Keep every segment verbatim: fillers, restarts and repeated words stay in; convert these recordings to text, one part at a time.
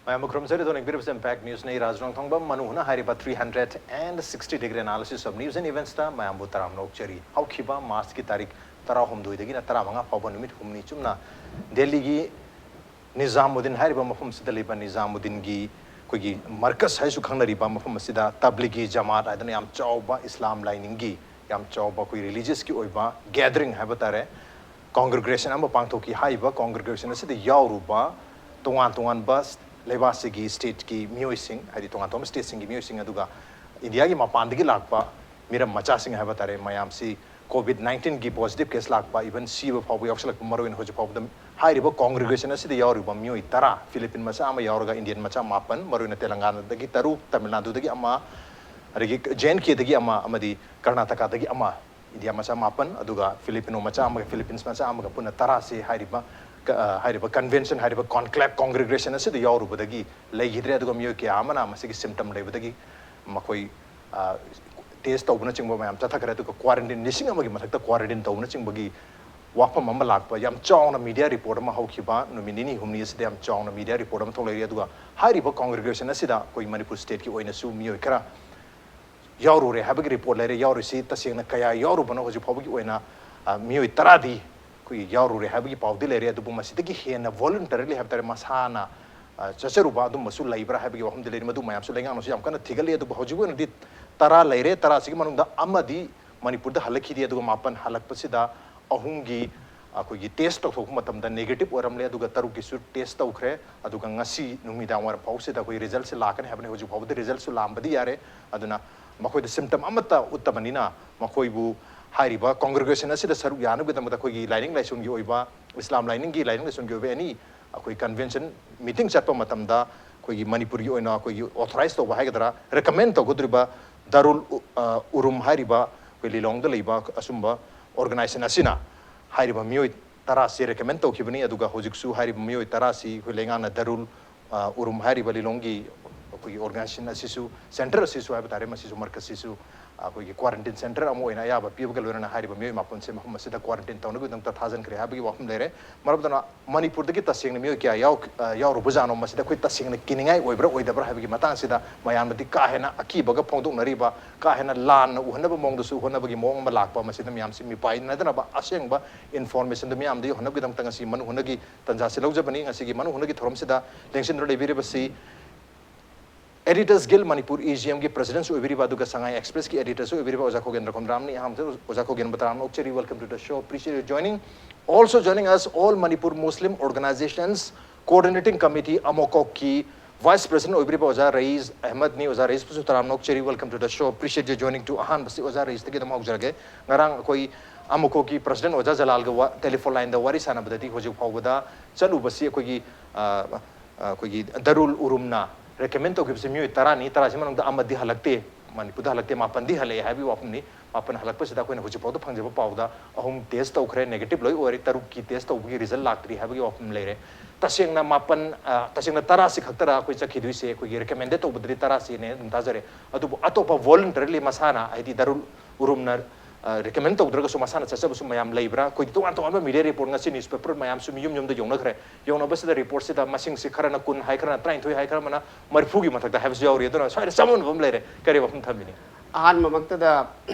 ꯃꯌꯥꯝꯕꯨ ꯈꯨꯔꯨꯝꯖꯔꯤ꯫ ꯑꯗꯣ ꯌꯦꯡꯕꯤꯔꯤꯕꯁꯦ Impact Newsꯅꯤ꯫ ꯔꯥꯖ ꯔꯣꯡꯊꯣꯡꯕꯝ ꯃꯅꯨ ꯍꯨꯅ ꯍꯥꯏꯔꯤꯕ three hundred and sixty degree analysis of news and eventsꯇ ꯃꯌꯥꯝꯕꯨ ꯇꯔꯥꯝꯅ ꯑꯣꯛꯆꯔꯤ꯫ ꯍꯧꯈꯤꯕ Marchꯀꯤ ꯇꯥꯔꯤꯛ ꯇꯔꯥꯍꯨꯝꯗꯣꯏꯗꯒꯤꯅ ꯇꯔꯥꯃꯉꯥ ꯐꯥꯎꯕ ꯅꯨꯃꯤꯠ ꯍꯨꯝꯅꯤ ꯆꯨꯞꯅ ꯗꯦꯜꯂꯤꯒꯤ ꯅꯤꯖꯥꯃꯨꯗꯤꯟ ꯍꯥꯏꯔꯤꯕ ꯃꯐꯝ ꯑꯁꯤꯗ ꯂꯩꯕ ꯅꯤꯖꯥꯃꯨꯗꯤꯟꯒꯤ ꯑꯩꯈꯣꯏꯒꯤ ꯃꯔꯀꯁ ꯍꯥꯏꯁꯨ ꯈꯪꯅꯔꯤꯕ ꯃꯐꯝ ꯑꯁꯤꯗ ꯇꯕ꯭ꯂꯤꯒꯤ ꯖꯃꯥꯠ ꯍꯥꯏꯗꯅ ꯌꯥꯝ ꯆꯥꯎꯕ ꯏꯁꯂꯥꯝ ꯂꯥꯏꯅꯤꯡꯒꯤ ꯌꯥꯝ ꯆꯥꯎꯕ ꯑꯩꯈꯣꯏ religiousꯀꯤ ꯑꯣꯏꯕ gathering ꯍꯥꯏꯕ ꯇꯥꯔꯦ, congregation ꯑꯃ ꯄꯥꯡꯊꯣꯛꯈꯤ꯫ ꯍꯥꯏꯔꯤꯕ congregation ꯑꯁꯤꯗ ꯌꯥꯎꯔꯨꯕ ꯇꯣꯉꯥꯟ ꯇꯣꯉꯥꯟꯕ ꯂꯩꯕꯥꯛꯁꯤꯒꯤ stateꯀꯤ ꯃꯤꯑꯣꯏꯁꯤꯡ, ꯍꯥꯏꯗꯤ ꯇꯣꯉꯥꯟ ꯇꯣꯉꯥꯟꯕ stateꯁꯤꯡꯒꯤ ꯃꯤꯑꯣꯏꯁꯤꯡ, ꯑꯗꯨꯒ ꯏꯟꯗꯤꯌꯥꯒꯤ ꯃꯄꯥꯟꯗꯒꯤ ꯂꯥꯛꯄ ꯃꯤꯔꯝ ꯃꯆꯥꯁꯤꯡ ꯍꯥꯏꯕ ꯇꯥꯔꯦ, ꯃꯌꯥꯝꯁꯤ COVID nineteenꯒꯤ positive case ꯂꯥꯛꯄ, even ꯁꯤꯕ ꯐꯥꯎꯕ ꯌꯥꯎꯁꯜꯂꯛꯄ, ꯃꯔꯨꯑꯣꯏꯅ ꯍꯧꯖꯤꯛ ꯐꯥꯎꯕꯗ ꯍꯥꯏꯔꯤꯕ congregation ꯑꯁꯤꯗ ꯌꯥꯎꯔꯤꯕ ꯃꯤꯑꯣꯏ ꯇꯔꯥ, ꯐꯤꯂꯤꯄꯤꯟ ꯃꯆꯥ ꯑꯃ ꯌꯥꯎꯔꯒ ꯏꯟꯗꯤꯌꯟ ꯃꯆꯥ ꯃꯥꯄꯟ, ꯃꯔꯨꯑꯣꯏꯅ ꯇꯦꯂꯪꯒꯥꯅꯥꯗꯒꯤ ꯇꯔꯨꯛ, ꯇꯥꯃꯤꯜ ꯅꯥꯗꯨꯗꯒꯤ ꯑꯃ, ꯑꯗꯒꯤ J&Kꯗꯒꯤ ꯑꯃ, ꯑꯃꯗꯤ ꯀꯔꯅꯥꯇꯀꯥꯗꯒꯤ ꯑꯃ, ꯏꯟꯗꯤꯌꯥ ꯃꯆꯥ ꯃꯥꯄꯟ, ꯑꯗꯨꯒ ꯐꯤꯂꯤꯄꯤꯅꯣ ꯃꯆꯥ ꯑꯃꯒ ꯐꯤꯂꯤꯄꯤꯟꯁ ꯃꯆꯥ ꯑꯃꯒ ꯄꯨꯟꯅ ꯇꯔꯥꯁꯤ ꯍꯥꯏꯔꯤꯕ ꯀ-, ꯑ, ꯍꯥꯏꯔꯤꯕ convention, ꯍꯥꯏꯔꯤꯕ conclave congregation ꯑꯁꯤꯗ ꯌꯥꯎꯔꯨꯕꯗꯒꯤ ꯂꯩꯈꯤꯗ꯭ꯔꯦ꯫ ꯑꯗꯨꯒ ꯃꯤꯑꯣꯏ ꯀꯌꯥ ꯑꯃꯅ ꯃꯁꯤꯒꯤ symptom ꯂꯩꯕꯗꯒꯤ ꯃꯈꯣꯏ, ꯑ, test ꯇꯧꯕꯅꯆꯤꯡꯕ ꯃꯌꯥꯝ ꯆꯠꯊꯈ꯭ꯔꯦ꯫ ꯑꯗꯨꯒ quarantine ꯂꯤꯁꯤꯡ ꯑꯃꯒꯤ ꯃꯊꯛꯇ quarantine ꯇꯧꯕꯅꯆꯤꯡꯕꯒꯤ ꯋꯥꯐꯝ ꯑꯃ ꯂꯥꯛꯄ, ꯌꯥꯝ ꯆꯥꯎꯅ media report ꯑꯃ ꯍꯧꯈꯤꯕ ꯅꯨꯃꯤꯠ ꯅꯤꯅꯤ ꯍꯨꯝꯅꯤ ꯑꯁꯤꯗ ꯌꯥꯝ ꯆꯥꯎꯅ media report ꯑꯃ ꯊꯣꯛꯂꯛꯏ꯫ ꯑꯗꯨꯒ ꯍꯥꯏꯔꯤꯕ congregation ꯑꯁꯤꯗ ꯑꯩꯈꯣꯏ ꯃꯅꯤꯄꯨꯔ stateꯀꯤ ꯑꯣꯏꯅꯁꯨ ꯃꯤꯑꯣꯏ ꯈꯔ ꯌꯥꯎꯔꯨꯔꯦ ꯍꯥꯏꯕꯒꯤ report ꯂꯩꯔꯦ꯫ ꯌꯥꯎꯔꯤꯁꯤ ꯇꯁꯦꯡꯅ ꯀꯌꯥ ꯌꯥꯎꯔꯨꯕꯅꯣ ꯍꯧꯖꯤꯛ ꯐꯥꯎꯕꯒꯤ ꯑꯣꯏꯅ, ꯑ, ꯃꯤꯑꯣꯏ ꯇꯔꯥꯗꯤ ꯑꯩꯈꯣꯏꯒꯤ ꯌꯥꯎꯔꯨꯔꯦ ꯍꯥꯏꯕꯒꯤ ꯄꯥꯎꯗꯤ ꯂꯩꯔꯦ꯫ ꯑꯗꯨꯕꯨ ꯃꯁꯤꯗꯒꯤ ꯍꯦꯟꯅ voluntarily ꯍꯥꯏꯕ ꯇꯥꯔꯦ, ꯃꯁꯥꯅ, ꯑ, ꯆꯠꯆꯔꯨꯕ ꯑꯗꯨꯝꯕꯁꯨ ꯂꯩꯕ꯭ꯔꯥ ꯍꯥꯏꯕꯒꯤ ꯋꯥꯐꯝꯗꯤ ꯂꯩꯔꯤ꯫ ꯃꯗꯨ ꯃꯌꯥꯝꯁꯨ ꯂꯩꯉꯥꯛꯅꯁꯨ ꯌꯥꯝ ꯀꯟꯅ ꯊꯤꯒꯠꯂꯤ꯫ ꯑꯗꯨꯕꯨ ꯍꯧꯖꯤꯛ ꯑꯣꯏꯅꯗꯤ ꯇꯔꯥ ꯂꯩꯔꯦ꯫ ꯇꯔꯥꯁꯤꯒꯤ ꯃꯅꯨꯡꯗ ꯑꯃꯗꯤ ꯃꯅꯤꯄꯨꯔꯗ ꯍꯜꯂꯛꯈꯤꯗꯦ꯫ ꯑꯗꯨꯒ ꯃꯥꯄꯟ ꯍꯜꯂꯛꯄꯁꯤꯗ ꯑꯍꯨꯝꯒꯤ ꯑꯩꯈꯣꯏꯒꯤ test ꯇꯧꯊꯣꯛꯄ ꯃꯇꯝꯗ negative ꯑꯣꯏꯔꯝꯂꯦ, ꯑꯗꯨꯒ ꯇꯔꯨꯛꯀꯤꯁꯨ test ꯇꯧꯈ꯭ꯔꯦ꯫ ꯑꯗꯨꯒ ꯉꯁꯤ ꯅꯨꯃꯤꯗꯥꯡ ꯋꯥꯏꯔꯝ ꯐꯥꯎꯁꯤꯗ ꯑꯩꯈꯣꯏ resultꯁꯦ ꯂꯥꯛꯀꯅꯤ ꯍꯥꯏꯕꯅꯤ꯫ ꯍꯧꯖꯤꯛ ꯐꯥꯎꯕꯗ resultꯁꯨ ꯂꯥꯛꯑꯝꯕꯗꯤ ꯌꯥꯔꯦ꯫ ꯑꯗꯨꯅ ꯃꯈꯣꯏꯗ symptom ꯑꯃꯠꯇ ꯎꯠꯇꯕꯅꯤꯅ ꯃꯈꯣꯏꯕꯨ ꯍꯥꯏꯔꯤꯕ congregation ꯑꯁꯤꯗ ꯁꯔꯨꯛ ꯌꯥꯅꯕꯒꯤꯗꯃꯛꯇ ꯑꯩꯈꯣꯏꯒꯤ ꯂꯥꯏꯅꯤꯡ ꯂꯥꯏꯁꯣꯟꯒꯤ ꯑꯣꯏꯕ, ꯏꯁꯂꯥꯝ ꯂꯥꯏꯅꯤꯡꯒꯤ, ꯂꯥꯏꯅꯤꯡ ꯂꯥꯏꯁꯣꯟꯒꯤ ꯑꯣꯏꯕ any ꯑꯩꯈꯣꯏ convention meeting ꯆꯠꯄ ꯃꯇꯝꯗ ꯑꯩꯈꯣꯏꯒꯤ ꯃꯅꯤꯄꯨꯔꯒꯤ ꯑꯣꯏꯅ ꯑꯩꯈꯣꯏꯒꯤ authorize ꯇꯧꯕ ꯍꯥꯏꯒꯗ꯭ꯔꯥ, recommend ꯇꯧꯒꯗꯧꯔꯤꯕ ꯗꯥꯔꯨꯜ ꯎ-, ꯑ, ꯎꯔꯨꯝ ꯍꯥꯏꯔꯤꯕ ꯑꯩꯈꯣꯏ ꯂꯤꯂꯣꯡꯗ ꯂꯩꯕ ꯑꯁꯨꯝꯕ organization ꯑꯁꯤꯅ ꯍꯥꯏꯔꯤꯕ ꯃꯤꯑꯣꯏ ꯇꯔꯥꯁꯤ recommend ꯇꯧꯈꯤꯕꯅꯤ꯫ ꯑꯗꯨꯒ ꯍꯧꯖꯤꯛꯁꯨ ꯍꯥꯏꯔꯤꯕ ꯃꯤꯑꯣꯏ ꯇꯔꯥꯁꯤ ꯑꯩꯈꯣꯏ ꯂꯩꯉꯥꯛꯅ ꯗꯥꯔꯨꯜ, ꯑ, ꯎꯔꯨꯝ ꯍꯥꯏꯔꯤꯕ ꯂꯤꯂꯣꯡꯒꯤ ꯑꯩꯈꯣꯏꯒꯤ organization ꯑꯁꯤꯁꯨ, center ꯑꯁꯤꯁꯨ ꯍꯥꯏꯕ ꯇꯥꯔꯦ, ꯃꯁꯤꯁꯨ ꯃꯔꯀꯖ ꯑꯁꯤꯁꯨ ꯑꯩꯈꯣꯏꯒꯤ quarantine centre ꯑꯃ ꯑꯣꯏꯅ ꯑꯌꯥꯕ ꯄꯤꯕꯒ ꯂꯣꯏꯅꯅ ꯍꯥꯏꯔꯤꯕ ꯃꯤꯑꯣꯏ ꯃꯥꯄꯟꯁꯦ ꯃꯐꯝ ꯑꯁꯤꯗ quarantine ꯇꯧꯅꯕꯒꯤꯗꯃꯛꯇ ꯊꯥꯖꯤꯟꯈ꯭ꯔꯦ ꯍꯥꯏꯕꯒꯤ ꯋꯥꯐꯝ ꯂꯩꯔꯦ꯫ ꯃꯔꯝ ꯑꯗꯨꯅ ꯃꯅꯤꯄꯨꯔꯗꯒꯤ ꯇꯁꯦꯡꯅ ꯃꯤꯑꯣꯏ ꯀꯌꯥ ꯌꯥꯎ-, ꯑ, ꯌꯥꯎꯔꯨꯕꯖꯥꯠꯅꯣ, ꯃꯁꯤꯗ ꯑꯩꯈꯣꯏ ꯇꯁꯦꯡꯅ ꯀꯤꯅꯤꯡꯉꯥꯏ ꯑꯣꯏꯕ꯭ꯔꯥ ꯑꯣꯏꯗꯕ꯭ꯔꯥ ꯍꯥꯏꯕꯒꯤ ꯃꯇꯥꯡꯁꯤꯗ ꯃꯌꯥꯝꯅꯗꯤ ꯀꯥ ꯍꯦꯟꯅ ꯑꯀꯤꯕꯒ ꯐꯣꯡꯗꯣꯛꯅꯔꯤꯕ, ꯀꯥ ꯍꯦꯟꯅ ꯂꯥꯟꯅ ꯎꯍꯟꯅꯕ ꯃꯑꯣꯡꯗꯁꯨ ꯍꯣꯠꯅꯕꯒꯤ ꯃꯑꯣꯡ ꯑꯃ ꯂꯥꯛꯄ, ꯃꯁꯤꯗ ꯃꯌꯥꯝꯁꯤ ꯃꯤꯄꯥꯏꯅꯗꯅꯕ ꯑꯁꯦꯡꯕ informationꯗꯨ ꯃꯤꯌꯥꯝꯗ ꯌꯧꯍꯟꯅꯕꯒꯤꯗꯃꯛꯇ ꯉꯁꯤ ꯃꯅꯨꯡ ꯍꯨꯠꯅꯒꯤ ꯇꯥꯟꯖꯥꯁꯤ ꯂꯧꯖꯕꯅꯤ꯫ ꯉꯁꯤꯒꯤ ꯃꯅꯨꯡ ꯍꯨꯠꯅꯒꯤ ꯊꯧꯔꯝꯁꯤꯗ ꯂꯦꯡꯁꯤꯟꯗꯨꯅ ꯂꯩꯕꯤꯔꯤꯕꯁꯤ Editors Guild Manipur, EGMꯒꯤ presidentꯁꯨ ꯑꯣꯏꯕꯤꯔꯤꯕ, ꯑꯗꯨꯒ ꯁꯉꯥꯏ Expressꯀꯤ editorꯁꯨ ꯑꯣꯏꯕꯤꯔꯤꯕ ꯑꯣꯖꯥ ꯈꯣꯒꯦꯟꯗ꯭ꯔ ꯈꯣꯝꯗ꯭ꯔꯥꯝꯅꯤ꯫ ꯑꯍꯥꯟꯕꯗ ꯑꯣꯖꯥ ꯈꯣꯒꯦꯟ ꯃꯇꯔꯥꯝ ꯑꯣꯛꯆꯔꯤ, welcome to the show, appreciate you joining. Also joining us, All Manipur Muslim Organizations Coordinating Committee, ꯑꯃꯣꯀꯣꯛꯀꯤ vice president ꯑꯣꯏꯕꯤꯔꯤꯕ ꯑꯣꯖꯥ ꯔꯌꯤꯁ ꯑꯍꯃꯗꯅꯤ꯫ ꯑꯣꯖꯥ ꯔꯌꯤꯁꯄꯨꯁꯨ ꯇꯔꯥꯝꯅ ꯑꯣꯛꯆꯔꯤ, welcome to the show, appreciate you joining too꯫ ꯑꯍꯥꯟꯕꯁꯤ ꯑꯣꯖꯥ ꯔꯌꯤꯁꯇꯒꯤ ꯑꯗꯨꯝ ꯍꯧꯖꯔꯒꯦ꯫ ꯉꯔꯥꯡ ꯑꯩꯈꯣꯏ ꯑꯃꯣꯀꯣꯛꯀꯤ president ꯑꯣꯖꯥ ꯖꯂꯥꯜꯒ ꯋꯥ-, telephone lineꯗ ꯋꯥꯔꯤ ꯁꯥꯟꯅꯕꯗꯗꯤ ꯍꯧꯖꯤꯛ ꯐꯥꯎꯕꯗ ꯆꯠꯂꯨꯕꯁꯤ ꯑꯩꯈꯣꯏꯒꯤ, ꯑ, ꯑ, ꯑꯩꯈꯣꯏꯒꯤ ꯗꯔꯨꯜ ꯎꯔꯨꯝꯅ recommend ꯇꯧꯈꯤꯕꯁꯤ ꯃꯤꯑꯣꯏ ꯇꯔꯥꯅꯤ, ꯇꯔꯥꯁꯤ ꯃꯅꯨꯡꯗ ꯑꯃꯗꯤ ꯍꯜꯂꯛꯇꯦ, ꯃꯅꯤꯄꯨꯔꯗ ꯍꯜꯂꯛꯇꯦ, ꯃꯥꯄꯟꯗꯤ ꯍꯜꯂꯛꯑꯦ ꯍꯥꯏꯕꯒꯤ ꯋꯥꯐꯝꯅꯤ꯫ ꯃꯥꯄꯟ ꯍꯜꯂꯛꯄꯁꯤꯗ ꯑꯩꯈꯣꯏꯅ ꯍꯧꯖꯤꯛ ꯐꯥꯎꯗ ꯐꯪꯖꯕ ꯄꯥꯎꯗ ꯑꯍꯨꯝ test ꯇꯧꯈ꯭ꯔꯦ, negative ꯂꯣꯏ ꯑꯣꯏꯔꯦ, ꯇꯔꯨꯛꯀꯤ test ꯇꯧꯕꯒꯤ result ꯂꯥꯛꯇ꯭ꯔꯤ ꯍꯥꯏꯕꯒꯤ ꯋꯥꯐꯝ ꯂꯩꯔꯦ꯫ ꯇꯁꯦꯡꯅ ꯃꯥꯄꯟ, ꯑ, ꯇꯁꯦꯡꯅ ꯇꯔꯥꯁꯤ ꯈꯛꯇꯔ ꯑꯩꯈꯣꯏ ꯆꯠꯈꯤꯗꯣꯏꯁꯦ? ꯑꯩꯈꯣꯏꯒꯤ recommended ꯇꯧꯕꯗꯗꯤ ꯇꯔꯥꯁꯤꯅꯦ ꯑꯗꯨꯝ ꯇꯥꯖꯔꯦ, ꯑꯗꯨꯕꯨ ꯑꯇꯣꯞꯄ voluntarily ꯃꯁꯥꯅ, ꯍꯥꯏꯗꯤ ꯗꯔꯨꯜ ꯎꯔꯨꯝꯅ, ꯑ, recommend ꯇꯧꯗ꯭ꯔꯒꯁꯨ ꯃꯁꯥꯅ ꯆꯠꯆꯕꯁꯨ ꯃꯌꯥꯝ ꯂꯩꯕ꯭ꯔꯥ? ꯑꯩꯈꯣꯏꯗꯤ ꯇꯣꯉꯥꯟ ꯇꯣꯉꯥꯟꯕ media report, ꯉꯁꯤ newspaper ꯃꯌꯥꯝꯁꯨ ꯃꯤꯌꯨꯝ ꯌꯨꯝꯗ ꯌꯧꯅꯈ꯭ꯔꯦ꯫ ꯌꯧꯅꯕꯁꯤꯗ reportꯁꯤꯗ ꯃꯁꯤꯡꯁꯤ ꯈꯔꯅ ꯀꯨꯟ ꯍꯥꯏ, ꯈꯔꯅ ꯇꯔꯥꯅꯤꯊꯣꯏ ꯍꯥꯏ, ꯈꯔ ꯑꯃꯅ ꯃꯔꯤꯐꯨꯒꯤ ꯃꯊꯛꯇ ꯍꯥꯏꯕꯁꯨ ꯌꯥꯎꯔꯤ꯫ ꯑꯗꯨꯅ ꯁ꯭ꯋꯥꯏꯗ ꯆꯃꯝꯅꯕ ꯑꯃ ꯂꯩꯔꯦ꯫ ꯀꯔꯤ ꯋꯥꯐꯝ ꯊꯝꯕꯤꯅꯤ? ꯑꯍꯥꯟꯕꯃꯛꯇꯗ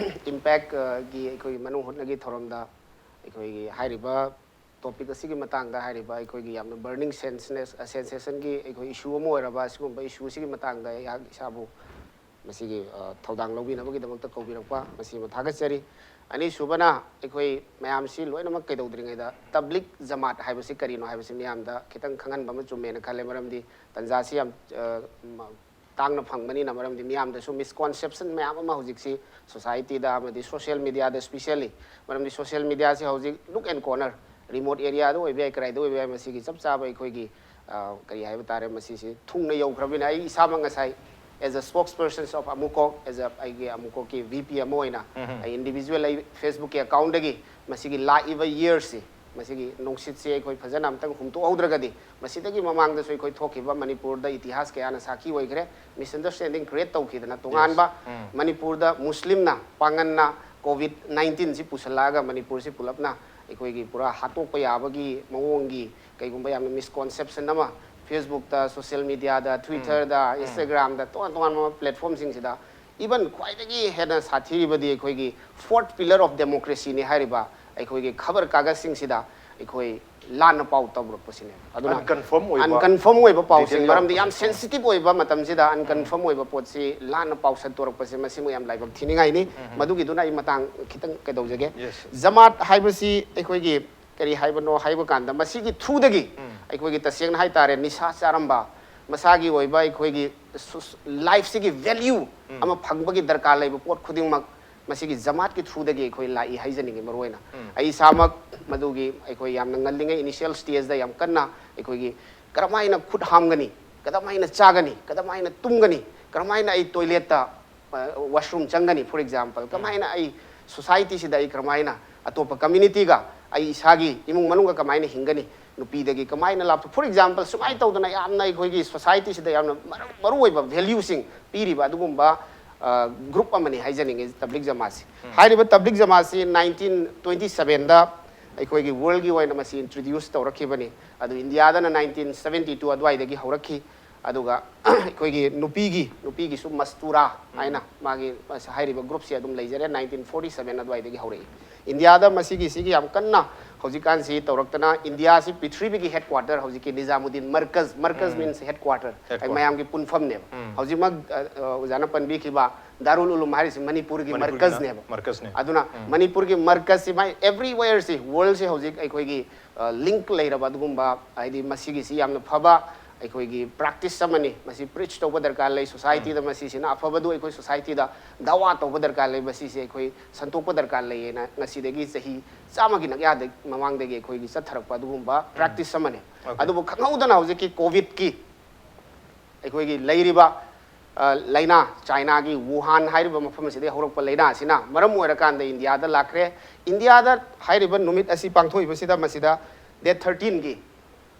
IMPACtꯒꯤ ꯑꯩꯈꯣꯏꯒꯤ ꯃꯅꯨꯡ ꯍꯨꯠꯅꯒꯤ ꯊꯧꯔꯝꯗ ꯑꯩꯈꯣꯏꯒꯤ ꯍꯥꯏꯔꯤꯕ topic ꯑꯁꯤꯒꯤ ꯃꯇꯥꯡꯗ, ꯍꯥꯏꯔꯤꯕ ꯑꯩꯈꯣꯏꯒꯤ ꯌꯥꯝꯅ burning sensationꯒꯤ ꯑꯩꯈꯣꯏ issue ꯑꯃ ꯑꯣꯏꯔꯕ ꯑꯁꯤꯒꯨꯝꯕ issue ꯑꯁꯤꯒꯤ ꯃꯇꯥꯡꯗ ꯑꯩꯍꯥꯛ ꯏꯁꯥꯕꯨ ꯃꯁꯤꯒꯤ, ꯑ, ꯊꯧꯗꯥꯡ ꯂꯧꯕꯤꯅꯕꯒꯤꯗꯃꯛꯇ ꯀꯧꯕꯤꯔꯛꯄ, ꯃꯁꯤꯃ ꯊꯥꯒꯠꯆꯔꯤ꯫ ꯑꯅꯤꯁꯨꯕꯅ, ꯑꯩꯈꯣꯏ ꯃꯌꯥꯝꯁꯤ ꯂꯣꯏꯅꯃꯛ ꯀꯩꯗꯧꯗ꯭ꯔꯤꯉꯩꯗ ꯇꯕ꯭ꯂꯤꯛ ꯖꯃꯥꯠ ꯍꯥꯏꯕꯁꯤ ꯀꯔꯤꯅꯣ ꯍꯥꯏꯕꯁꯤ ꯃꯤꯌꯥꯝꯗ ꯈꯤꯇꯪ ꯈꯪꯍꯟꯕ ꯑꯃ ꯆꯨꯝꯃꯦꯅ ꯈꯜꯂꯦ꯫ ꯃꯔꯝꯗꯤ ꯇꯟꯖꯥꯁꯤ ꯌꯥꯝ, ꯑ, ꯃ-, ꯇꯥꯡꯅ ꯐꯪꯕꯅꯤꯅ, ꯃꯔꯝꯗꯤ ꯃꯤꯌꯥꯝꯗꯁꯨ misconception ꯃꯌꯥꯝ ꯑꯃ ꯍꯧꯖꯤꯛꯁꯤ societyꯗ ꯑꯃꯗꯤ social mediaꯗ specially, ꯃꯔꯝꯗꯤ social mediaꯁꯤ ꯍꯧꯖꯤꯛ nook and corner, remote areaꯗ ꯑꯣꯏꯕ ꯌꯥꯏ, ꯀꯗꯥꯏꯗ ꯑꯣꯏꯕ ꯌꯥꯏ, ꯃꯁꯤꯒꯤ ꯆꯞ ꯆꯥꯕ ꯑꯩꯈꯣꯏꯒꯤ, ꯑ, ꯀꯔꯤ ꯍꯥꯏꯕ ꯇꯥꯔꯦ, ꯃꯁꯤꯁꯤ ꯊꯨꯡꯅ ꯌꯧꯈ꯭ꯔꯕꯅꯤꯅ, ꯑꯩ ꯏꯁꯥꯃꯛ ꯉꯁꯥꯏ as a spokesperson of AMUCOC, as a ꯑꯩꯒꯤ AMUCOCꯀꯤ VP ꯑꯃ ꯑꯣꯏꯅ, ꯎꯝ꯫ ꯑꯩ individual ꯑꯩ Facebookꯀꯤ accountꯗꯒꯤ ꯃꯁꯤꯒꯤ ꯂꯥꯛꯏꯕ yearꯁꯤ, ꯃꯁꯤꯒꯤ ꯅꯨꯡꯁꯤꯠꯁꯤ ꯑꯩꯈꯣꯏ ꯐꯖꯅ ꯑꯝꯇꯪ ꯍꯨꯝꯇꯣꯛꯍꯧꯗ꯭ꯔꯒꯗꯤ, ꯃꯁꯤꯗꯒꯤ ꯃꯃꯥꯡꯗꯁꯨ ꯑꯩꯈꯣꯏ ꯊꯣꯛꯈꯤꯕ ꯃꯅꯤꯄꯨꯔꯗ ꯏꯇꯤꯍꯥꯁ ꯀꯌꯥꯅ ꯁꯥꯈꯤ ꯑꯣꯏꯈ꯭ꯔꯦ, misunderstanding create ꯇꯧꯈꯤꯗꯅ, ꯇꯣꯉꯥꯟꯕ ꯃꯅꯤꯄꯨꯔꯗ ꯃꯨꯁꯂꯤꯝꯅ, ꯄꯥꯡꯒꯟꯅ COVID nineteen ꯁꯤ ꯄꯨꯁꯜꯂꯛꯑꯒ ꯃꯅꯤꯄꯨꯔꯁꯤ ꯄꯨꯂꯞꯅ ꯑꯩꯈꯣꯏꯒꯤ ꯄꯨꯔꯥ ꯍꯥꯠꯇꯣꯛꯄ ꯌꯥꯕꯒꯤ ꯃꯑꯣꯡꯒꯤ ꯀꯩꯒꯨꯝꯕ ꯌꯥꯝꯅ misconception ꯑꯃ Facebook ꯇ, social media ꯗ, Twitter ꯗ, Instagram ꯗ, ꯇꯣꯉꯥꯟ ꯇꯣꯉꯥꯟꯕ platform ꯁꯤꯡꯁꯤꯗ, even ꯈ꯭ꯋꯥꯏꯗꯒꯤ ꯍꯦꯟꯅ ꯁꯥꯊꯤꯔꯤꯕꯗꯤ ꯑꯩꯈꯣꯏꯒꯤ fourth pillar of democracy ꯅꯤ ꯍꯥꯏꯔꯤꯕ ꯑꯩꯈꯣꯏꯒꯤ ꯈꯕꯔ ꯀꯥꯒꯖꯁꯤꯡꯁꯤꯗ ꯑꯩꯈꯣꯏ ꯂꯥꯟꯅ ꯄꯥꯎ ꯇꯧꯔꯛꯄꯁꯤꯅꯦꯕ꯫ ꯑꯗꯨꯅ unconfirm ꯑꯣꯏꯕ, unconfirm ꯑꯣꯏꯕ ꯄꯥꯎꯁꯤꯡ, detail ꯃꯔꯝꯗꯤ ꯌꯥꯝ ꯌꯥꯎꯔꯛꯄꯁꯦ꯫ Sensitive ꯑꯣꯏꯕ ꯃꯇꯝꯁꯤꯗ unconfirm ꯑꯣꯏꯕ ꯄꯣꯠꯁꯤ ꯂꯥꯟꯅ ꯄꯥꯎ ꯁꯟꯗꯣꯔꯛꯄꯁꯦ, ꯃꯁꯤꯃ ꯌꯥꯝ ꯂꯥꯏꯕꯛ ꯊꯤꯅꯤꯡꯉꯥꯏꯅꯤ꯫ ꯃꯗꯨꯒꯤꯗꯨꯅ ꯑꯩ ꯃꯇꯥꯡ ꯈꯤꯇꯪ ꯀꯩꯗꯧꯖꯒꯦ꯫ Yes, yes. ꯖꯃꯥꯠ ꯍꯥꯏꯕꯁꯤ ꯑꯩꯈꯣꯏꯒꯤ ꯀꯔꯤ ꯍꯥꯏꯕꯅꯣ ꯍꯥꯏꯕ ꯀꯥꯟꯗ, ꯃꯁꯤꯒꯤ through ꯗꯒꯤ ꯑꯩꯈꯣꯏꯒꯤ ꯇꯁꯦꯡꯅ ꯍꯥꯏꯇꯥꯔꯦ, ꯅꯤꯁꯥ ꯆꯥꯔꯝꯕ, ꯃꯁꯥꯒꯤ ꯑꯣꯏꯕ ꯑꯩꯈꯣꯏꯒꯤ ꯁꯨ-, life ꯁꯤꯒꯤ value ꯑꯃ ꯐꯪꯕꯒꯤ ꯗꯔꯀꯥꯔ ꯂꯩꯕ ꯄꯣꯠ ꯈꯨꯗꯤꯡꯃꯛ ꯃꯁꯤꯒꯤ ꯖꯃꯥꯠꯀꯤ through ꯗꯒꯤ ꯑꯩꯈꯣꯏ ꯂꯥꯛꯏ ꯍꯥꯏꯖꯅꯤꯡꯉꯤ꯫ ꯃꯔꯨꯑꯣꯏꯅ ꯑꯩ ꯏꯁꯥꯃꯛ ꯃꯗꯨꯒꯤ ꯑꯩꯈꯣꯏ ꯌꯥꯝꯅ ꯉꯜꯂꯤꯉꯩ initial stage ꯇ ꯌꯥꯝ ꯀꯟꯅ ꯑꯩꯈꯣꯏꯒꯤ ꯀꯔꯝꯍꯥꯏꯅ ꯈꯨꯠ ꯍꯥꯝꯒꯅꯤ, ꯀꯔꯝꯍꯥꯏꯅ ꯆꯥꯒꯅꯤ, ꯀꯔꯝꯍꯥꯏꯅ ꯇꯨꯝꯒꯅꯤ, ꯀꯔꯝꯍꯥꯏꯅ ꯑꯩ toilet ꯇ, ꯑ, washroom ꯆꯪꯒꯅꯤ, for example, ꯀꯃꯥꯏꯅ ꯑꯩ society ꯁꯤꯗ ꯑꯩ ꯀꯔꯝꯍꯥꯏꯅ ꯑꯇꯣꯞꯄ community ꯒ, ꯑꯩ ꯏꯁꯥꯒꯤ ꯏꯃꯨꯡ ꯃꯅꯨꯡꯒ ꯀꯃꯥꯏꯅ ꯍꯤꯡꯒꯅꯤ, ꯅꯨꯄꯤꯗꯒꯤ ꯀꯃꯥꯏꯅ ꯂꯥꯞꯊꯣꯛ-, for example, ꯁꯨꯃꯥꯏꯅ ꯇꯧꯗꯅ ꯌꯥꯝꯅ ꯑꯩꯈꯣꯏꯒꯤ society ꯁꯤꯗ ꯌꯥꯝꯅ ꯃꯔꯨ-, ꯃꯔꯨꯑꯣꯏꯕ value ꯁꯤꯡ ꯄꯤꯔꯤꯕ ꯑꯗꯨꯒꯨꯝꯕ, ꯑ, group ꯑꯃꯅꯤ ꯍꯥꯏꯖꯅꯤꯡꯉꯤ ꯇꯕ꯭ꯂꯤꯛ ꯖꯃꯥꯠꯁꯤ꯫ ꯍꯥꯏꯔꯤꯕ ꯇꯕ꯭ꯂꯤꯛ ꯖꯃꯥꯠꯁꯤ nineteen twenty seven ꯗ ꯑꯩꯈꯣꯏꯒꯤ world ꯒꯤ ꯑꯣꯏꯅ ꯃꯁꯤ introduce ꯇꯧꯔꯛꯈꯤꯕꯅꯤ꯫ ꯑꯗꯨ ꯏꯟꯗꯤꯌꯥꯗꯅ nineteen seventy two ꯑꯗꯨꯋꯥꯏꯗꯒꯤ ꯍꯧꯔꯛꯈꯤ꯫ ꯑꯗꯨꯒ ꯑꯩꯈꯣꯏꯒꯤ ꯅꯨꯄꯤꯒꯤ, ꯅꯨꯄꯤꯒꯤꯁꯨ ꯃꯁꯇꯨꯔꯥ ꯍꯥꯏꯅ ꯃꯥꯒꯤ, ꯍꯥꯏꯔꯤꯕ group ꯁꯤ ꯑꯗꯨꯝ ꯂꯩꯖꯔꯦ, nineteen forty seven ꯑꯗꯨꯋꯥꯏꯗꯒꯤ ꯍꯧꯔꯛꯏ꯫ ꯏꯟꯗꯤꯌꯥꯗ ꯃꯁꯤꯒꯤꯁꯤꯒꯤ ꯌꯥꯝ ꯀꯟꯅ ꯍꯧꯖꯤꯛꯀꯥꯟꯁꯤ ꯇꯧꯔꯛꯇꯅ, ꯏꯟꯗꯤꯌꯥꯁꯤ ꯄ꯭ꯔꯤꯊꯤꯕꯤꯒꯤ headquarter, ꯍꯧꯖꯤꯛꯀꯤ ꯅꯤꯖꯥꯃꯨꯗꯗꯤꯟ ꯃꯔꯀꯖ, ꯃꯔꯀꯖ means headquarter, ꯑꯩ headquarter꯫ ꯃꯌꯥꯝꯒꯤ ꯄꯨꯟꯐꯝꯅꯦꯕ꯫ ꯍꯧꯖꯤꯛꯃꯛ, ꯑ, ꯑ, ꯑꯣꯖꯥꯅ ꯄꯟꯕꯤꯈꯤꯕ ꯗꯥꯔꯨꯜ ꯎꯂꯨꯝ ꯍꯥꯏꯔꯤꯁꯤ ꯃꯅꯤꯄꯨꯔꯒꯤ ꯃꯅꯤꯄꯨꯔꯒꯤꯅ ꯃꯔꯀꯖꯅꯦꯕ꯫ ꯃꯔꯀꯖꯅꯦ꯫ ꯑꯗꯨꯅ ꯃꯅꯤꯄꯨꯔꯒꯤ ꯃꯔꯀꯖꯁꯤ ꯃꯥꯏ everywhere ꯁꯤ, world ꯁꯤ ꯍꯧꯖꯤꯛ ꯑꯩꯈꯣꯏꯒꯤ, ꯑ, link ꯂꯩꯔꯕ ꯑꯗꯨꯒꯨꯝꯕ, ꯍꯥꯏꯗꯤ ꯃꯁꯤꯒꯤꯁꯤ ꯌꯥꯝꯅ ꯐꯕ ꯑꯩꯈꯣꯏꯒꯤ practice ꯑꯃꯅꯤ꯫ ꯃꯁꯤ preach ꯇꯧꯕ ꯗꯔꯀꯥꯔ ꯂꯩ society ꯗ, ꯃꯁꯤꯁꯤꯅ ꯑꯐꯕꯗꯨ ꯑꯩꯈꯣꯏ society ꯗ ꯗꯥꯋꯥ ꯇꯧꯕ ꯗꯔꯀꯥꯔ ꯂꯩ, ꯃꯁꯤꯁꯦ ꯑꯩꯈꯣꯏ ꯁꯟꯗꯣꯛꯄ ꯗꯔꯀꯥꯔ ꯂꯩꯌꯦꯅ ꯉꯁꯤꯗꯒꯤ ꯆꯍꯤ ꯆꯥꯝꯃꯒꯤ ꯅꯛꯌꯥꯗ ꯃꯃꯥꯡꯗꯒꯤ ꯑꯩꯈꯣꯏꯒꯤ ꯆꯠꯊꯔꯛꯄ ꯑꯗꯨꯒꯨꯝꯕ practice ꯑꯃꯅꯤ꯫ Okay꯫ ꯑꯗꯨꯕꯨ ꯈꯪꯍꯧꯗꯅ ꯍꯧꯖꯤꯛꯀꯤ COVID ꯀꯤ ꯑꯩꯈꯣꯏꯒꯤ ꯂꯩꯔꯤꯕ ꯑ, ꯂꯥꯏꯅꯥ, ꯆꯥꯏꯅꯥꯒꯤ ꯋꯨꯍꯥꯟ ꯍꯥꯏꯔꯤꯕ ꯃꯐꯝ ꯑꯁꯤꯗꯒꯤ ꯍꯧꯔꯛꯄ ꯂꯥꯏꯅꯥ ꯑꯁꯤꯅ ꯃꯔꯝ ꯑꯣꯏꯔꯀꯥꯟꯗ ꯏꯟꯗꯤꯌꯥꯗ ꯂꯥꯛꯈ꯭ꯔꯦ꯫ ꯏꯟꯗꯤꯌꯥꯗ ꯍꯥꯏꯔꯤꯕ ꯅꯨꯃꯤꯠ ꯑꯁꯤ ꯄꯥꯡꯊꯣꯛꯏꯕꯁꯤꯗ ꯃꯁꯤꯗ ꯗꯦꯠ ꯊꯥꯔꯇꯤꯟꯒꯤ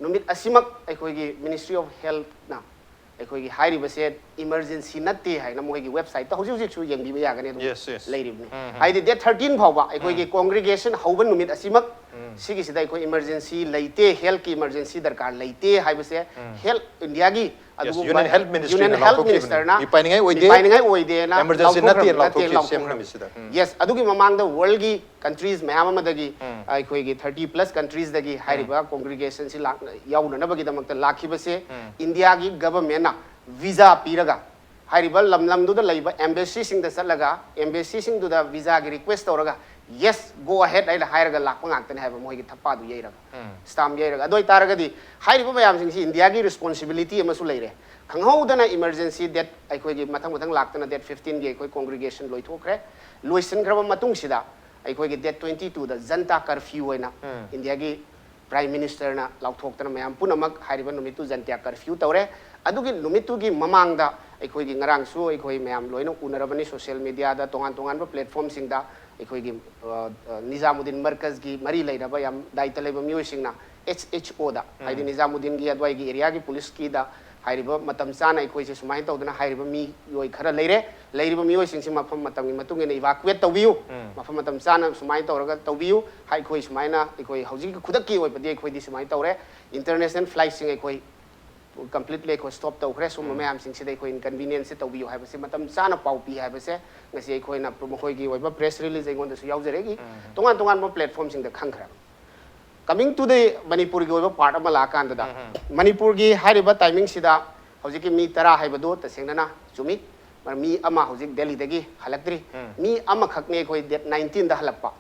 ꯅꯨꯃꯤꯠ ꯑꯁꯤꯃꯛ ꯑꯩꯈꯣꯏꯒꯤ Ministry of Healthꯅ ꯑꯩꯈꯣꯏꯒꯤ ꯍꯥꯏꯔꯤꯕꯁꯦ emergency ꯅꯠꯇꯦ ꯍꯥꯏꯅ ꯃꯣꯏꯒꯤ websiteꯇ ꯍꯧꯖꯤꯛ ꯍꯧꯖꯤꯛꯁꯨ ꯌꯦꯡꯕꯤꯕ ꯌꯥꯒꯅꯤ, ꯑꯗꯨꯝ Yes, yes. ꯂꯩꯔꯤꯕꯅꯤ꯫ ꯎꯝ, ꯎꯝ. ꯍꯥꯏꯗꯤ ꯗꯦꯠ ꯊꯥꯔꯇꯤꯟ ꯐꯥꯎꯕ ꯑꯩꯈꯣꯏꯒꯤ congregation ꯍꯧꯕ ꯅꯨꯃꯤꯠ ꯑꯁꯤꯃꯛ ꯁꯤꯒꯤꯁꯤꯗ ꯑꯩꯈꯣꯏ emergency ꯂꯩꯇꯦ, healthꯀꯤ emergency ꯗꯔꯀꯥꯔ ꯂꯩꯇꯦ ꯍꯥꯏꯕꯁꯦ health Indiaꯒꯤ ꯑꯗꯨꯒꯨꯝꯕ Union Health Ministryꯅ Union Health ꯂꯥꯎꯊꯣꯛꯈꯤꯕꯅꯤ꯫ Ministerꯅ ꯃꯤ ꯄꯥꯏꯅꯤꯡꯉꯥꯏ ꯑꯣꯏꯗꯦ, ꯃꯤ ꯄꯥꯏꯅꯤꯡꯉꯥꯏ ꯑꯣꯏꯗꯦꯅ emergency ꯅꯠꯇꯦ ꯂꯥꯎꯊꯣꯛꯈ꯭ꯔꯕꯅꯤ, ꯅꯠꯇꯦ ꯂꯥꯎꯊꯣꯛꯈꯤ, ꯁꯦꯝ ꯂꯥꯎꯊꯣꯛꯈ꯭ꯔꯕꯅꯤ꯫ ꯅꯨꯃꯤꯠꯁꯤꯗ꯫ ꯎꯝ. Yes, ꯑꯗꯨꯒꯤ ꯃꯃꯥꯡꯗ worldꯒꯤ countries ꯃꯌꯥꯝ ꯑꯃꯗꯒꯤ ꯑꯩꯈꯣꯏꯒꯤ thirty plus countriesꯗꯒꯤ ꯍꯥꯏꯔꯤꯕ congregationꯁꯤ ꯂꯥꯛ-, ꯌꯥꯎꯅꯅꯕꯒꯤꯗꯃꯛꯇ ꯂꯥꯛꯈꯤꯕꯁꯦ Indiaꯒꯤ governmentꯅ visa ꯄꯤꯔꯒ ꯍꯥꯏꯔꯤꯕ ꯂꯝ ꯂꯝꯗꯨꯗ ꯂꯩꯕ embassyꯁꯤꯡꯗ ꯆꯠꯂꯒ embassyꯁꯤꯡꯗꯨꯗ visaꯒꯤ request ꯇꯧꯔꯒ yes, go ahead ꯍꯥꯏꯅ ꯍꯥꯏꯔꯒ ꯂꯥꯛꯄ ꯉꯥꯛꯇꯅꯤ ꯍꯥꯏꯕ ꯃꯣꯏꯒꯤ ꯊꯞꯄꯥꯗꯨ ꯌꯩꯔꯒ꯫ Stamp ꯌꯩꯔꯒ꯫ ꯑꯗꯨ ꯑꯣꯏꯇꯥꯔꯒꯗꯤ ꯍꯥꯏꯔꯤꯕ ꯃꯌꯥꯝꯁꯤꯡꯁꯤ Indiaꯒꯤ responsibility ꯑꯃꯁꯨ ꯂꯩꯔꯦ꯫ ꯈꯪꯍꯧꯗꯅ emergency date ꯑꯩꯈꯣꯏꯒꯤ ꯃꯊꯪ ꯃꯊꯪ ꯂꯥꯛꯇꯅ date fifteenꯒꯤ ꯑꯩꯈꯣꯏ congregation ꯂꯣꯏꯊꯣꯛꯈ꯭ꯔꯦ꯫ ꯂꯣꯏꯁꯤꯟꯈ꯭ꯔꯕ ꯃꯇꯨꯡꯁꯤꯗ ꯑꯩꯈꯣꯏꯒꯤ date twenty twoꯗ Janata Curfew ꯑꯣꯏꯅ Indiaꯒꯤ Prime Ministerꯅ ꯂꯥꯎꯊꯣꯛꯇꯅ ꯃꯌꯥꯝ ꯄꯨꯝꯅꯃꯛ ꯍꯥꯏꯔꯤꯕ ꯅꯨꯃꯤꯠꯇꯨ Janata Curfew ꯇꯧꯔꯦ꯫ ꯑꯗꯨꯒꯤ ꯅꯨꯃꯤꯠꯇꯨꯒꯤ ꯃꯃꯥꯡꯗ ꯑꯩꯈꯣꯏꯒꯤ ꯉꯔꯥꯡꯁꯨ ꯑꯩꯈꯣꯏ ꯃꯌꯥꯝ ꯂꯣꯏꯅ ꯎꯅꯔꯕꯅꯤ social mediaꯗ, ꯇꯣꯉꯥꯟ ꯇꯣꯉꯥꯟꯕ platformꯁꯤꯡꯗ ꯑꯩꯈꯣꯏꯒꯤ, ꯑ, ꯑ, ꯅꯤꯖꯥꯃꯨꯗꯗꯤꯟ ꯃꯔꯀꯖꯒꯤ ꯃꯔꯤ ꯂꯩꯅꯕ ꯌꯥꯝ ꯗꯥꯏꯇ ꯂꯩꯕ ꯃꯤꯑꯣꯏꯁꯤꯡꯅ H H Oꯗ, ꯍꯥꯏꯗꯤ ꯅꯤꯖꯥꯃꯨꯗꯗꯤꯟꯒꯤ ꯑꯗꯨꯋꯥꯏꯒꯤ areaꯒꯤ policeꯀꯤꯗ ꯍꯥꯏꯔꯤꯕ ꯃꯇꯝ ꯆꯥꯅ ꯑꯩꯈꯣꯏꯁꯦ ꯁꯨꯃꯥꯏꯅ ꯇꯧꯗꯅ ꯍꯥꯏꯔꯤꯕ ꯃꯤꯑꯣꯏ ꯈꯔ ꯂꯩꯔꯦ, ꯂꯩꯔꯤꯕ ꯃꯤꯑꯣꯏꯁꯤꯡꯁꯤ ꯃꯐꯝ ꯃꯇꯝꯒꯤ ꯃꯇꯨꯡ ꯏꯟꯅ evacuate ꯇꯧꯕꯤꯌꯨ, ꯃꯐꯝ ꯃꯇꯝ ꯆꯥꯅ ꯁꯨꯃꯥꯏꯅ ꯇꯧꯔꯒ ꯇꯧꯕꯤꯌꯨ, ꯍꯥꯏ, ꯑꯩꯈꯣꯏ ꯁꯨꯃꯥꯏꯅ, ꯑꯩꯈꯣꯏ ꯍꯧꯖꯤꯛꯀꯤ ꯈꯨꯗꯛꯀꯤ ꯑꯣꯏꯕꯗꯤ ꯑꯩꯈꯣꯏꯗꯤ ꯁꯨꯃꯥꯏꯅ ꯇꯧꯔꯦ, international flightꯁꯤꯡ ꯑꯩꯈꯣꯏ completely ꯑꯩꯈꯣꯏ stop ꯇꯧꯈ꯭ꯔꯦ, ꯁꯨꯝꯕ ꯃꯌꯥꯝꯁꯤꯡꯁꯤꯗ ꯑꯩꯈꯣꯏ inconvenienceꯁꯦ ꯇꯧꯕꯤꯌꯨ ꯍꯥꯏꯕꯁꯦ ꯃꯇꯝ ꯆꯥꯅ ꯄꯥꯎ ꯄꯤ ꯍꯥꯏꯕꯁꯦ ꯉꯁꯤ ꯑꯩꯈꯣꯏꯅ ꯃꯈꯣꯏꯒꯤ ꯑꯣꯏꯕ press release ꯑꯩꯉꯣꯟꯗꯁꯨ ꯌꯥꯎꯖꯔꯛꯏ, ꯇꯣꯉꯥꯟ ꯇꯣꯉꯥꯟꯕ platformꯁꯤꯡꯗ ꯈꯪꯈ꯭ꯔꯦ꯫ Coming to the ꯃꯅꯤꯄꯨꯔꯒꯤ ꯑꯣꯏꯕ part ꯑꯃ ꯂꯥꯛꯑꯀꯥꯟꯗꯗ, ꯃꯅꯤꯄꯨꯔꯒꯤ ꯍꯥꯏꯔꯤꯕ timingꯁꯤꯗ ꯍꯧꯖꯤꯛꯀꯤ ꯃꯤ ꯇꯔꯥ ꯍꯥꯏꯕꯗꯨ ꯇꯁꯦꯡꯅꯅ ꯆꯨꯝꯃꯤ꯫ ꯃꯔꯝ ꯃꯤ ꯑꯃ ꯍꯧꯖꯤꯛ ꯗꯦꯜꯂꯤꯗꯒꯤ ꯍꯜꯂꯛꯇ꯭ꯔꯤ꯫ ꯃꯤ ꯑꯃꯈꯛꯅꯤ ꯑꯩꯈꯣꯏ date nineteenꯗ ꯍꯜꯂꯛꯄ꯫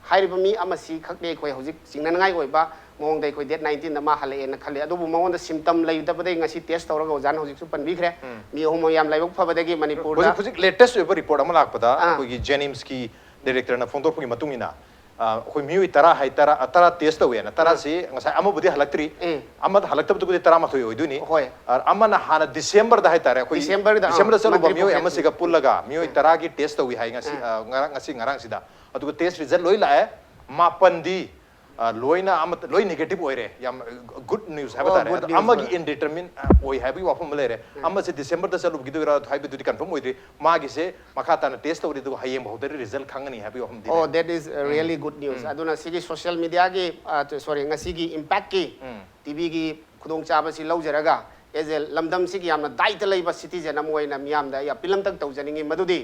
ꯍꯥꯏꯔꯤꯕ ꯃꯤ ꯑꯃꯁꯤ ꯈꯛꯅꯤ ꯑꯩꯈꯣꯏ ꯍꯧꯖꯤꯛ ꯆꯤꯡꯅꯅꯤꯡꯉꯥꯏ ꯑꯣꯏꯕ ꯃꯑꯣꯡꯗ ꯑꯩꯈꯣꯏ date nineteenꯗ ꯃꯥ ꯍꯜꯂꯛꯑꯦꯅ ꯈꯜꯂꯤ꯫ ꯑꯗꯨꯕꯨ ꯃꯉꯣꯟꯗ symptom ꯂꯩꯇꯕꯗꯩ ꯉꯁꯤ test ꯇꯧꯔꯒ ꯑꯣꯖꯥꯅ ꯍꯧꯖꯤꯛꯁꯨ ꯄꯟꯕꯤꯈ꯭ꯔꯦ꯫ ꯃꯤ ꯑꯍꯨꯝ ꯌꯥꯝ ꯂꯥꯏꯕꯛ ꯐꯕꯗꯒꯤ ꯃꯅꯤꯄꯨꯔꯗ ꯍꯧꯖꯤꯛ ꯍꯧꯖꯤꯛ latest ꯑꯣꯏꯕ report ꯑꯃ ꯂꯥꯛꯄꯗ ꯑꯥ꯫ ꯑꯩꯈꯣꯏꯒꯤ JNIMSꯀꯤ directorꯅ ꯐꯣꯡꯗꯣꯛꯄꯒꯤ ꯃꯇꯨꯡ ꯏꯟꯅ ꯑ, ꯑꯩꯈꯣꯏ ꯃꯤꯑꯣꯏ ꯇꯔꯥ ꯍꯥꯏ, ꯇꯔꯥ, ꯇꯔꯥ ꯇꯦꯁ ꯇꯧꯋꯦꯅ, ꯇꯔꯥꯁꯤ ꯉꯁꯥꯏ ꯑꯃꯕꯨꯗꯤ ꯍꯜꯂꯛꯇ꯭ꯔꯤ꯫ ꯎꯝ꯫ ꯑꯃꯗ ꯍꯜꯂꯛꯇꯕꯗꯨꯕꯨꯗꯤ ꯇꯔꯥꯃꯥꯊꯣꯏ ꯑꯣꯏꯗꯣꯏꯅꯤ꯫ ꯍꯣꯏ꯫ ꯑ, ꯑꯃꯅ ꯍꯥꯟꯅ ꯗꯤꯁꯦꯝꯕꯔꯗ ꯍꯥꯏꯇꯥꯔꯦ, ꯑꯩꯈꯣꯏ ꯗꯤꯁꯦꯝꯕꯔꯗ, ꯑꯥ, ꯗꯤꯁꯦꯝꯕꯔꯗ ꯆꯠꯂꯨꯕ ꯃꯟꯇ꯭ꯔꯤ ꯃꯤꯑꯣꯏ ꯄꯨꯈ꯭ꯔꯤꯁꯦ꯫ ꯑꯃꯁꯤꯒ ꯄꯨꯜꯂꯒ ꯃꯤꯑꯣꯏ ꯎꯝ꯫ ꯇꯔꯥꯒꯤ ꯇꯦꯁ ꯇꯧꯏ ꯍꯥꯏ ꯉꯁꯤ, ꯎꯝ꯫ ꯑ, ꯉꯔꯥꯡ, ꯉꯁꯤ ꯉꯔꯥꯡꯁꯤꯗ꯫ ꯑꯗꯨꯒ ꯇꯦꯁ ꯔꯤꯖꯜ ꯂꯣꯏ ꯂꯥꯛꯑꯦ, ꯃꯥꯄꯟꯗꯤ, ꯑ, ꯂꯣꯏꯅ ꯑꯃꯠꯇ, ꯂꯣꯏ ꯅꯦꯒꯦꯇꯤꯚ ꯑꯣꯏꯔꯦ꯫ ꯌꯥꯝ ꯒꯨꯗ ꯅ꯭ꯌꯨꯁ ꯍꯥꯏꯕ ꯑꯣ, ꯇꯥꯔꯦ꯫ good ꯑꯗꯣ news ꯑꯃꯒꯤ ꯑꯣꯏꯔꯦ꯫ ꯏꯟꯗꯤꯇꯔꯃꯤꯟ, ꯑ, ꯑꯣꯏ ꯍꯥꯏꯕꯒꯤ ꯋꯥꯐꯝ ꯑꯃ ꯂꯩꯔꯦ꯫ ꯑꯃꯁꯦ ꯗꯤꯁꯦꯝꯕꯔꯗ ꯆꯠꯂꯨꯕꯒꯤꯗꯨꯔꯥ ꯍꯥꯏꯕꯗꯨꯗꯤ ꯀꯟꯐꯥꯔꯝ ꯑꯣꯏꯗ꯭ꯔꯤ꯫ ꯃꯥꯒꯤꯁꯦ ꯃꯈꯥ ꯇꯥꯅ ꯇꯦꯁ ꯇꯧꯔꯤ, ꯑꯗꯨꯒ ꯍꯌꯦꯡ ꯐꯥꯎꯗꯗꯤ ꯔꯤꯖꯜ ꯈꯪꯒꯅꯤ ꯍꯥꯏꯕꯒꯤ ꯋꯥꯐꯝꯗꯤ Oh, ꯂꯩꯔꯦ꯫ that is really good news. ꯑꯗꯨꯅ ꯁꯤꯒꯤ ꯁꯣꯁꯤꯌꯦꯜ ꯃꯤꯗꯤꯌꯥꯒꯤ, ꯁꯣꯔꯤ, ꯉꯁꯤꯒꯤ ꯏꯝꯄꯦꯛꯀꯤ, ꯎꯝ꯫ ꯇꯤꯚꯤꯒꯤ ꯈꯨꯗꯣꯡꯆꯥꯕꯁꯤ ꯂꯧꯖꯔꯒ, ꯑꯦꯖ ꯑꯦ ꯂꯝꯗꯝꯁꯤꯒꯤ ꯌꯥꯝꯅ ꯗꯥꯏꯇ ꯂꯩꯕ ꯁꯤꯇꯤꯖꯟ ꯑꯃ ꯑꯣꯏꯅ ꯃꯤꯌꯥꯝꯗ ꯑꯩ ꯑꯄꯤꯜ ꯑꯝꯇꯪ ꯇꯧꯖꯅꯤꯡꯉꯤ, ꯃꯗꯨꯗꯤ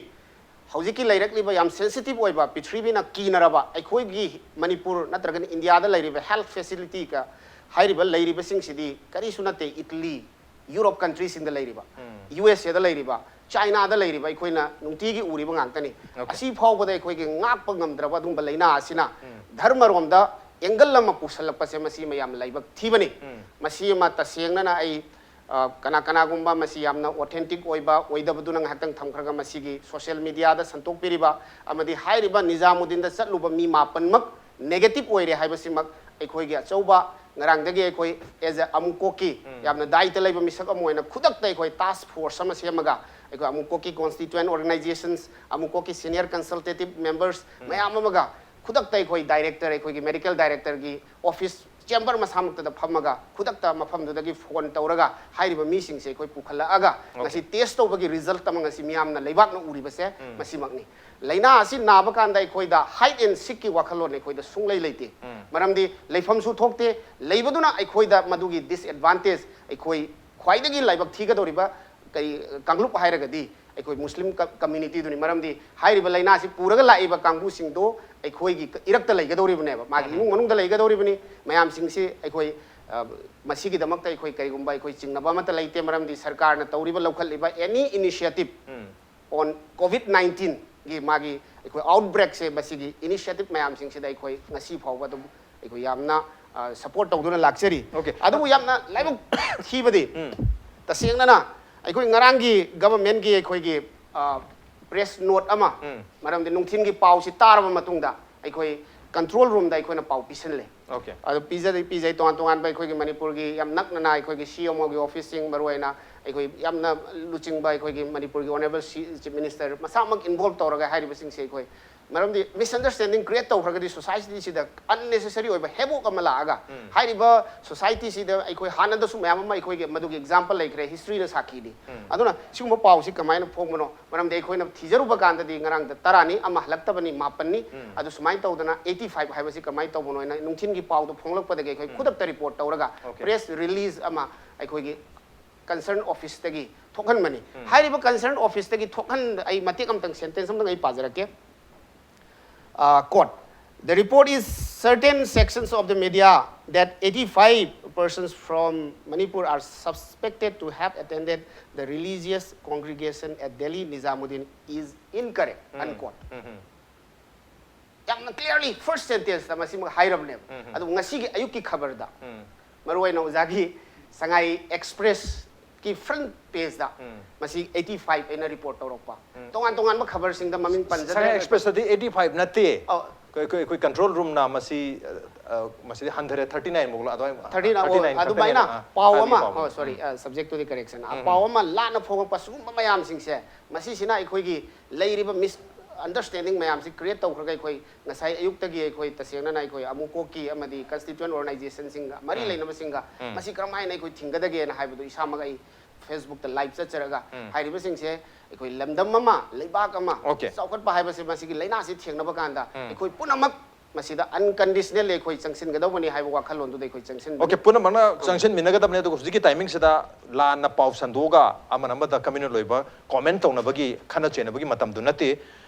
ꯍꯧꯖꯤꯛꯀꯤ ꯂꯩꯔꯛꯂꯤꯕ ꯌꯥꯝ ꯁꯦꯟꯁꯤꯇꯤꯚ ꯑꯣꯏꯕ, ꯄ꯭ꯔꯤꯊꯤꯕꯤꯅ ꯀꯤꯅꯔꯕ ꯑꯩꯈꯣꯏꯒꯤ ꯃꯅꯤꯄꯨꯔ ꯅꯠꯇ꯭ꯔꯒꯅ ꯏꯟꯗꯤꯌꯥꯗ ꯂꯩꯔꯤꯕ ꯍꯦꯜꯊ ꯐꯦꯁꯤꯂꯤꯇꯤꯒ ꯍꯥꯏꯔꯤꯕ ꯂꯩꯔꯤꯕꯁꯤꯡꯁꯤꯗꯤ ꯀꯔꯤꯁꯨ ꯅꯠꯇꯦ꯫ ꯏꯇꯂꯤ, ꯌꯨꯔꯣꯞ ꯀꯟꯇ꯭ꯔꯤꯁꯤꯡꯗ ꯂꯩꯔꯤꯕ, ꯌꯨ ꯑꯦꯁ ꯑꯦꯗ ꯂꯩꯔꯤꯕ, ꯆꯥꯏꯅꯥꯗ ꯂꯩꯔꯤꯕ ꯑꯩꯈꯣꯏꯅ ꯅꯨꯡꯇꯤꯒꯤ ꯎꯔꯤꯕ ꯉꯥꯛꯇꯅꯤ꯫ Okay. ꯑꯁꯤ ꯐꯥꯎꯕꯗ ꯑꯩꯈꯣꯏꯒꯤ ꯉꯥꯛꯄ ꯉꯝꯗ꯭ꯔꯕ ꯑꯗꯨꯒꯨꯝꯕ ꯂꯥꯏꯅꯥ ꯑꯁꯤꯅ ꯙꯔꯃꯔꯣꯝꯗ ꯑꯦꯡꯒꯜ ꯑꯃ ꯄꯨꯁꯜꯂꯛꯄꯁꯦ, ꯃꯁꯤ ꯃꯌꯥꯝ ꯂꯥꯏꯕꯛ ꯊꯤꯕꯅꯤ꯫ ꯃꯁꯤ ꯑꯃ ꯇꯁꯦꯡꯅꯅ ꯑꯩ, ꯑ, ꯀꯅꯥ ꯀꯅꯥꯒꯨꯝꯕ ꯃꯁꯤ ꯌꯥꯝꯅ ꯑꯣꯊꯦꯟꯇꯤꯛ ꯑꯣꯏꯕ ꯑꯣꯏꯗꯕꯗꯨꯅ ꯉꯥꯏꯍꯥꯛꯇꯪ ꯊꯝꯈ꯭ꯔꯒ, ꯃꯁꯤꯒꯤ ꯁꯣꯁꯤꯌꯦꯜ ꯃꯤꯗꯤꯌꯥꯗ ꯁꯟꯇꯣꯛꯄꯤꯔꯤꯕ ꯑꯃꯗꯤ ꯍꯥꯏꯔꯤꯕ ꯅꯤꯖꯥꯃꯨꯗꯤꯟꯗ ꯆꯠꯂꯨꯕ ꯃꯤ ꯃꯥꯄꯟꯃꯛ ꯅꯦꯒꯦꯇꯤꯚ ꯑꯣꯏꯔꯦ ꯍꯥꯏꯕꯁꯤꯃꯛ ꯑꯩꯈꯣꯏꯒꯤ ꯑꯆꯧꯕ, ꯉꯔꯥꯡꯗꯒꯤ ꯑꯩꯈꯣꯏ ꯑꯦꯖ ꯑꯦ ꯑꯃꯨꯛ ꯀꯣꯛꯀꯤ ꯌꯥꯝꯅ ꯗꯥꯏꯇ ꯂꯩꯕ ꯃꯤꯁꯛ ꯑꯃ ꯑꯣꯏꯅ ꯈꯨꯗꯛꯇ ꯑꯩꯈꯣꯏ ꯇꯥꯁꯛ ꯐꯣꯔꯁ ꯑꯃ ꯁꯦꯝꯃꯒ, ꯑꯩꯈꯣꯏ ꯑꯃꯨꯛ ꯀꯣꯛꯀꯤ ꯀꯣꯟꯁꯇꯤꯇ꯭ꯌꯨꯑꯦꯟ ꯑꯣꯔꯒꯅꯥꯏꯖꯦꯁꯟꯁ, ꯑꯃꯨꯛ ꯀꯣꯛꯀꯤ ꯁꯤꯅꯤꯌꯔ ꯀꯟꯁꯜꯇꯦꯇꯤꯚ ꯃꯦꯝꯕꯔꯁ ꯃꯌꯥꯝ ꯑꯃꯒ ꯈꯨꯗꯛꯇ ꯑꯩꯈꯣꯏ ꯗꯥꯏꯔꯦꯛꯇꯔ, ꯑꯩꯈꯣꯏꯒꯤ ꯃꯦꯗꯤꯀꯦꯜ ꯗꯥꯏꯔꯦꯛꯇꯔꯒꯤ ꯑꯣꯐꯤꯁ ꯆꯦꯝꯕꯔ ꯃꯁꯥꯃꯛꯇꯗ ꯐꯝꯃꯒ ꯈꯨꯗꯛꯇ ꯃꯐꯝꯗꯨꯗꯒꯤ ꯐꯣꯟ ꯇꯧꯔꯒ ꯍꯥꯏꯔꯤꯕ ꯃꯤꯁꯤꯡꯁꯦ ꯑꯩꯈꯣꯏ ꯄꯨꯈꯠꯂꯛꯑꯒ ꯉꯁꯤ ꯇꯦꯁ ꯇꯧꯕꯒꯤ ꯔꯤꯖꯜꯠ ꯑꯃ ꯉꯁꯤ ꯃꯤꯌꯥꯝꯅ ꯂꯩꯕꯥꯛꯅ ꯎꯔꯤꯕꯁꯦ ꯃꯁꯤꯃꯛꯅꯤ꯫ ꯂꯥꯏꯅꯥ ꯑꯁꯤ ꯅꯥꯕ ꯀꯥꯟꯗ ꯑꯩꯈꯣꯏꯗ ꯍꯥꯏꯠ ꯑꯦꯟ ꯁꯤꯛꯀꯤ ꯋꯥꯈꯜꯂꯣꯟ ꯑꯩꯈꯣꯏꯗ ꯁꯨꯡꯂꯩ ꯂꯩꯇꯦ꯫ ꯃꯔꯝꯗꯤ ꯂꯩꯐꯝꯁꯨ ꯊꯣꯛꯇꯦ, ꯂꯩꯕꯗꯨꯅ ꯑꯩꯈꯣꯏꯗ ꯃꯗꯨꯒꯤ ꯗꯤꯁꯑꯦꯗꯚꯥꯟꯇꯦꯖ, ꯑꯩꯈꯣꯏ ꯈ꯭ꯋꯥꯏꯗꯒꯤ ꯂꯥꯏꯕꯛ ꯊꯤꯒꯗꯧꯔꯤꯕ ꯀꯔꯤ ꯀꯥꯡꯂꯨꯞ ꯍꯥꯏꯔꯒꯗꯤ ꯑꯩꯈꯣꯏ ꯃꯨꯁꯂꯤꯝ ꯀ-, ꯀꯝꯃ꯭ꯌꯨꯅꯤꯇꯤꯗꯨꯅꯤ꯫ ꯃꯔꯝꯗꯤ ꯍꯥꯏꯔꯤꯕ ꯂꯥꯏꯅꯥꯁꯤ ꯄꯨꯔꯒ ꯂꯥꯛꯏꯕ ꯀꯥꯡꯕꯨꯁꯤꯡꯗꯣ ꯑꯩꯈꯣꯏꯒꯤ ꯏꯔꯛꯇ ꯂꯩꯒꯗꯧꯔꯤꯕꯅꯦꯕ, ꯃꯥꯒꯤ ꯏꯃꯨꯡ ꯃꯅꯨꯡꯗ ꯂꯩꯒꯗꯧꯔꯤꯕꯅꯤ꯫ ꯃꯌꯥꯝꯁꯤꯡꯁꯤ ꯑꯩꯈꯣꯏ, ꯑ, ꯃꯁꯤꯒꯤꯗꯃꯛꯇ ꯑꯩꯈꯣꯏ ꯀꯔꯤꯒꯨꯝꯕ ꯑꯩꯈꯣꯏ ꯆꯤꯡꯅꯕ ꯑꯃꯠꯇ ꯂꯩꯇꯦ, ꯃꯔꯝꯗꯤ ꯁꯔꯀꯥꯔꯅ ꯇꯧꯔꯤꯕ, ꯂꯧꯈꯠꯂꯤꯕ any initiative on COVID nineteenꯒꯤ ꯃꯥꯒꯤ ꯑꯩꯈꯣꯏ ꯑꯥꯎꯠꯕ꯭ꯔꯦꯛꯁꯦ, ꯃꯁꯤꯒꯤ ꯏꯅꯤꯁꯤꯌꯦꯇꯤꯚ ꯃꯌꯥꯝꯁꯤꯡꯁꯤꯗ ꯑꯩꯈꯣꯏ ꯉꯁꯤ ꯐꯥꯎꯕ ꯑꯗꯨꯝ ꯑꯩꯈꯣꯏ ꯌꯥꯝꯅ, ꯑ, ꯁꯄꯣꯔꯠ ꯇꯧꯗꯨꯅ ꯂꯥꯛꯆꯔꯤ꯫ Okay. ꯑꯗꯨꯕꯨ ꯌꯥꯝꯅ ꯂꯥꯏꯕꯛ ꯊꯤꯕꯗꯤ, ꯇꯁꯦꯡꯅꯅ ꯑꯩꯈꯣꯏ ꯉꯔꯥꯡꯒꯤ ꯒꯚꯔꯟꯃꯦꯟꯠꯀꯤ ꯑꯩꯈꯣꯏꯒꯤ, ꯑ, ꯄ꯭ꯔꯦꯁ ꯅꯣꯠ ꯑꯃ, ꯃꯔꯝꯗꯤ ꯅꯨꯡꯊꯤꯜꯒꯤ ꯄꯥꯎꯁꯤ ꯇꯥꯔꯕ ꯃꯇꯨꯡꯗ ꯑꯩꯈꯣꯏ ꯀꯟꯇ꯭ꯔꯣꯜ ꯔꯨꯝꯗ ꯑꯩꯈꯣꯏꯅ ꯄꯥꯎ ꯄꯤꯁꯤꯜꯂꯦ꯫ Okay. ꯑꯗꯨ ꯄꯤꯖꯗꯤ ꯄꯤꯖꯩ, ꯇꯣꯉꯥꯟ ꯇꯣꯉꯥꯟꯕ ꯑꯩꯈꯣꯏꯒꯤ ꯃꯅꯤꯄꯨꯔꯒꯤ ꯌꯥꯝ ꯅꯛꯅꯅ ꯑꯩꯈꯣꯏꯒꯤ ꯁꯤ ꯑꯦꯝ ꯑꯣꯒꯤ ꯑꯣꯐꯤꯁꯁꯤꯡ, ꯃꯔꯨꯑꯣꯏꯅ ꯑꯩꯈꯣꯏ ꯌꯥꯝꯅ ꯂꯨꯆꯤꯡꯕ ꯑꯩꯈꯣꯏꯒꯤ ꯃꯅꯤꯄꯨꯔꯒꯤ ꯑꯣꯅꯔꯦꯕꯜ ꯁꯤ ꯆꯤꯐ ꯃꯤꯅꯤꯁꯇꯔ ꯃꯁꯥꯃꯛ ꯏꯟꯚꯣꯜꯕ ꯇꯧꯔꯒ ꯍꯥꯏꯔꯤꯕꯁꯤꯡꯁꯦ ꯑꯩꯈꯣꯏ ꯃꯔꯝꯗꯤ ꯃꯤꯁꯑꯟꯗꯔꯁ꯭ꯇꯦꯟꯗꯤꯡ ꯀ꯭ꯔꯤꯌꯦꯠ ꯇꯧꯈ꯭ꯔꯒꯗꯤ ꯁꯣꯁꯥꯏꯇꯤꯁꯤꯗ ꯑꯟꯅꯦꯁꯦꯁꯔꯤ ꯑꯣꯏꯕ ꯍꯦꯕꯣꯛ ꯑꯃ ꯂꯥꯛꯑꯒ ꯍꯥꯏꯔꯤꯕ ꯁꯣꯁꯥꯏꯇꯤꯁꯤꯗ ꯑꯩꯈꯣꯏ ꯍꯥꯟꯅꯗꯁꯨ ꯃꯌꯥꯝ ꯑꯃ ꯑꯩꯈꯣꯏꯒꯤ ꯃꯗꯨꯒꯤ ꯑꯦꯛꯖꯥꯝꯄꯜ ꯂꯩꯈ꯭ꯔꯦ, ꯍꯤꯁꯇ꯭ꯔꯤꯅ ꯁꯥꯈꯤꯅꯤ꯫ ꯑꯗꯨꯅ ꯁꯤꯒꯨꯝꯕ ꯄꯥꯎꯁꯤ ꯀꯃꯥꯏꯅ ꯐꯣꯡꯕꯅꯣ? ꯃꯔꯝꯗꯤ ꯑꯩꯈꯣꯏꯅ ꯊꯤꯖꯔꯨꯕ ꯀꯥꯟꯗꯗꯤ ꯉꯔꯥꯡꯗ ꯇꯔꯥꯅꯤ, ꯑꯃ ꯍꯜꯂꯛꯇꯕꯅꯤ, ꯃꯥꯄꯟꯅꯤ꯫ ꯑꯗꯨ ꯁꯨꯃꯥꯏꯅ ꯇꯧꯗꯅ ꯑꯩꯠꯇꯤ ꯐꯥꯏꯚ ꯍꯥꯏꯕꯁꯤ ꯀꯃꯥꯏꯅ ꯇꯧꯕꯅꯣ ꯍꯥꯏꯅ ꯅꯨꯡꯊꯤꯜꯒꯤ ꯄꯥꯎꯗꯣ ꯐꯣꯡꯂꯛꯄꯗꯒꯤ ꯑꯩꯈꯣꯏ ꯈꯨꯗꯛꯇ ꯔꯤꯄꯣꯔꯠ ꯇꯧꯔꯒ Okay. ꯄ꯭ꯔꯦꯁ ꯔꯤꯂꯤꯖ ꯑꯃ ꯑꯩꯈꯣꯏꯒꯤ ꯀꯟꯁꯔꯟ ꯑꯣꯐꯤꯁꯇꯒꯤ ꯊꯣꯛꯍꯟꯕꯅꯤ꯫ ꯍꯥꯏꯔꯤꯕ ꯀꯟꯁꯔꯟ ꯑꯣꯐꯤꯁꯇꯒꯤ ꯊꯣꯛꯍꯟ ꯑꯩ ꯃꯇꯦꯛ ꯑꯃꯇꯪ, ꯁꯦꯟꯇꯦꯟꯁ ꯑꯃꯇꯪ ꯑꯩ ꯄꯥꯖꯔꯛꯀꯦ꯫ Uh, quote, "The report is certain sections of the media that eighty-five persons from Manipur are suspected to have attended the religious congregation at Delhi Nizamuddin is incorrect," unquote. ꯌꯥꯝꯅ clearly first sentenceꯇ ꯃꯁꯤꯃꯛ ꯍꯥꯏꯔꯕꯅꯦꯕ꯫ ꯑꯗꯨꯕꯨ ꯉꯁꯤꯒꯤ ꯑꯌꯨꯛꯀꯤ ꯈꯕꯔꯗ, ꯃꯔꯨꯑꯣꯏꯅ ꯑꯣꯖꯥꯒꯤ ꯁꯉꯥꯏ ꯑꯦꯛꯁꯄ꯭ꯔꯦꯁꯀꯤ front ꯄꯦꯖꯇ ꯃꯁꯤ eighty five ꯑꯩꯅ report ꯇꯧꯔꯛꯄ꯫ ꯇꯣꯉꯥꯟ ꯇꯣꯉꯥꯟꯕ ꯈꯕꯔꯁꯤꯡꯗ ꯃꯃꯤꯡ ꯄꯟꯖꯗ꯭ꯔꯦ꯫ ꯁꯉꯥꯏ ꯑꯦꯛꯁꯄ꯭ꯔꯦꯁꯇꯗꯤ ꯑꯩꯠꯇꯤ ꯐꯥꯏꯚ ꯅꯠꯇꯦ꯫ ꯑꯧ꯫ ꯑꯩꯈꯣꯏ ꯑꯩꯈꯣꯏ ꯑꯩꯈꯣꯏ ꯀꯟꯇ꯭ꯔꯣꯜ ꯔꯨꯝꯅ ꯃꯁꯤ ꯑ, ꯑ, ꯃꯁꯤꯗꯤ ꯍꯟꯊꯔꯦ, ꯊꯥꯔꯇꯤ ꯅꯥꯏꯟ ꯃꯨꯛꯂ ꯑꯗꯨꯃꯥꯏꯅ, ꯊꯥꯔꯇꯤ ꯅꯥꯏꯟ, ꯊꯥꯔꯇꯤ ꯅꯥꯏꯟ ꯈꯛꯇꯅꯦꯅ, ꯑꯗꯨꯃꯥꯏꯅ ꯑ, ꯄꯥꯎ ꯍꯥꯏꯕꯒꯤ ꯑꯃ, ꯄꯥꯎꯅꯤ꯫ ꯑꯣ, ꯁꯣꯔꯤ, ꯁꯕꯖꯦꯛꯇꯨꯗꯤ ꯀꯔꯦꯛꯁꯟ, ꯄꯥꯎ ꯑꯃ ꯂꯥꯟꯅ ꯐꯣꯡꯉꯛꯄ ꯁꯤꯒꯨꯝꯕ ꯃꯌꯥꯝꯁꯤꯡꯁꯦ, ꯃꯁꯤꯁꯤꯅ ꯑꯩꯈꯣꯏꯒꯤ ꯂꯩꯔꯤꯕ ꯃꯤꯁ ꯑꯟꯗꯔꯁ꯭ꯇꯦꯟꯗꯤꯡ ꯃꯌꯥꯝꯁꯤ ꯀ꯭ꯔꯤꯌꯦꯠ ꯇꯧꯈ꯭ꯔꯒ ꯑꯩꯈꯣꯏ ꯉꯁꯥꯏ ꯑꯌꯨꯛꯇꯒꯤ ꯑꯩꯈꯣꯏ ꯇꯁꯦꯡꯅꯅ ꯑꯩꯈꯣꯏ ꯑꯃꯨꯛꯀꯣꯛꯀꯤ ꯑꯃꯗꯤ ꯀꯟꯁꯇꯤꯇ꯭ꯌꯨꯌꯦꯟ ꯑꯣꯔꯒꯅꯥꯏꯖꯦꯁꯟꯁꯤꯡꯒ ꯃꯔꯤ ꯂꯩꯅꯕꯁꯤꯡꯒ ꯃꯁꯤ ꯀꯔꯝꯍꯥꯏꯅ ꯑꯩꯈꯣꯏ ꯊꯤꯡꯒꯗꯒꯦꯅ ꯍꯥꯏꯕꯗꯨ ꯏꯁꯥꯃꯛ ꯑꯩ ꯐꯦꯁꯕꯨꯛꯇ ꯂꯥꯏꯚ ꯆꯠꯆꯔꯒ ꯍꯥꯏꯔꯤꯕꯁꯤꯡꯁꯦ ꯑꯩꯈꯣꯏ ꯂꯝꯗꯝ ꯑꯃ, ꯂꯩꯕꯥꯛ ꯑꯃ Okay. ꯆꯥꯎꯈꯠꯄ ꯍꯥꯏꯕꯁꯦ ꯃꯁꯤꯒꯤ ꯂꯥꯏꯅꯥꯁꯤ ꯊꯦꯡꯅꯕ ꯀꯥꯟꯗ ꯑꯩꯈꯣꯏ ꯄꯨꯝꯅꯃꯛ ꯃꯁꯤꯗ ꯑꯟꯀꯟꯗꯤꯁꯅꯦꯜꯂꯤ ꯑꯩꯈꯣꯏ ꯆꯪꯁꯤꯟꯒꯗꯧꯕꯅꯤ ꯍꯥꯏꯕ ꯋꯥꯈꯜꯂꯣꯟꯗꯨꯗ ꯑꯩꯈꯣꯏ ꯆꯪꯁꯤꯟꯕꯅꯤ꯫ Okay, ꯄꯨꯝꯅꯃꯛꯅ ꯆꯪꯁꯤꯟꯃꯤꯟꯅꯒꯗꯕꯅꯤ, ꯑꯗꯨꯒ ꯍꯧꯖꯤꯛꯀꯤ ꯇꯥꯏꯃꯤꯡꯁꯤꯗ ꯂꯥꯟꯅ ꯄꯥꯎ ꯁꯟꯗꯣꯛꯑꯒ ꯑꯃꯅ ꯑꯃꯗ ꯀꯝꯃ꯭ꯌꯨꯅꯦꯜ ꯑꯣꯏꯕ ꯀꯣꯃꯦꯟ ꯇꯧꯅꯕꯒꯤ, ꯈꯠꯅ ꯆꯩꯅꯕꯒꯤ ꯃꯇꯝꯗꯨ ꯅꯠꯇꯦ꯫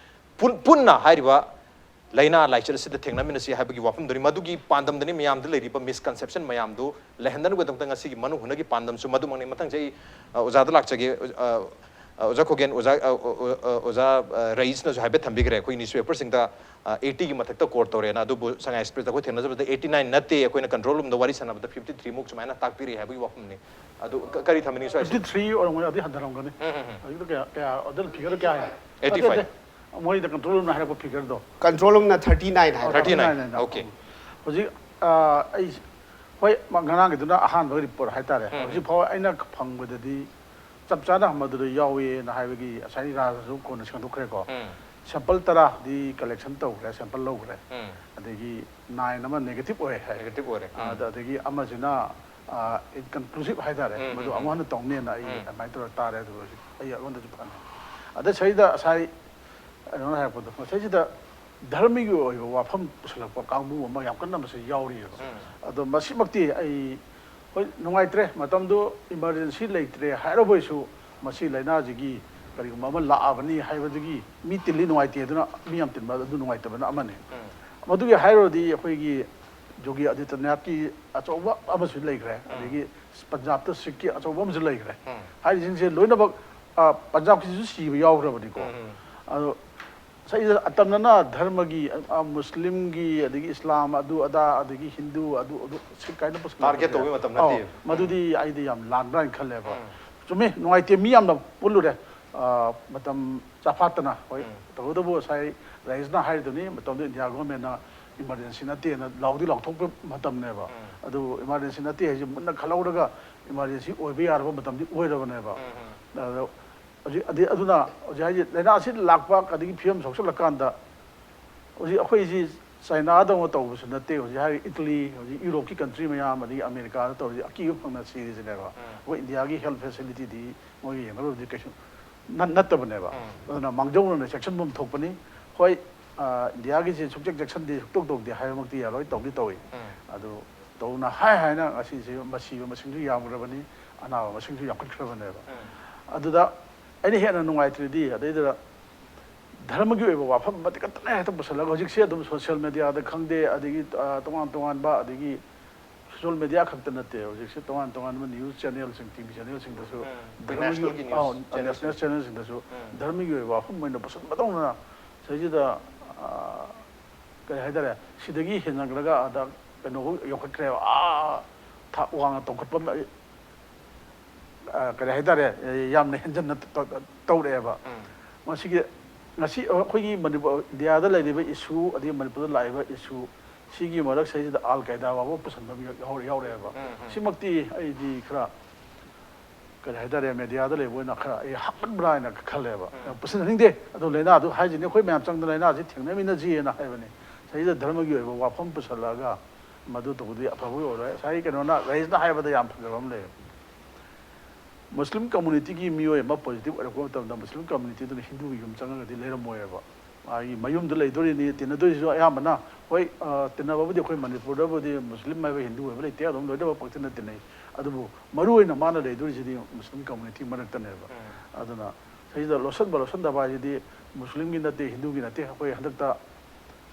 ꯄꯨꯟ-, ꯄꯨꯟꯅ ꯍꯥꯏꯔꯤꯕ ꯂꯥꯏꯅꯥ ꯂꯥꯏꯆꯠ ꯑꯁꯤꯗ ꯊꯦꯡꯅꯃꯤꯟꯅꯁꯤ ꯍꯥꯏꯕꯒꯤ ꯋꯥꯐꯝꯗꯨꯅꯤ꯫ ꯃꯗꯨꯒꯤ ꯄꯥꯟꯗꯝꯗꯅꯤ, ꯃꯌꯥꯝꯗ ꯂꯩꯔꯤꯕ ꯃꯤꯁꯀꯟꯁꯦꯞꯁꯟ ꯃꯌꯥꯝꯗꯨ ꯂꯩꯍꯟꯗꯅꯕꯒꯤꯗꯃꯛꯇ ꯉꯁꯤꯒꯤ ꯃꯅꯨꯡ ꯍꯨꯠꯅꯒꯤ ꯄꯥꯟꯗꯝꯁꯨ ꯃꯗꯨꯃꯛꯅꯤ꯫ ꯃꯊꯪꯁꯦ ꯑꯩ, ꯑ, ꯑꯣꯖꯥꯗ ꯂꯥꯛꯆꯒꯦ꯫ ꯑ, ꯑ, ꯑꯣꯖꯥ ꯈꯣꯒꯦꯟ, ꯑꯣꯖꯥ, ꯑ, ꯑ, ꯑ, ꯑꯣꯖꯥ, ꯑ, ꯔꯌꯤꯁꯅꯁꯨ ꯍꯥꯏꯐꯦꯠ ꯊꯝꯕꯤꯈ꯭ꯔꯦ, ꯑꯩꯈꯣꯏ ꯅ꯭ꯌꯨꯁꯄꯦꯄꯔꯁꯤꯡꯗ, ꯑ, ꯑꯩꯠꯇꯤꯒꯤ ꯃꯊꯛꯇ ꯀꯣꯠ ꯇꯧꯔꯦꯅ꯫ ꯑꯗꯨꯕꯨ ꯁꯉꯥꯏ ꯑꯦꯛꯁꯄ꯭ꯔꯦꯁꯇ ꯑꯩꯈꯣꯏ ꯊꯦꯡꯅꯖꯕꯗ ꯑꯩꯠꯇꯤ ꯅꯥꯏꯟ ꯅꯠꯇꯦ, ꯑꯩꯈꯣꯏꯅ ꯀꯟꯇ꯭ꯔꯣꯜ ꯔꯨꯝꯗ ꯋꯥꯔꯤ ꯁꯥꯟꯅꯕꯗ ꯐꯤꯐꯇꯤ ꯊ꯭ꯔꯤ ꯃꯨꯛ ꯁꯨꯃꯥꯏꯅ ꯇꯥꯛꯄꯤꯔꯛꯏ ꯍꯥꯏꯕꯒꯤ ꯋꯥꯐꯝꯅꯤ꯫ ꯑꯗꯨ ꯀ-, ꯀꯔꯤ ꯊꯝꯕꯤꯅꯤꯡꯉꯤ ꯁ꯭ꯋꯥꯏꯁꯦ? ꯐꯤꯐꯇꯤ ꯊ꯭ꯔꯤ ꯑꯣꯏꯔꯝꯒꯅꯤ, ꯑꯗꯨꯗꯤ ꯍꯟꯊꯔꯝꯒꯅꯤ꯫ ꯍꯧꯖꯤꯛꯇ ꯀꯌꯥ, ꯀꯌꯥ, ꯑꯗꯨꯅ ꯐꯤꯒꯔꯗ ꯀꯌꯥ ꯍꯥꯏ? Eighty five. ꯃꯣꯏꯗ ꯀꯟꯇ꯭ꯔꯣꯜ ꯔꯨꯝꯅ ꯍꯥꯏꯔꯛꯄ ꯐꯤꯒꯔꯗꯣ ꯀꯟꯇ꯭ꯔꯣꯜ ꯔꯨꯝꯅ ꯊꯥꯔꯇꯤ ꯅꯥꯏꯟ ꯍꯥꯏꯕ Thirty nine. ꯍꯥꯏꯅ꯫ Okay. ꯍꯧꯖꯤꯛ ꯑ, ꯑꯩ ꯍꯣꯏ ꯃ- ꯉꯔꯥꯡꯒꯤꯗꯨꯅ ꯑꯍꯥꯟꯕ ꯔꯤꯄꯣꯔꯠ ꯍꯥꯏꯇꯥꯔꯦ꯫ ꯍꯧꯖꯤꯛ ꯐꯥꯎꯕ ꯑꯩꯅ ꯐꯪꯕꯗꯗꯤ ꯆꯞ ꯆꯥꯅ ꯃꯗꯨꯗ ꯌꯥꯎꯏꯅ ꯍꯥꯏꯕꯒꯤ ꯉꯁꯥꯏ ꯔꯥꯖꯁꯨ ꯀꯣꯟꯅ ꯁꯦꯡꯗꯣꯛꯈ꯭ꯔꯦꯀꯣ꯫ ꯎꯝ. ꯁꯦꯝꯄꯜ ꯇꯔꯥꯗꯤ ꯀꯂꯦꯛꯁꯟ ꯇꯧꯈ꯭ꯔꯦ, ꯁꯦꯝꯄꯜ ꯂꯧꯈ꯭ꯔꯦ꯫ ꯎꯝ. ꯑꯗꯒꯤ ꯅꯥꯏꯟ ꯑꯃ ꯅꯦꯒꯦꯇꯤꯞ ꯑꯣꯏ ꯍꯥꯏ꯫ Negative ꯑꯣꯏꯔꯦ. ꯎꯝ. ꯑꯗ ꯑꯗꯒꯤ ꯑꯃꯁꯤꯅ ꯏꯟꯀꯟꯀ꯭ꯂꯨꯁꯤꯞ ꯍꯥꯏꯇꯥꯔꯦ꯫ ꯎꯝ, ꯃꯗꯨ ꯎꯝ, ꯑꯃꯨꯛ ꯎꯝ. ꯍꯟꯅ ꯇꯧꯅꯦꯅ ꯑꯩ ꯎꯝ. ꯑꯗꯨꯃꯥꯏꯅ ꯇꯧꯔ ꯇꯥꯔꯦ꯫ ꯑꯗꯨ ꯑꯣꯏꯔꯁꯨ ꯑꯩ ꯑꯩꯉꯣꯟꯗꯁꯨ ꯐꯪꯉꯦ꯫ ꯑꯗ ꯁꯤꯗ ꯉꯁꯥꯏ ꯀꯩꯅꯣꯅ ꯍꯥꯏꯔꯛꯄꯗꯣ, ꯃꯁꯤꯁꯤꯗ ꯙꯔꯃꯒꯤ ꯑꯣꯏꯕ ꯋꯥꯐꯝ ꯄꯨꯁꯜꯂꯛꯄ ꯀꯥꯡꯕꯨ ꯑꯃ ꯌꯥꯝ ꯀꯟꯅ ꯃꯁꯤ ꯌꯥꯎꯔꯤꯑꯕ꯫ ꯎꯝ. ꯑꯗꯣ ꯃꯁꯤꯃꯛꯇꯤ ꯑꯩ ꯍꯣꯏ ꯅꯨꯡꯉꯥꯏꯇ꯭ꯔꯦ, ꯃꯇꯝꯗꯨ ꯏꯃꯥꯔꯖꯦꯟꯁꯤ ꯂꯩꯇ꯭ꯔꯦ ꯍꯥꯏꯔꯕꯁꯨ ꯃꯁꯤ ꯂꯥꯏꯅꯥꯁꯤꯒꯤ ꯀꯔꯤꯒꯨꯝꯕ ꯑꯃ ꯂꯥꯛꯑꯕꯅꯤ ꯍꯥꯏꯕꯗꯒꯤ ꯃꯤ ꯇꯤꯜꯂꯤ ꯅꯨꯡꯉꯥꯏꯇꯦ ꯑꯗꯨꯅ ꯃꯤ ꯌꯥꯝ ꯇꯤꯟꯕ ꯑꯗꯨ ꯅꯨꯡꯉꯥꯏꯇꯕꯅ ꯑꯃꯅꯤ꯫ ꯎꯝ. ꯃꯗꯨꯒꯤ ꯍꯥꯏꯔꯨꯔꯗꯤ ꯑꯩꯈꯣꯏꯒꯤ ꯌꯣꯒꯤ ꯑꯗꯤꯇ꯭ꯌꯅꯥꯊꯀꯤ ꯑꯆꯧꯕ ꯑꯃꯁꯨ ꯂꯩꯈ꯭ꯔꯦ, ꯑꯗꯒꯤ ꯄꯟꯖꯥꯕꯇ ꯁꯤꯈꯀꯤ ꯑꯆꯧꯕ ꯑꯃꯁꯨ ꯂꯩꯈ꯭ꯔꯦ꯫ ꯎꯝ. ꯍꯥꯏꯔꯤꯁꯤꯡꯁꯦ ꯂꯣꯏꯅꯃꯛ ꯑ, ꯄꯟꯖꯥꯕꯀꯤꯁꯨ ꯁꯤꯕ ꯌꯥꯎꯈ꯭ꯔꯕꯅꯤꯀꯣ꯫ ꯎꯝ. ꯑꯗꯣ ꯉꯁꯥꯏꯗ ꯑꯇꯝꯅꯅ ꯙꯔꯃꯒꯤ ꯑ, ꯃꯨꯁꯂꯤꯝꯒꯤ ꯑꯗꯒꯤ ꯏꯁꯂꯥꯝ ꯑꯗꯨ ꯑꯗꯥ ꯑꯗꯒꯤ ꯍꯤꯟꯗꯨ ꯑꯗꯨ ꯑꯗꯨ ꯁꯤꯈ ꯀꯥꯏꯅ ꯄꯨꯁꯤꯜꯂꯛꯄꯁꯦ, Target ꯇꯧꯕꯒꯤ ꯃꯇꯝ ꯅꯠꯇꯦ꯫ ꯑꯧ, ꯃꯗꯨꯗꯤ ꯑꯩꯗꯤ ꯌꯥꯝ ꯂꯥꯟꯕ꯭ꯔꯥ ꯍꯥꯏꯅ ꯈꯜꯂꯦꯕ꯫ ꯎꯝ. ꯆꯨꯝꯃꯤ, ꯅꯨꯡꯉꯥꯏꯇꯦ, ꯃꯤ ꯌꯥꯝꯅ ꯄꯨꯜꯂꯨꯔꯦ꯫ ꯑ, ꯃꯇꯝ ꯆꯥꯐꯥꯠꯇꯅ ꯍꯣꯏ꯫ ꯎꯝ. ꯇꯧꯕꯇꯕꯨ ꯉꯁꯥꯏ ꯔꯥꯏꯁꯅ ꯍꯥꯏꯔꯤꯗꯨꯅꯤ, ꯃꯇꯝꯗꯨ ꯏꯟꯗꯤꯌꯥ ꯒꯣꯔꯃꯦꯟꯅ ꯏꯃꯥꯔꯖꯦꯟꯁꯤ ꯅꯠꯇꯦꯅ ꯂꯥꯎꯗꯤ ꯂꯥꯎꯊꯣꯛꯄ ꯃꯇꯝꯅꯦꯕ꯫ ꯎꯝ. ꯑꯗꯨ ꯏꯃꯥꯔꯖꯦꯟꯁꯤ ꯅꯠꯇꯦ ꯍꯥꯏꯁꯦ ꯃꯨꯟꯅ ꯈꯜꯍꯧꯔꯒ ꯏꯃꯥꯔꯖꯦꯟꯁꯤ ꯑꯣꯏꯕ ꯌꯥꯔꯕ ꯃꯇꯝꯗꯤ ꯑꯣꯏꯔꯕꯅꯦꯕ꯫ ꯎꯝ, ꯎꯝ. ꯑꯗꯣ ꯍꯧꯖꯤꯛ ꯑꯗꯤ-, ꯑꯗꯨꯅ ꯍꯧꯖꯤꯛ ꯍꯥꯏꯁꯦ ꯂꯥꯏꯅꯥ ꯑꯁꯤ ꯂꯥꯛꯄ ꯑꯗꯒꯤ ꯐꯤꯕꯝ ꯁꯣꯛꯆꯜꯂꯀꯥꯟꯗ ꯍꯧꯖꯤꯛ ꯑꯩꯈꯣꯏꯁꯤ ꯆꯥꯏꯅꯥꯗꯧꯅ ꯇꯧꯕꯁꯨ ꯅꯠꯇꯦ꯫ ꯍꯧꯖꯤꯛ ꯍꯥꯏꯔꯤ ꯏꯇꯂꯤ, ꯍꯧꯖꯤꯛ ꯌꯨꯔꯣꯞꯀꯤ ꯀꯟꯇ꯭ꯔꯤ ꯃꯌꯥꯝ ꯑꯗꯒꯤ ꯑꯃꯦꯔꯤꯀꯥꯗ ꯇꯧꯔꯤꯁꯦ ꯑꯀꯤꯕ ꯐꯪꯅ ꯁꯤꯔꯤꯁꯤꯅꯦꯕ꯫ ꯑꯩꯈꯣꯏ ꯏꯟꯗꯤꯌꯥꯒꯤ ꯍꯦꯜꯊ ꯐꯦꯁꯤꯂꯤꯇꯤꯗꯤ ꯃꯣꯏꯒ ꯌꯦꯡꯅꯔꯨꯔꯗꯤ ꯀꯩꯁꯨ ꯅꯠ-, ꯅꯠꯇꯕꯅꯦꯕ꯫ ꯑꯗꯨꯅ ꯃꯥꯡꯖꯧꯅꯅ ꯆꯦꯛꯁꯤꯟꯐꯝ ꯊꯣꯛꯄꯅꯤ꯫ ꯍꯣꯏ, ꯑ, ꯏꯟꯗꯤꯌꯥꯒꯤꯁꯦ ꯁꯨꯛꯆꯦꯛ ꯆꯦꯛꯁꯤꯟꯗꯦ, ꯁꯨꯛꯇꯧ ꯇꯧꯗꯦ ꯍꯥꯏꯕꯃꯛꯇꯤ ꯌꯥꯔꯣꯏ, ꯇꯧꯗꯤ ꯇꯧꯏ꯫ ꯑꯗꯨ ꯇꯧꯅ ꯍꯥꯏ ꯍꯥꯏꯅ ꯉꯁꯤꯁꯦ ꯃꯁꯤꯕ ꯃꯁꯤꯡꯁꯨ ꯌꯥꯝꯈ꯭ꯔꯕꯅꯤ, ꯑꯅꯥꯕ ꯃꯁꯤꯡꯁꯨ ꯌꯥꯝꯈꯠꯈ꯭ꯔꯕꯅꯦꯕ꯫ ꯑꯗꯨꯗ ꯑꯩꯅ ꯍꯦꯟꯅ ꯅꯨꯡꯉꯥꯏꯇ꯭ꯔꯤꯗꯤ ꯑꯗꯩꯗꯨꯗ ꯙꯔꯃꯒꯤ ꯑꯣꯏꯕ ꯋꯥꯐꯝ ꯃꯇꯤꯛ ꯈꯛꯇꯅ ꯍꯦꯛꯇ ꯄꯨꯁꯜꯂꯒ ꯍꯧꯖꯤꯛꯁꯦ ꯑꯗꯨꯝ ꯁꯣꯁꯤꯌꯦꯜ ꯃꯦꯗꯤꯌꯥꯗ ꯈꯪꯗꯦ, ꯑꯗꯒꯤ, ꯑ, ꯇꯣꯉꯥꯟ ꯇꯣꯉꯥꯟꯕ, ꯑꯗꯒꯤ ꯁꯣꯁꯤꯌꯦꯜ ꯃꯦꯗꯤꯌꯥ ꯈꯛꯇ ꯅꯠꯇꯦ, ꯍꯧꯖꯤꯛꯁꯦ ꯇꯣꯉꯥꯟ ꯇꯣꯉꯥꯟꯕ ꯅ꯭ꯌꯨꯁ ꯆꯦꯅꯦꯜꯁꯤꯡ, ꯇꯤ ꯚꯤ ꯆꯦꯅꯦꯜꯁꯤꯡꯗꯁꯨ ꯙꯔꯃꯒꯤ, National ꯒꯤ news ꯑꯧ, channel ꯁꯤꯡ꯫ ꯅꯦꯁꯅꯦꯜ ꯆꯦꯅꯦꯜꯁꯤꯡꯗꯁꯨ ꯙꯔꯃꯒꯤ ꯑꯣꯏꯕ ꯋꯥꯐꯝ ꯑꯣꯏꯅ ꯄꯨꯁꯟꯕꯗꯧꯅ ꯁꯤꯗꯩꯁꯤꯗ, ꯑ, ꯀꯔꯤ ꯍꯥꯏꯇꯥꯔꯦ, ꯁꯤꯗꯒꯤ ꯍꯦꯟꯅꯈ꯭ꯔꯒ ꯑꯗ ꯀꯩꯅꯣ ꯌꯧꯈꯠꯈ꯭ꯔꯦꯕ, ꯑꯥ ꯊꯥꯛ ꯋꯥꯡꯅ ꯇꯧꯈꯠꯄ ꯑꯃ, ꯑ, ꯀꯔꯤ ꯍꯥꯏꯇꯥꯔꯦ, ꯌꯥꯝꯅ ꯍꯦꯟꯖꯟꯅ ꯇ-, ꯇ-, ꯇꯧꯔꯛꯑꯦꯕ꯫ ꯃꯁꯤꯒꯤ ꯉꯁꯤ ꯑꯩꯈꯣꯏꯒꯤ ꯃꯅꯤꯄꯨꯔ, ꯏꯟꯗꯤꯌꯥꯗ ꯂꯩꯔꯤꯕ ꯏꯁꯨ, ꯑꯗꯒꯤ ꯃꯅꯤꯄꯨꯔꯗ ꯂꯥꯛꯏꯕ ꯏꯁꯨ, ꯁꯤꯒꯤ ꯃꯔꯛꯁꯤꯗꯩꯁꯤꯗ ꯑꯜ ꯀꯥꯏꯗꯥ ꯐꯥꯎꯕ ꯄꯨꯁꯟꯕ ꯃꯤꯑꯣꯏ ꯌꯥꯎꯔ-, ꯌꯥꯎꯔꯛꯑꯦꯕ꯫ ꯎꯝ, ꯎꯝ꯫ ꯁꯤꯃꯛꯇꯤ ꯑꯩꯗꯤ ꯈꯔ, ꯀꯔꯤ ꯍꯥꯏꯇꯥꯔꯦ, ꯃꯦꯗꯤꯌꯥꯗ ꯂꯩꯕ ꯑꯣꯏꯅ ꯈꯔ ꯑꯩ ꯍꯥꯞꯃꯟꯕ꯭ꯔꯥ ꯍꯥꯏꯅ ꯈꯜꯂꯦꯕ꯫ ꯎꯝ꯫ ꯄꯨꯁꯤꯟꯍꯟꯅꯤꯡꯗꯦ꯫ ꯑꯗꯣ ꯂꯥꯏꯅꯥꯗꯨ ꯍꯥꯏꯁꯤꯅꯤ, ꯑꯩꯈꯣꯏ ꯃꯌꯥꯝ ꯆꯪꯗꯅ ꯂꯥꯏꯅꯥꯁꯤ ꯊꯦꯡꯅꯃꯤꯟꯅꯁꯤꯅ ꯍꯥꯏꯕꯅꯤ꯫ ꯁꯤꯗꯩꯗ ꯙꯔꯃꯒꯤ ꯑꯣꯏꯕ ꯋꯥꯐꯝ ꯄꯨꯁꯜꯂꯛꯑꯒ ꯃꯗꯨ ꯇꯧꯕꯗꯤ ꯑꯐꯕ ꯑꯣꯏꯔꯣꯏ꯫ ꯉꯁꯥꯏ ꯀꯩꯅꯣꯅ, ꯔꯍꯤꯁꯅ ꯍꯥꯏꯕꯗ ꯌꯥꯝ ꯐꯖꯕ ꯑꯃ ꯂꯩ꯫ ꯃꯨꯁꯂꯤꯝ ꯀꯝꯃꯨꯅꯤꯇꯤꯒꯤ ꯃꯤꯑꯣꯏ ꯑꯃ ꯄꯣꯖꯤꯇꯤꯚ ꯑꯣꯏꯔꯛꯄ ꯃꯇꯝꯗ ꯃꯨꯁꯂꯤꯝ ꯀꯝꯃꯨꯅꯤꯇꯤꯗꯨꯅ ꯍꯤꯟꯗꯨꯒꯤ ꯌꯨꯝ ꯆꯪꯉꯒꯗꯤ ꯂꯩꯔꯝꯃꯣꯏꯕ꯫ ꯃꯥꯒꯤ ꯃꯌꯨꯝꯗ ꯂꯩꯗꯣꯔꯤꯅꯤ, ꯇꯤꯟꯅꯗꯣꯏꯁꯤꯁꯨ ꯑꯌꯥꯝꯕꯅ, ꯍꯣꯏ, ꯑ, ꯇꯤꯟꯅꯕꯕꯨꯗꯤ ꯑꯩꯈꯣꯏ ꯃꯅꯤꯄꯨꯔꯗꯕꯨꯗꯤ ꯃꯨꯁꯂꯤꯝ ꯍꯥꯏꯕ ꯍꯤꯟꯗꯨ ꯍꯥꯏꯕ ꯂꯩꯇꯦ, ꯑꯗꯨꯝ ꯂꯣꯏꯅꯃꯛ ꯄꯪꯇꯤꯟꯅ ꯇꯤꯟꯅꯩ꯫ ꯑꯗꯨꯕꯨ ꯃꯔꯨ ꯑꯣꯏꯅ ꯃꯥꯅ ꯂꯩꯗꯣꯔꯤꯁꯤꯗꯤ ꯃꯨꯁꯂꯤꯝ ꯀꯝꯃꯨꯅꯤꯇꯤ ꯃꯔꯛꯇꯅꯦꯕ꯫ ꯎꯝ꯫ ꯑꯗꯨꯅ ꯁꯤꯗ ꯂꯣꯠꯁꯤꯟꯕ ꯂꯣꯠꯁꯤꯟꯗꯕ ꯍꯥꯏꯁꯤꯗꯤ ꯃꯨꯁꯂꯤꯝꯒꯤ ꯅꯠꯇꯦ, ꯍꯤꯟꯗꯨꯒꯤ ꯅꯠꯇꯦ꯫ ꯑꯩꯈꯣꯏ ꯍꯟꯗꯛꯇ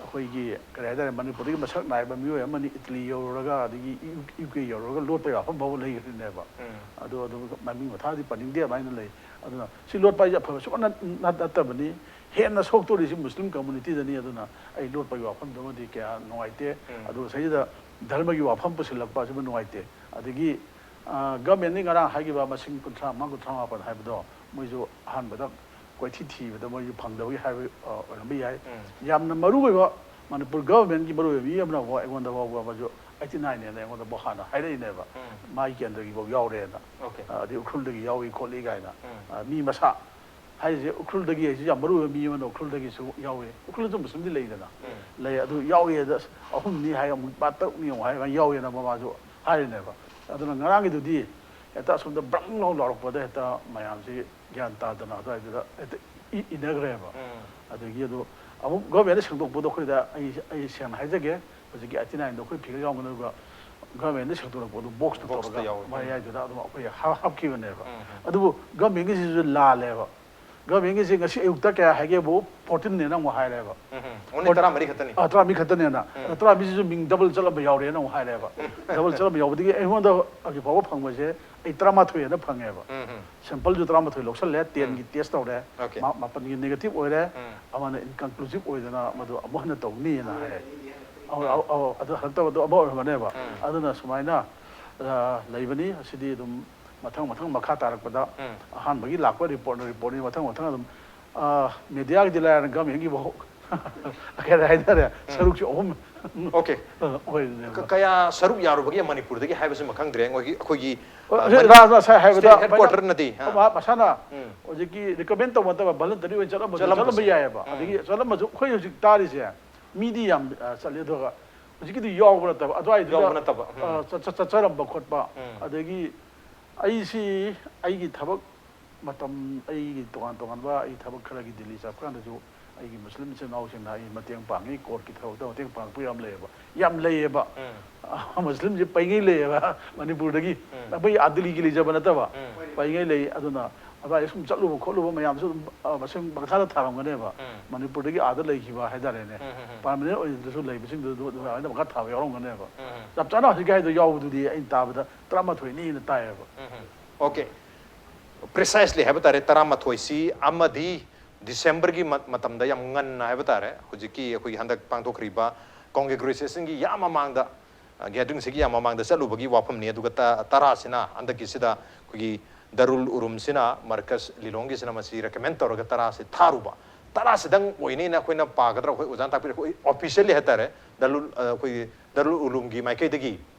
ꯑꯩꯈꯣꯏꯒꯤ, ꯀꯔꯤ ꯍꯥꯏꯇꯥꯔꯦ, ꯃꯅꯤꯄꯨꯔꯗꯒꯤ ꯃꯁꯛ ꯅꯥꯏꯕ ꯃꯤꯑꯣꯏ ꯑꯃꯅꯤ ꯏꯇꯂꯤ ꯌꯧꯔꯨꯔꯒ, ꯑꯗꯒꯤ ꯌꯨ-, ꯌꯨ ꯀꯦ ꯌꯧꯔꯨꯔꯒ ꯂꯣꯠꯄꯒꯤ ꯋꯥꯐꯝ ꯐꯥꯎꯕ ꯂꯩꯈ꯭ꯔꯤꯅꯦꯕ꯫ ꯎꯝ꯫ ꯑꯗꯣ, ꯑꯗꯨ ꯃꯃꯤꯡ ꯃꯊꯥꯗꯤ ꯄꯟꯅꯤꯡꯗꯦ, ꯑꯗꯨꯃꯥꯏꯅ ꯂꯩ꯫ ꯑꯗꯨꯅ ꯁꯤ ꯂꯣꯠꯄ ꯍꯥꯏꯁꯦ ꯑꯐꯕ ꯁꯨꯡꯅꯠ-, ꯅꯠ-, ꯅꯠꯇꯕꯅꯤ꯫ ꯍꯦꯟꯅ ꯁꯣꯛꯇꯣꯔꯤꯁꯤ ꯃꯨꯁꯂꯤꯝ ꯀꯝꯃꯨꯅꯤꯇꯤꯗꯅꯤ꯫ ꯑꯗꯨꯅ ꯑꯩ ꯂꯣꯠꯄꯒꯤ ꯋꯥꯐꯝꯗꯨꯃꯗꯤ ꯀꯌꯥ ꯅꯨꯡꯉꯥꯏꯇꯦ꯫ ꯎꯝ꯫ ꯑꯗꯨꯒ ꯁꯤꯗꯩꯗ ꯙꯔꯃꯒꯤ ꯋꯥꯐꯝ ꯄꯨꯁꯤꯜꯂꯛꯄ ꯑꯁꯤꯃ ꯅꯨꯡꯉꯥꯏꯇꯦ꯫ ꯑꯗꯒꯤ, ꯑ, ꯒꯚꯔꯟꯃꯦꯟꯠꯅ ꯉꯔꯥꯡ ꯍꯥꯏꯈꯤꯕ ꯃꯁꯤꯡ ꯀꯨꯟꯊ꯭ꯔꯥ ꯃꯉꯥ, ꯀꯨꯟꯊ꯭ꯔꯥ ꯃꯥꯄꯟ ꯍꯥꯏꯕꯗꯣ, ꯃꯣꯏꯁꯨ ꯑꯍꯥꯟꯕꯗ ꯀꯣꯏꯊꯤ ꯊꯤꯕꯗ ꯃꯣꯏꯁꯨ ꯐꯪꯗꯕꯒꯤ ꯍꯥꯏꯕ, ꯑ, ꯑꯣꯏꯔꯝꯕ ꯌꯥꯏ꯫ ꯎꯝ꯫ ꯌꯥꯝꯅ ꯃꯔꯨ ꯑꯣꯏꯕ ꯃꯅꯤꯄꯨꯔ ꯒꯚꯔꯟꯃꯦꯟꯠꯀꯤ ꯃꯔꯨ ꯑꯣꯏꯕ ꯃꯤ ꯑꯃꯅ ꯐꯥꯎ ꯑꯩꯉꯣꯟꯗ ꯐꯥꯎꯕ ꯑꯃꯁꯨ ꯑꯩꯠꯇꯤ ꯅꯥꯏꯟꯅꯦꯅ ꯑꯩꯉꯣꯟꯗ ꯐꯥꯎ ꯍꯥꯟꯅ ꯍꯥꯏꯔꯛꯏꯅꯦꯕ꯫ ꯎꯝ꯫ ꯃꯥꯒꯤ ꯀꯦꯟꯗ꯭ꯔꯒꯤ ꯐꯥꯎ ꯌꯥꯎꯔꯦꯅ꯫ ꯑꯣꯀꯦ꯫ ꯑ, ꯑꯗꯩ ꯎꯈ꯭ꯔꯨꯜꯗꯒꯤ ꯌꯥꯎꯏ ꯈꯣꯠꯂꯤ ꯀꯥꯏꯅ꯫ ꯎꯝ꯫ ꯑ, ꯃꯤ ꯃꯁꯥ ꯍꯥꯏꯔꯤꯁꯦ ꯎꯈ꯭ꯔꯨꯜꯗꯒꯤ ꯍꯥꯏꯁꯦ ꯌꯥꯝ ꯃꯔꯨ ꯑꯣꯏꯕ ꯃꯤ ꯑꯃꯅ ꯎꯈ꯭ꯔꯨꯜꯗꯒꯤꯁꯨ ꯌꯥꯎꯏ꯫ ꯎꯈ꯭ꯔꯨꯜꯗꯁꯨ ꯃꯨꯁꯂꯤꯝꯗꯤ ꯂꯩꯗꯅ꯫ ꯎꯝ꯫ ꯂꯩ꯫ ꯑꯗꯨ ꯌꯥꯎꯏ꯫ ꯑꯗ ꯑꯁ, ꯑꯍꯨꯝꯅꯤ ꯍꯥꯏ, ꯑꯃꯨꯛ ꯄꯥ ꯇꯔꯨꯛꯅꯤ ꯑꯃꯨꯛ ꯍꯥꯏ, ꯑꯗꯨꯃꯥꯏꯅ ꯌꯥꯎꯏꯅ ꯃꯃꯥꯁꯨ ꯍꯥꯏꯔꯤꯅꯦꯕ꯫ ꯑꯗꯨꯅ ꯉꯔꯥꯡꯒꯤꯗꯨꯗꯤ ꯍꯦꯛꯇ ꯑꯁꯣꯝꯗ ꯕ꯭ꯔꯪ ꯂꯥꯎ ꯂꯥꯎꯔꯛꯄꯗ ꯍꯦꯛꯇ ꯃꯌꯥꯝꯁꯤ ꯒ꯭ꯌꯥꯟ ꯇꯥꯗꯅ ꯑꯗꯨꯋꯥꯏꯗꯨꯗ ꯍꯦꯛꯇ ꯏ-, ꯏꯟꯅꯈ꯭ꯔꯦꯕ꯫ ꯎꯝ꯫ ꯑꯗꯒꯤ ꯑꯗꯨ ꯑꯃꯨꯛ ꯒꯚꯔꯟꯃꯦꯟꯠꯅ ꯁꯦꯡꯗꯣꯛꯄꯗꯣ ꯑꯩꯈꯣꯏꯗ ꯑꯩ, ꯑꯩ ꯁꯦꯡꯅ ꯍꯥꯏꯖꯒꯦ, ꯍꯧꯖꯤꯛꯀꯤ ꯑꯩꯠꯇꯤ ꯅꯥꯏꯟꯗꯣ ꯑꯩꯈꯣꯏ ꯐꯤꯒꯔ ꯌꯥꯎꯅꯗꯕ ꯒꯚꯔꯟꯃꯦꯟꯠꯅ ꯁꯦꯡꯗꯣꯔꯛꯄꯗꯣ ꯕꯣꯛꯁꯇ ꯕꯣꯛꯁꯇ ꯇꯧꯔꯒ ꯌꯥꯎꯋꯦ꯫ ꯃꯌꯥꯏꯗꯨꯗ ꯑꯗꯨꯝ ꯑꯩꯈꯣꯏ ꯍꯥ-, ꯍꯥꯞꯈꯤꯕꯅꯦꯕ꯫ ꯎꯝ, ꯎꯝ꯫ ꯑꯗꯨꯕꯨ ꯒꯚꯔꯟꯃꯦꯟꯠꯀꯤꯁꯤꯁꯨ ꯂꯥꯜꯂꯦꯕ꯫ ꯒꯚꯔꯟꯃꯦꯟꯠꯀꯤꯁꯤ ꯉꯁꯤ ꯑꯌꯨꯛꯇ ꯀꯌꯥ ꯍꯥꯏꯒꯦꯕꯨ, ꯐꯣꯔꯇꯤꯟꯅꯦꯅ ꯑꯃꯨꯛ ꯍꯥꯏꯔꯦꯕ꯫ ꯎꯝ, ꯎꯝ꯫ Only ꯐꯣꯔ-, ꯇꯔꯥꯃꯔꯤ ꯈꯛꯇꯅꯤ꯫ ꯑꯥ, ꯇꯔꯥꯃꯔꯤ ꯈꯛꯇꯅꯦꯅ꯫ ꯎꯝ꯫ ꯑꯗ ꯇꯔꯥꯃꯔꯤꯁꯤꯁꯨ ꯃꯤꯡ ꯗꯕꯜ ꯆꯠꯂꯝꯕ ꯌꯥꯎꯔꯦꯅ ꯑꯃꯨꯛ ꯍꯥꯏꯔꯦꯕ꯫ ꯎꯝ꯫ ꯗꯕꯜ ꯆꯠꯂꯝꯕ ꯌꯥꯎꯕꯗꯒꯤ ꯑꯩꯉꯣꯟꯗ ꯍꯧꯖꯤꯛ ꯐꯥꯎꯕ ꯐꯪꯕꯁꯦ ꯑꯩ ꯇꯔꯥꯃꯥꯊꯣꯏ ꯑꯅ ꯐꯪꯉꯦꯕ꯫ ꯎꯝ, ꯎꯝ꯫ ꯁꯦꯝꯄꯜꯁꯨ ꯇꯔꯥꯃꯥꯊꯣꯏ ꯂꯧꯁꯜꯂꯦ, ꯇꯦꯟꯒꯤ ꯎꯝ꯫ ꯇꯦꯁ ꯇꯧꯔꯦ, ꯑꯣꯀꯦ꯫ ꯃꯥ-, ꯃꯥꯄꯟꯒꯤ ꯅꯦꯒꯦꯇꯤꯚ ꯑꯣꯏꯔꯦ, ꯎꯝ꯫ ꯑꯃꯅ ꯏꯟꯀꯟꯀ꯭ꯂꯨꯁꯤꯚ ꯑꯣꯏꯗꯅ ꯃꯗꯨ ꯑꯃꯨꯛ ꯍꯟꯅ ꯇꯧꯅꯤꯅ ꯍꯥꯏꯔꯦ꯫ ꯑꯧ, ꯎꯝ꯫ ꯑꯧ, ꯑꯧ, ꯑꯗꯨ ꯍꯜꯂꯛꯇꯕꯗꯣ ꯑꯃ ꯑꯣꯏꯔꯝꯒꯅꯦꯕ꯫ ꯎꯝ꯫ ꯑꯗꯨꯅ ꯁꯨꯃꯥꯏꯅ, ꯑ, ꯂꯩꯕꯅꯤ꯫ ꯑꯁꯤꯗꯤ ꯑꯗꯨꯝ ꯃꯊꯪ ꯃꯊꯪ ꯃꯈꯥ ꯇꯥꯔꯛꯄꯗ ꯎꯝ꯫ ꯑꯍꯥꯟꯕꯒꯤ ꯂꯥꯛꯄ ꯔꯤꯄꯣꯔꯠꯅ ꯔꯤꯄꯣꯔꯠꯅꯤ, ꯃꯊꯪ ꯃꯊꯪ ꯑꯗꯨꯝ ꯃꯦꯗꯤꯌꯥꯒꯤꯗꯤ ꯂꯥꯏꯔꯅ ꯒꯃꯦꯟꯒꯤꯐꯥꯎ ꯀꯩ ꯍꯥꯏꯇꯥꯔꯦ, ꯁꯔꯨꯛꯁꯨ ꯑꯍꯨꯝ ꯑꯣꯀꯦ꯫ ꯑꯣꯏꯔꯤꯅꯦꯕ꯫ ꯀꯌꯥ ꯁꯔꯨꯛ ꯌꯥꯔꯨꯕꯒꯦ ꯃꯅꯤꯄꯨꯔꯗꯒꯤ ꯍꯥꯏꯕꯁꯤꯃ ꯈꯪꯗ꯭ꯔꯦ꯫ ꯑꯩꯈꯣꯏꯒꯤ ꯑꯩꯈꯣꯏꯒꯤ ꯍꯣꯏ, ꯍꯧꯖꯤꯛ ꯔꯥꯖꯅ ꯉꯁꯥꯏ ꯍꯥꯏꯕꯗ ꯁ꯭ꯇꯦꯠ ꯍꯦꯗꯀ꯭ꯋꯥꯇꯔꯅꯗꯤ, ꯑꯥ꯫ ꯃꯥ- ꯃꯁꯥꯅ ꯎꯝ꯫ ꯍꯧꯖꯤꯛꯀꯤ ꯔꯤꯀꯃꯦꯟ ꯇꯧꯕ ꯅꯠꯇꯕ, ꯚꯣꯂꯟꯇꯔꯤ ꯑꯣꯏꯅ ꯆꯠꯂꯝꯕꯁꯨ ꯆꯠꯂꯝꯕꯁꯦ꯫ ꯆꯠꯂꯝꯕ ꯌꯥꯏꯑꯕ꯫ ꯎꯝ꯫ ꯑꯗꯒꯤ ꯆꯠꯂꯝꯕꯁꯨ ꯑꯩꯈꯣꯏ ꯍꯧꯖꯤꯛ ꯇꯥꯔꯤꯁꯦ ꯃꯤꯗꯤ ꯌꯥꯝ ꯑ, ꯆꯠꯂꯦ, ꯑꯗꯨꯒ ꯍꯧꯖꯤꯛꯀꯤꯗꯤ ꯌꯥꯎꯕ ꯅꯠꯇꯕ, ꯑꯗꯨꯋꯥꯏꯗꯨꯗ ꯌꯥꯎꯕ ꯅꯠꯇꯕ, ꯎꯝ꯫ ꯑ, ꯆꯠ- ꯆꯠ- ꯆꯠꯆꯔꯝꯕ ꯈꯣꯠꯄ꯫ ꯎꯝ꯫ ꯑꯗꯒꯤ ꯑꯩꯁꯤ ꯑꯩꯒꯤ ꯊꯕꯛ ꯃꯇꯝ, ꯑꯩꯒꯤ ꯇꯣꯉꯥꯟ ꯇꯣꯉꯥꯟꯕ ꯑꯩ ꯊꯕꯛ ꯈꯔꯒꯤ ꯗꯤꯜꯂꯤ ꯆꯠꯄ ꯀꯥꯟꯗꯁꯨ ꯑꯩꯒꯤ ꯃꯨꯁꯂꯤꯝ ꯏꯆꯤꯟ ꯏꯅꯥꯎꯁꯤꯡꯅ ꯑꯩ ꯃꯇꯦꯡ ꯄꯥꯡꯉꯤ, ꯀꯣꯔꯠꯀꯤ ꯊꯕꯛꯇ ꯃꯇꯦꯡ ꯄꯥꯡꯉꯛꯄ ꯌꯥꯝ ꯂꯩꯌꯦꯕ꯫ ꯌꯥꯝ ꯂꯩꯌꯦꯕ꯫ ꯎꯝ꯫ ꯃꯨꯁꯂꯤꯝꯁꯦ ꯄꯩꯉꯩ ꯂꯩꯌꯦꯕ ꯃꯅꯤꯄꯨꯔꯗꯒꯤ꯫ ꯎꯝ꯫ ꯑꯩꯈꯣꯏ ꯑꯥ ꯗꯤꯜꯂꯤꯒꯤ ꯂꯩꯖꯕ ꯅꯠꯇꯕ ꯎꯝ꯫ ꯄꯩꯉꯩ ꯂꯩ꯫ ꯑꯗꯨꯅ ꯑꯗꯨꯋꯥꯏꯗ ꯁꯨꯝ ꯆꯠꯂꯨꯕ ꯈꯣꯠꯂꯨꯕ ꯃꯌꯥꯝꯁꯨ ꯑꯗꯨꯝ, ꯑ, ꯃꯁꯤꯡ ꯄꯪꯊꯥꯗ ꯊꯥꯔꯝꯒꯅꯦꯕ꯫ ꯎꯝ꯫ ꯃꯅꯤꯄꯨꯔꯗꯒꯤ ꯑꯥꯗ ꯂꯩꯈꯤꯕ ꯍꯥꯏꯇꯥꯔꯦꯅꯦ꯫ ꯎꯝ, ꯎꯝ, ꯎꯝ꯫ ꯄꯥꯔꯃꯅꯦꯟ ꯑꯣꯏꯅꯁꯨ ꯂꯩꯕꯁꯤꯡꯗꯨ ꯑꯗꯨ ꯑꯗꯨꯃꯥꯏꯅ ꯃꯈꯥ ꯊꯥꯕ ꯌꯥꯎꯔꯝꯒꯅꯦꯕ꯫ ꯎꯝ, ꯎꯝ꯫ ꯆꯞ ꯆꯥꯅ ꯍꯧꯖꯤꯛꯀꯤ ꯍꯥꯏꯗꯣ ꯌꯥꯎꯕꯗꯨꯗꯤ ꯑꯩꯅ ꯇꯥꯕꯗ ꯇꯔꯥꯃꯥꯊꯣꯏꯅꯤꯅ ꯇꯥꯏꯌꯦꯕ꯫ ꯎꯝ, ꯎꯝ꯫ ꯑꯣꯀꯦ꯫ ꯄ꯭ꯔꯤꯁꯥꯏꯁꯂꯤ ꯍꯥꯏꯕ ꯇꯥꯔꯦ, ꯇꯔꯥꯃꯥꯊꯣꯏꯁꯤ ꯑꯃꯗꯤ ꯗꯤꯁꯦꯝꯕꯔꯒꯤ ꯃ-, ꯃꯇꯝꯗ ꯌꯥꯝ ꯉꯟꯅ ꯍꯥꯏꯕ ꯇꯥꯔꯦ, ꯍꯧꯖꯤꯛꯀꯤ ꯑꯩꯈꯣꯏꯒꯤ ꯍꯟꯗꯛ ꯄꯥꯡꯊꯣꯛꯈ꯭ꯔꯤꯕ ꯀꯣꯡꯒ꯭ꯔꯦꯆꯨꯑꯦꯁꯟꯒꯤ ꯌꯥꯝ ꯃꯃꯥꯡꯗ, ꯑ, ꯒꯦꯗꯔꯤꯡꯁꯤꯒꯤ ꯌꯥꯝ ꯃꯃꯥꯡꯗ ꯆꯠꯂꯨꯕꯒꯤ ꯋꯥꯐꯝꯅꯤ꯫ ꯑꯗꯨꯒ ꯇ-, ꯇꯔꯥꯁꯤꯅ ꯍꯟꯗꯛꯀꯤꯁꯤꯗ ꯑꯩꯈꯣꯏꯒꯤ ꯗꯔꯨꯜ ꯎꯔꯨꯝꯁꯤꯅ, ꯃꯔꯀꯁ ꯂꯤꯂꯣꯡꯒꯤꯁꯤꯅ ꯃꯁꯤ ꯔꯦꯀꯃꯦꯟ ꯇꯧꯔꯒ ꯇꯔꯥꯁꯤ ꯊꯥꯔꯨꯕ꯫ ꯇꯔꯥꯁꯤꯗꯪ ꯑꯣꯏꯅꯤꯅ ꯑꯩꯈꯣꯏꯅ ꯄꯥꯒꯗ꯭ꯔꯥ? ꯑꯩꯈꯣꯏ ꯑꯣꯖꯥꯅ ꯇꯥꯛꯄꯤꯔꯦ, ꯑꯩꯈꯣꯏ ꯑꯣꯐꯤꯁꯤꯌꯦꯜꯂꯤ ꯍꯥꯏꯇꯥꯔꯦ, ꯗꯔꯨꯜ, ꯑ, ꯑꯩꯈꯣꯏꯒꯤ ꯗꯔꯨꯜ ꯎꯂꯨꯝꯒꯤ ꯃꯥꯏꯀꯩꯗꯒꯤ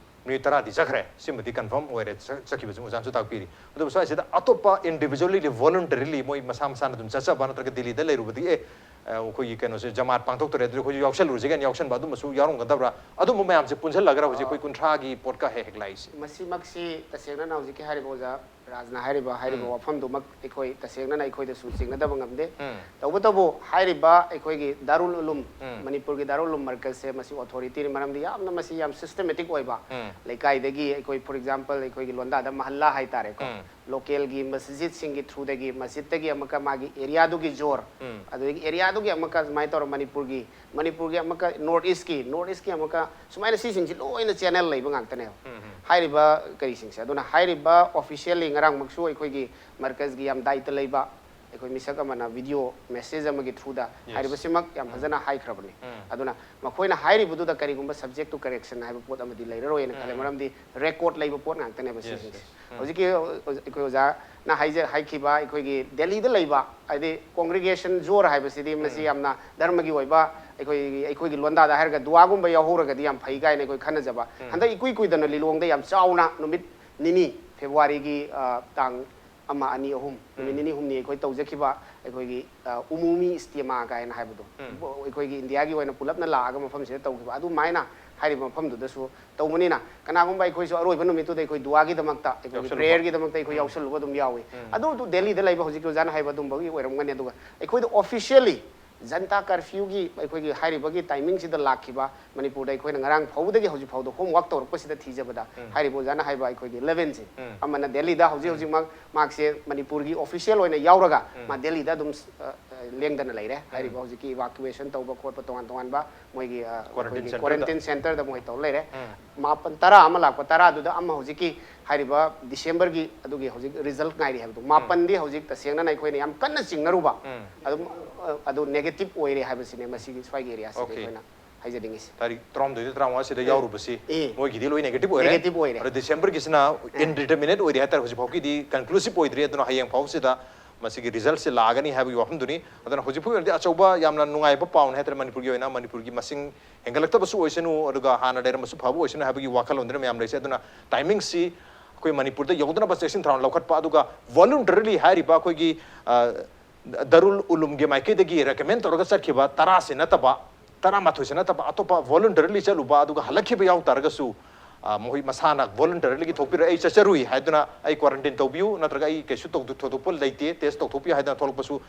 ꯃꯤꯑꯣꯏ ꯇꯔꯥꯗꯤ ꯆꯠꯈ꯭ꯔꯦ꯫ ꯁꯤꯃꯗꯤ ꯀꯟꯐꯥꯔꯝ ꯑꯣꯏꯔꯦ, ꯆ-, ꯆꯠꯈꯤꯕꯁꯤ ꯑꯣꯖꯥꯅꯁꯨ ꯇꯥꯛꯄꯤꯔꯤ꯫ ꯑꯗꯨꯕꯨ ꯁ꯭ꯋꯥꯏꯁꯤꯗ ꯑꯇꯣꯞꯄ ꯏꯟꯗꯤꯕꯤꯖꯨꯋꯦꯜꯂꯤ, ꯚꯣꯂꯨꯟꯇꯔꯤꯂꯤ ꯃꯣꯏ ꯃꯁꯥ ꯃꯁꯥꯅ ꯑꯗꯨꯝ ꯆꯠꯆꯕ, ꯅꯠꯇ꯭ꯔꯒ ꯗꯤꯜꯂꯤꯗ ꯂꯩꯔꯨꯕꯗꯒꯤ, "ꯑꯦ, ꯑ, ꯑꯩꯈꯣꯏꯒꯤ ꯀꯩꯅꯣꯁꯦ ꯖꯃꯥꯠ ꯄꯥꯡꯊꯣꯛꯇꯣꯔꯦ, ꯑꯗꯨꯗꯤ ꯑꯩꯈꯣꯏꯁꯨ ꯌꯥꯎꯁꯜꯂꯨꯔꯁꯤꯒꯦꯅ" ꯌꯥꯎꯁꯟꯕ ꯑꯗꯨꯝꯕꯁꯨ ꯌꯥꯎꯔꯝꯒꯗꯕ꯭ꯔꯥ? ꯑꯗꯨꯝꯕ ꯃꯌꯥꯝꯁꯦ ꯄꯨꯟꯁꯤꯜꯂꯒꯔ ꯍꯧꯖꯤꯛ ꯑꯩꯈꯣꯏ ꯀꯨꯟꯊ꯭ꯔꯥꯒꯤ ꯄꯣꯠꯀ ꯍꯦꯛ ꯍꯦꯛ ꯂꯥꯛꯏꯁꯦ? ꯃꯁꯤꯃꯛꯁꯤ ꯇꯁꯦꯡꯅꯅ ꯍꯧꯖꯤꯛꯀꯤ ꯍꯥꯏꯔꯤꯕ ꯑꯣꯖꯥ ꯔꯥꯖꯅ ꯍꯥꯏꯔꯤꯕ, ꯍꯥꯏꯔꯤꯕ ꯎꯝ꯫ ꯋꯥꯐꯝꯗꯨꯃꯛ ꯑꯩꯈꯣꯏ ꯇꯁꯦꯡꯅꯅ ꯑꯩꯈꯣꯏꯗꯁꯨ ꯆꯤꯡꯅꯗꯕ ꯉꯝꯗꯦ꯫ ꯎꯝ꯫ ꯇꯧꯕꯇꯕꯨ ꯍꯥꯏꯔꯤꯕ ꯑꯩꯈꯣꯏꯒꯤ ꯗꯥꯔꯨꯜ ꯎꯂꯨꯝ, ꯎꯝ꯫ ꯃꯅꯤꯄꯨꯔꯒꯤ ꯗꯥꯔꯨꯜ ꯎꯂꯨꯝ ꯃꯔꯀꯖꯁꯦ ꯃꯁꯤ ꯑꯣꯊꯣꯔꯤꯇꯤꯅꯤ, ꯃꯔꯝꯗꯤ ꯌꯥꯝꯅ ꯃꯁꯤ ꯌꯥꯝ ꯁꯤꯁꯇꯦꯃꯦꯇꯤꯛ ꯑꯣꯏꯕ꯫ ꯎꯝ꯫ ꯂꯩꯀꯥꯏꯗꯒꯤ ꯑꯩꯈꯣꯏ, ꯐꯣꯔ ꯑꯦꯛꯖꯥꯝꯄꯜ, ꯑꯩꯈꯣꯏꯒꯤ ꯂꯣꯟꯗꯥꯗ ꯃꯍꯜꯂꯥ ꯍꯥꯏꯇꯥꯔꯦꯀꯣ, ꯎꯝ꯫ ꯂꯣꯀꯦꯜꯒꯤ ꯃꯁꯖꯤꯠꯁꯤꯡꯒꯤ ꯊ꯭ꯔꯨꯗꯒꯤ, ꯃꯁꯖꯤꯠꯇꯒꯤ ꯑꯃꯨꯛꯀ ꯃꯥꯒꯤ ꯑꯦꯔꯤꯌꯥꯗꯨꯒꯤ ꯖꯣꯔ, ꯎꯝ꯫ ꯑꯗꯨꯗꯒꯤ ꯑꯦꯔꯤꯌꯥꯗꯨꯒꯤ ꯑꯃꯨꯛꯀ ꯁꯨꯃꯥꯏꯅ ꯇꯧꯔ ꯃꯅꯤꯄꯨꯔꯒꯤ, ꯃꯅꯤꯄꯨꯔꯒꯤ ꯑꯃꯨꯛꯀ ꯅꯣꯔꯠ ꯏꯁꯀꯤ, ꯅꯣꯔꯠ ꯏꯁꯀꯤ ꯑꯃꯨꯛꯀ ꯁꯨꯃꯥꯏꯅ ꯁꯤꯁꯤꯡꯁꯤ ꯂꯣꯏꯅ ꯆꯦꯅꯦꯜ ꯂꯩꯕ ꯉꯥꯛꯇꯅꯦꯕ꯫ ꯎꯝ, ꯎꯝ꯫ ꯍꯥꯏꯔꯤꯕ ꯀꯔꯤꯁꯤꯡꯁꯦ, ꯑꯗꯨꯅ ꯍꯥꯏꯔꯤꯕ ꯑꯣꯐꯤꯁꯤꯌꯦꯜꯂꯤ ꯉꯔꯥꯡꯃꯛꯁꯨ ꯑꯩꯈꯣꯏꯒꯤ ꯃꯔꯀꯖꯒꯤ ꯌꯥꯝ ꯗꯥꯏꯇ ꯂꯩꯕ ꯑꯩꯈꯣꯏ ꯃꯤꯁꯛ ꯑꯃꯅ video message ꯑꯃꯒꯤ through ꯗ ꯍꯥꯏꯔꯤꯕꯁꯤꯃꯛ ꯌꯥꯝ ꯐꯖꯅ ꯍꯥꯏꯈ꯭ꯔꯕꯅꯤ꯫ ꯑꯗꯨꯅ ꯃꯈꯣꯏꯅ ꯍꯥꯏꯔꯤꯕꯗꯨꯗ ꯀꯔꯤꯒꯨꯝꯕ subject to correction ꯍꯥꯏꯕ ꯄꯣꯠ ꯑꯃꯗꯤ ꯂꯩꯔꯔꯣꯏꯅ ꯈꯜꯂꯦ꯫ ꯃꯔꯝꯗꯤ record ꯂꯩꯕ ꯄꯣꯠ ꯉꯥꯛꯇꯅꯦꯕ ꯁꯤꯁꯤꯡꯁꯦ꯫ ꯍꯧꯖꯤꯛꯀꯤ ꯑꯩꯈꯣꯏ ꯑꯣꯖꯥꯅ ꯍꯥꯏꯖ-, ꯍꯥꯏꯈꯤꯕ ꯑꯩꯈꯣꯏꯒꯤ ꯗꯦꯜꯂꯤꯗ ꯂꯩꯕ, ꯍꯥꯏꯗꯤ congregation ꯖꯣꯔ ꯍꯥꯏꯕꯁꯤꯗꯤ ꯃꯁꯤ ꯌꯥꯝꯅ ꯙꯔꯃꯒꯤ ꯑꯣꯏꯕ, ꯑꯩꯈꯣꯏꯒꯤ, ꯑꯩꯈꯣꯏꯒꯤ ꯂꯣꯟꯗꯥꯗ ꯍꯥꯏꯔꯒ ꯗꯨꯋꯥꯒꯨꯝꯕ ꯌꯥꯎꯍꯧꯔꯒꯗꯤ ꯌꯥꯝ ꯐꯩ ꯀꯥꯏꯅ ꯑꯩꯈꯣꯏ ꯈꯟꯅꯖꯕ꯫ ꯍꯟꯗꯛ ꯏꯀꯨꯏ ꯀꯨꯏꯗꯅ ꯂꯤꯂꯣꯡꯗ ꯌꯥꯝ ꯆꯥꯎꯅ ꯅꯨꯃꯤꯠ ꯅꯤꯅꯤ, ꯐꯦꯕ꯭ꯔꯨꯋꯥꯔꯤꯒꯤ, ꯑ, ꯇꯥꯡ ꯑꯃ, ꯑꯅꯤ, ꯑꯍꯨꯝ, ꯅꯨꯃꯤꯠ ꯅꯤꯅꯤ ꯍꯨꯝꯅꯤ ꯑꯩꯈꯣꯏ ꯇꯧꯖꯈꯤꯕ ꯑꯩꯈꯣꯏꯒꯤ, ꯑ, ꯎꯃꯨꯃꯤ ꯏꯁꯇꯦꯃꯥ ꯀꯥꯏꯅ ꯍꯥꯏꯕꯗꯣ, ꯑꯩꯈꯣꯏꯒꯤ ꯏꯟꯗꯤꯌꯥꯒꯤ ꯑꯣꯏꯅ ꯄꯨꯂꯞꯅ ꯂꯥꯛꯑꯒ ꯃꯐꯝꯁꯤꯗ ꯇꯧꯈꯤꯕ ꯑꯗꯨꯃꯥꯏꯅ ꯍꯥꯏꯔꯤꯕ ꯃꯐꯝꯗꯨꯗꯁꯨ ꯇꯧꯕꯅꯤꯅ, ꯀꯅꯥꯒꯨꯝꯕ ꯑꯩꯈꯣꯏꯁꯨ ꯑꯔꯣꯏꯕ ꯅꯨꯃꯤꯠꯇꯨꯗ ꯑꯩꯈꯣꯏ ꯗꯨꯋꯥꯒꯤꯗꯃꯛꯇ, ꯑꯩꯈꯣꯏꯒꯤ ꯌꯥꯎꯁꯜꯂꯨꯕ꯫ Prayer ꯒꯤꯗꯃꯛꯇ ꯑꯩꯈꯣꯏ ꯌꯥꯎꯁꯜꯂꯨꯕ ꯑꯗꯨꯝ ꯌꯥꯎꯏ꯫ ꯑꯗꯨ, ꯑꯗꯨ ꯗꯦꯜꯂꯤꯗ ꯂꯩꯕ ꯍꯧꯖꯤꯛꯀꯤ ꯑꯣꯖꯥꯅ ꯍꯥꯏꯕ ꯑꯗꯨꯝꯕꯒꯤ ꯑꯣꯏꯔꯝꯒꯅꯤ꯫ ꯑꯗꯨꯒ ꯑꯩꯈꯣꯏꯗ officially ꯖꯟꯇꯥ curfew ꯒꯤ ꯑꯩꯈꯣꯏꯒꯤ ꯍꯥꯏꯔꯤꯕꯒꯤ timing ꯁꯤꯗ ꯂꯥꯛꯈꯤꯕ ꯃꯅꯤꯄꯨꯔꯗ ꯑꯩꯈꯣꯏꯅ ꯉꯔꯥꯡ ꯐꯥꯎꯕꯗꯒꯤ ꯍꯧꯖꯤꯛ ꯐꯥꯎꯗ homework ꯇꯧꯔꯛꯄꯁꯤꯗ ꯊꯤꯖꯕꯗ, ꯍꯥꯏꯔꯤꯕ ꯑꯣꯖꯥꯅ ꯍꯥꯏꯕ ꯑꯩꯈꯣꯏꯒꯤ eleven ꯁꯦ ꯑꯃꯅ ꯗꯦꯜꯂꯤꯗ ꯍꯧꯖꯤꯛ ꯍꯧꯖꯤꯛꯃꯛ ꯃꯍꯥꯛꯁꯦ ꯃꯅꯤꯄꯨꯔꯒꯤ official ꯑꯣꯏꯅ ꯌꯥꯎꯔꯒ ꯃꯥ ꯗꯦꯜꯂꯤꯗ ꯑꯗꯨꯝ, ꯑ, ꯑ, ꯂꯦꯡꯗꯅ ꯂꯩꯔꯦ꯫ ꯍꯥꯏꯔꯤꯕ ꯍꯧꯖꯤꯛꯀꯤ evacuation ꯇꯧꯕ ꯈꯣꯠꯄ ꯇꯣꯉꯥꯟ ꯇꯣꯉꯥꯟꯕ ꯃꯣꯏꯒꯤ, ꯑ, quarantine ꯑꯩꯈꯣꯏꯒꯤ center ꯗ꯫ Quarantine center ꯗ ꯃꯣꯏ ꯇꯧ ꯂꯩꯔꯦ꯫ ꯃꯥꯄꯟ, ꯇꯔꯥ ꯑꯃ ꯂꯥꯛꯄ, ꯇꯔꯥꯗꯨꯗ ꯑꯃ ꯍꯧꯖꯤꯛꯀꯤ ꯍꯥꯏꯔꯤꯕ December ꯒꯤ ꯑꯗꯨꯒꯤ ꯍꯧꯖꯤꯛ result ꯉꯥꯏꯔꯤ ꯍꯥꯏꯕꯗꯣ, ꯃꯥꯄꯟꯗꯤ ꯍꯧꯖꯤꯛ ꯇꯁꯦꯡꯅ ꯑꯩꯈꯣꯏꯅ ꯌꯥꯝ ꯀꯟꯅ ꯆꯤꯡꯅꯔꯨꯕ ꯑꯗꯨꯝ, ꯑ, ꯑꯗꯨ negative ꯑꯣꯏꯔꯦ ꯍꯥꯏꯕꯁꯤꯅꯦ ꯃꯁꯤꯒꯤ ꯁ꯭ꯋꯥꯏꯒꯤ area ꯁꯤꯗ ꯑꯩꯈꯣꯏꯅ ꯍꯥꯏꯖꯅꯤꯡꯉꯤꯁꯦ꯫ ꯇꯥꯔꯤꯛ ꯇꯔꯥꯍꯨꯝꯗꯣꯏꯗ ꯇꯔꯥꯃꯉꯥꯁꯤꯗ ꯌꯥꯎꯔꯨꯕꯁꯤ ꯃꯣꯏꯒꯤꯗꯤ ꯂꯣꯏ negative ꯑꯣꯏꯔꯦ꯫ Negative ꯑꯣꯏꯔꯦ꯫ ꯑꯗꯣ December ꯒꯤꯁꯤꯅ indeterminate ꯑꯣꯏꯔꯤ ꯍꯥꯏꯇꯥꯔꯦ, ꯍꯧꯖꯤꯛ ꯐꯥꯎꯒꯤꯗꯤ conclusive ꯑꯣꯏꯗ꯭ꯔꯤ꯫ ꯑꯗꯨꯅ ꯍꯌꯦꯡ ꯐꯥꯎꯁꯤꯗ ꯃꯁꯤꯒꯤ result ꯁꯦ ꯂꯥꯛꯑꯒꯅꯤ ꯍꯥꯏꯕꯒꯤ ꯋꯥꯐꯝꯗꯨꯅꯤ꯫ ꯑꯗꯨꯅ ꯍꯧꯖꯤꯛ ꯐꯥꯎꯒꯤ ꯑꯣꯏꯅꯗꯤ ꯑꯆꯧꯕ ꯌꯥꯝꯅ ꯅꯨꯡꯉꯥꯏꯕ ꯄꯥꯎꯅꯤ ꯍꯥꯏꯇꯥꯔꯦ, ꯃꯅꯤꯄꯨꯔꯒꯤ ꯑꯣꯏꯅ, ꯃꯅꯤꯄꯨꯔꯒꯤ ꯃꯁꯤꯡ ꯍꯦꯟꯒꯠꯂꯛꯇꯕꯁꯨ ꯑꯣꯏꯁꯅꯨ, ꯑꯗꯨꯒ ꯍꯥꯟꯅ ꯂꯩꯔꯝꯕꯁꯨ ꯐꯕ ꯑꯣꯏꯁꯅꯨ ꯍꯥꯏꯕꯒꯤ ꯋꯥꯈꯜꯂꯣꯟꯗꯨꯅ ꯃꯌꯥꯝ ꯂꯩꯖꯩ꯫ ꯑꯗꯨꯅ timing ꯁꯤ ꯑꯩꯈꯣꯏ ꯃꯅꯤꯄꯨꯔꯗ ꯌꯧꯗꯅꯕ ꯆꯦꯛꯁꯤꯟ ꯊꯧꯔꯥꯡ ꯂꯧꯈꯠꯄ, ꯑꯗꯨꯒ voluntarily ꯍꯥꯏꯔꯤꯕ ꯑꯩꯈꯣꯏꯒꯤ, ꯑ, ꯗꯔꯨꯜ ꯎꯂꯨꯝꯒꯤ ꯃꯥꯏꯀꯩꯗꯒꯤ recommend ꯇꯧꯔꯒ ꯆꯠꯈꯤꯕ ꯇꯔꯥꯁꯤ ꯅꯠꯇꯕ, ꯇꯔꯥꯃꯥꯊꯣꯏꯁꯤ ꯅꯠꯇꯕ ꯑꯇꯣꯞꯄ voluntarily ꯆꯠꯂꯨꯕ ꯑꯗꯨꯒ ꯍꯜꯂꯛꯈꯤꯕ ꯌꯥꯎ ꯇꯥꯔꯒꯁꯨ, ꯑ, ꯃꯈꯣꯏ ꯃꯁꯥꯅ voluntarily ꯊꯣꯛꯄꯤꯔꯣ, "ꯑꯩ ꯆꯠꯆꯔꯨꯏ" ꯍꯥꯏꯗꯨꯅ, "ꯑꯩ quarantine ꯇꯧꯕꯤꯌꯨ", ꯅꯠꯇ꯭ꯔꯒ "ꯑꯩ ꯀꯩꯁꯨ ꯇꯧꯗ-, ꯊꯣꯏꯗꯣꯛꯄ ꯂꯩꯇꯦ, test ꯇꯧꯊꯣꯛꯄꯤꯌꯨ" ꯍꯥꯏꯗꯅ ꯊꯣꯛꯂꯛꯄꯁꯨ,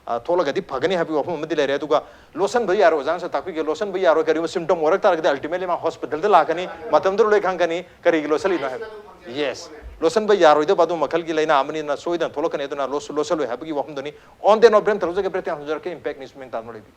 ꯑ, ꯊꯣꯛꯂꯒꯗꯤ ꯐꯒꯅꯤ ꯍꯥꯏꯕꯒꯤ ꯋꯥꯐꯝ ꯑꯃꯗꯤ ꯂꯩꯔꯦ꯫ ꯑꯗꯨꯒ ꯂꯣꯠꯁꯤꯟꯕ ꯌꯥꯔꯣꯏ, ꯑꯣꯖꯥꯅꯁꯨ ꯇꯥꯛꯄꯤꯒꯦ, ꯂꯣꯠꯁꯤꯟꯕ ꯌꯥꯔꯣꯏ꯫ ꯀꯔꯤꯒꯨꯝꯕ symptom ꯑꯣꯏꯔꯛ ꯇꯥꯔꯒꯗꯤ ultimately ꯃꯥ hospital ꯗ ꯂꯥꯛꯀꯅꯤ, ꯃꯇꯝꯗꯨꯗ ꯂꯣꯏ ꯈꯪꯒꯅꯤ ꯀꯔꯤꯒꯤ ꯂꯣꯠꯁꯤꯜꯂꯤꯅꯣ ꯍꯥꯏꯕ꯫ Yes, ꯂꯣꯠꯁꯤꯟꯕ ꯌꯥꯔꯣꯏꯗꯕ ꯑꯗꯨ ꯃꯈꯜꯒꯤ ꯂꯥꯏꯅꯥ ꯑꯃꯅꯤꯅ ꯁꯣꯏꯗꯅ ꯊꯣꯛꯂꯛꯀꯅꯤ, ꯑꯗꯨꯅ ꯂꯣꯠꯁꯨ ꯂꯣꯠꯁꯤꯜꯂꯣꯏ ꯍꯥꯏꯕꯒꯤ ꯋꯥꯐꯝꯗꯨꯅꯤ꯫ On that note, break ꯊꯝꯖꯔꯛꯀꯦ, Impact News ꯃꯦꯟ ꯇꯥꯗꯨꯅ ꯂꯩꯕꯤꯌꯨ꯫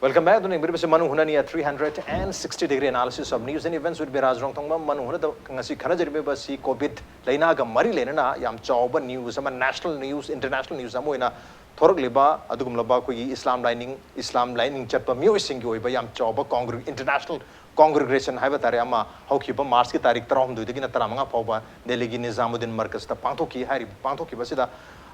Welcome back. ꯑꯗꯨꯅ ꯌꯦꯡꯕꯤꯔꯤꯕꯁꯤ ꯃꯅꯨꯡ ꯍꯨꯠꯅꯅꯤ, a three hundred and sixty degree analysis of news and events with ꯕꯤꯔꯥꯖ ꯔꯣꯡꯊꯣꯡꯕꯝ꯫ ꯃꯅꯨꯡ ꯍꯨꯠꯅꯗ ꯉꯁꯤ ꯈꯟꯅꯖꯔꯤꯕ ꯑꯁꯤ ꯀꯣꯚꯤꯗ ꯂꯩꯅꯥꯒ ꯃꯔꯤ ꯂꯩꯅꯅ ꯌꯥꯝ ꯆꯥꯎꯕ ꯅ꯭ꯌꯨꯁ ꯑꯃ, ꯅꯦꯁꯅꯦꯜ ꯅ꯭ꯌꯨꯁ, ꯏꯟꯇꯔꯅꯦꯁꯅꯦꯜ ꯅ꯭ꯌꯨꯁ ꯑꯃ ꯑꯣꯏꯅ ꯊꯣꯔꯛꯂꯤꯕ ꯑꯗꯨꯒꯨꯝꯂꯕ ꯑꯩꯈꯣꯏꯒꯤ ꯏꯁꯂꯥꯝ ꯂꯥꯏꯅꯤꯡ, ꯏꯁꯂꯥꯝ ꯂꯥꯏꯅꯤꯡ ꯆꯠꯄ ꯃꯤꯑꯣꯏꯁꯤꯡꯒꯤ ꯑꯣꯏꯕ ꯌꯥꯝ ꯆꯥꯎꯕ ꯀꯣꯡꯒ꯭ꯔꯦ-, ꯏꯟꯇꯔꯅꯦꯁꯅꯦꯜ ꯀꯣꯡꯒ꯭ꯔꯦꯒ꯭ꯔꯦꯁꯟ ꯍꯥꯏꯕ ꯇꯥꯔꯦ ꯑꯃ ꯍꯧꯈꯤꯕ ꯃꯥꯔꯆꯀꯤ ꯇꯥꯔꯤꯛ ꯇꯔꯥꯍꯨꯝꯗꯣꯏꯗꯒꯤꯅ ꯇꯔꯥꯃꯉꯥ ꯐꯥꯎꯕ ꯗꯦꯜꯂꯤꯒꯤ ꯅꯤꯖꯥꯃꯨꯗꯗꯤꯟ ꯃꯔꯀꯖꯇ ꯄꯥꯡꯊꯣꯛꯈꯤ꯫ ꯍꯥꯏꯔꯤꯕ, ꯄꯥꯡꯊꯣꯛꯈꯤꯕ ꯑꯁꯤꯗ,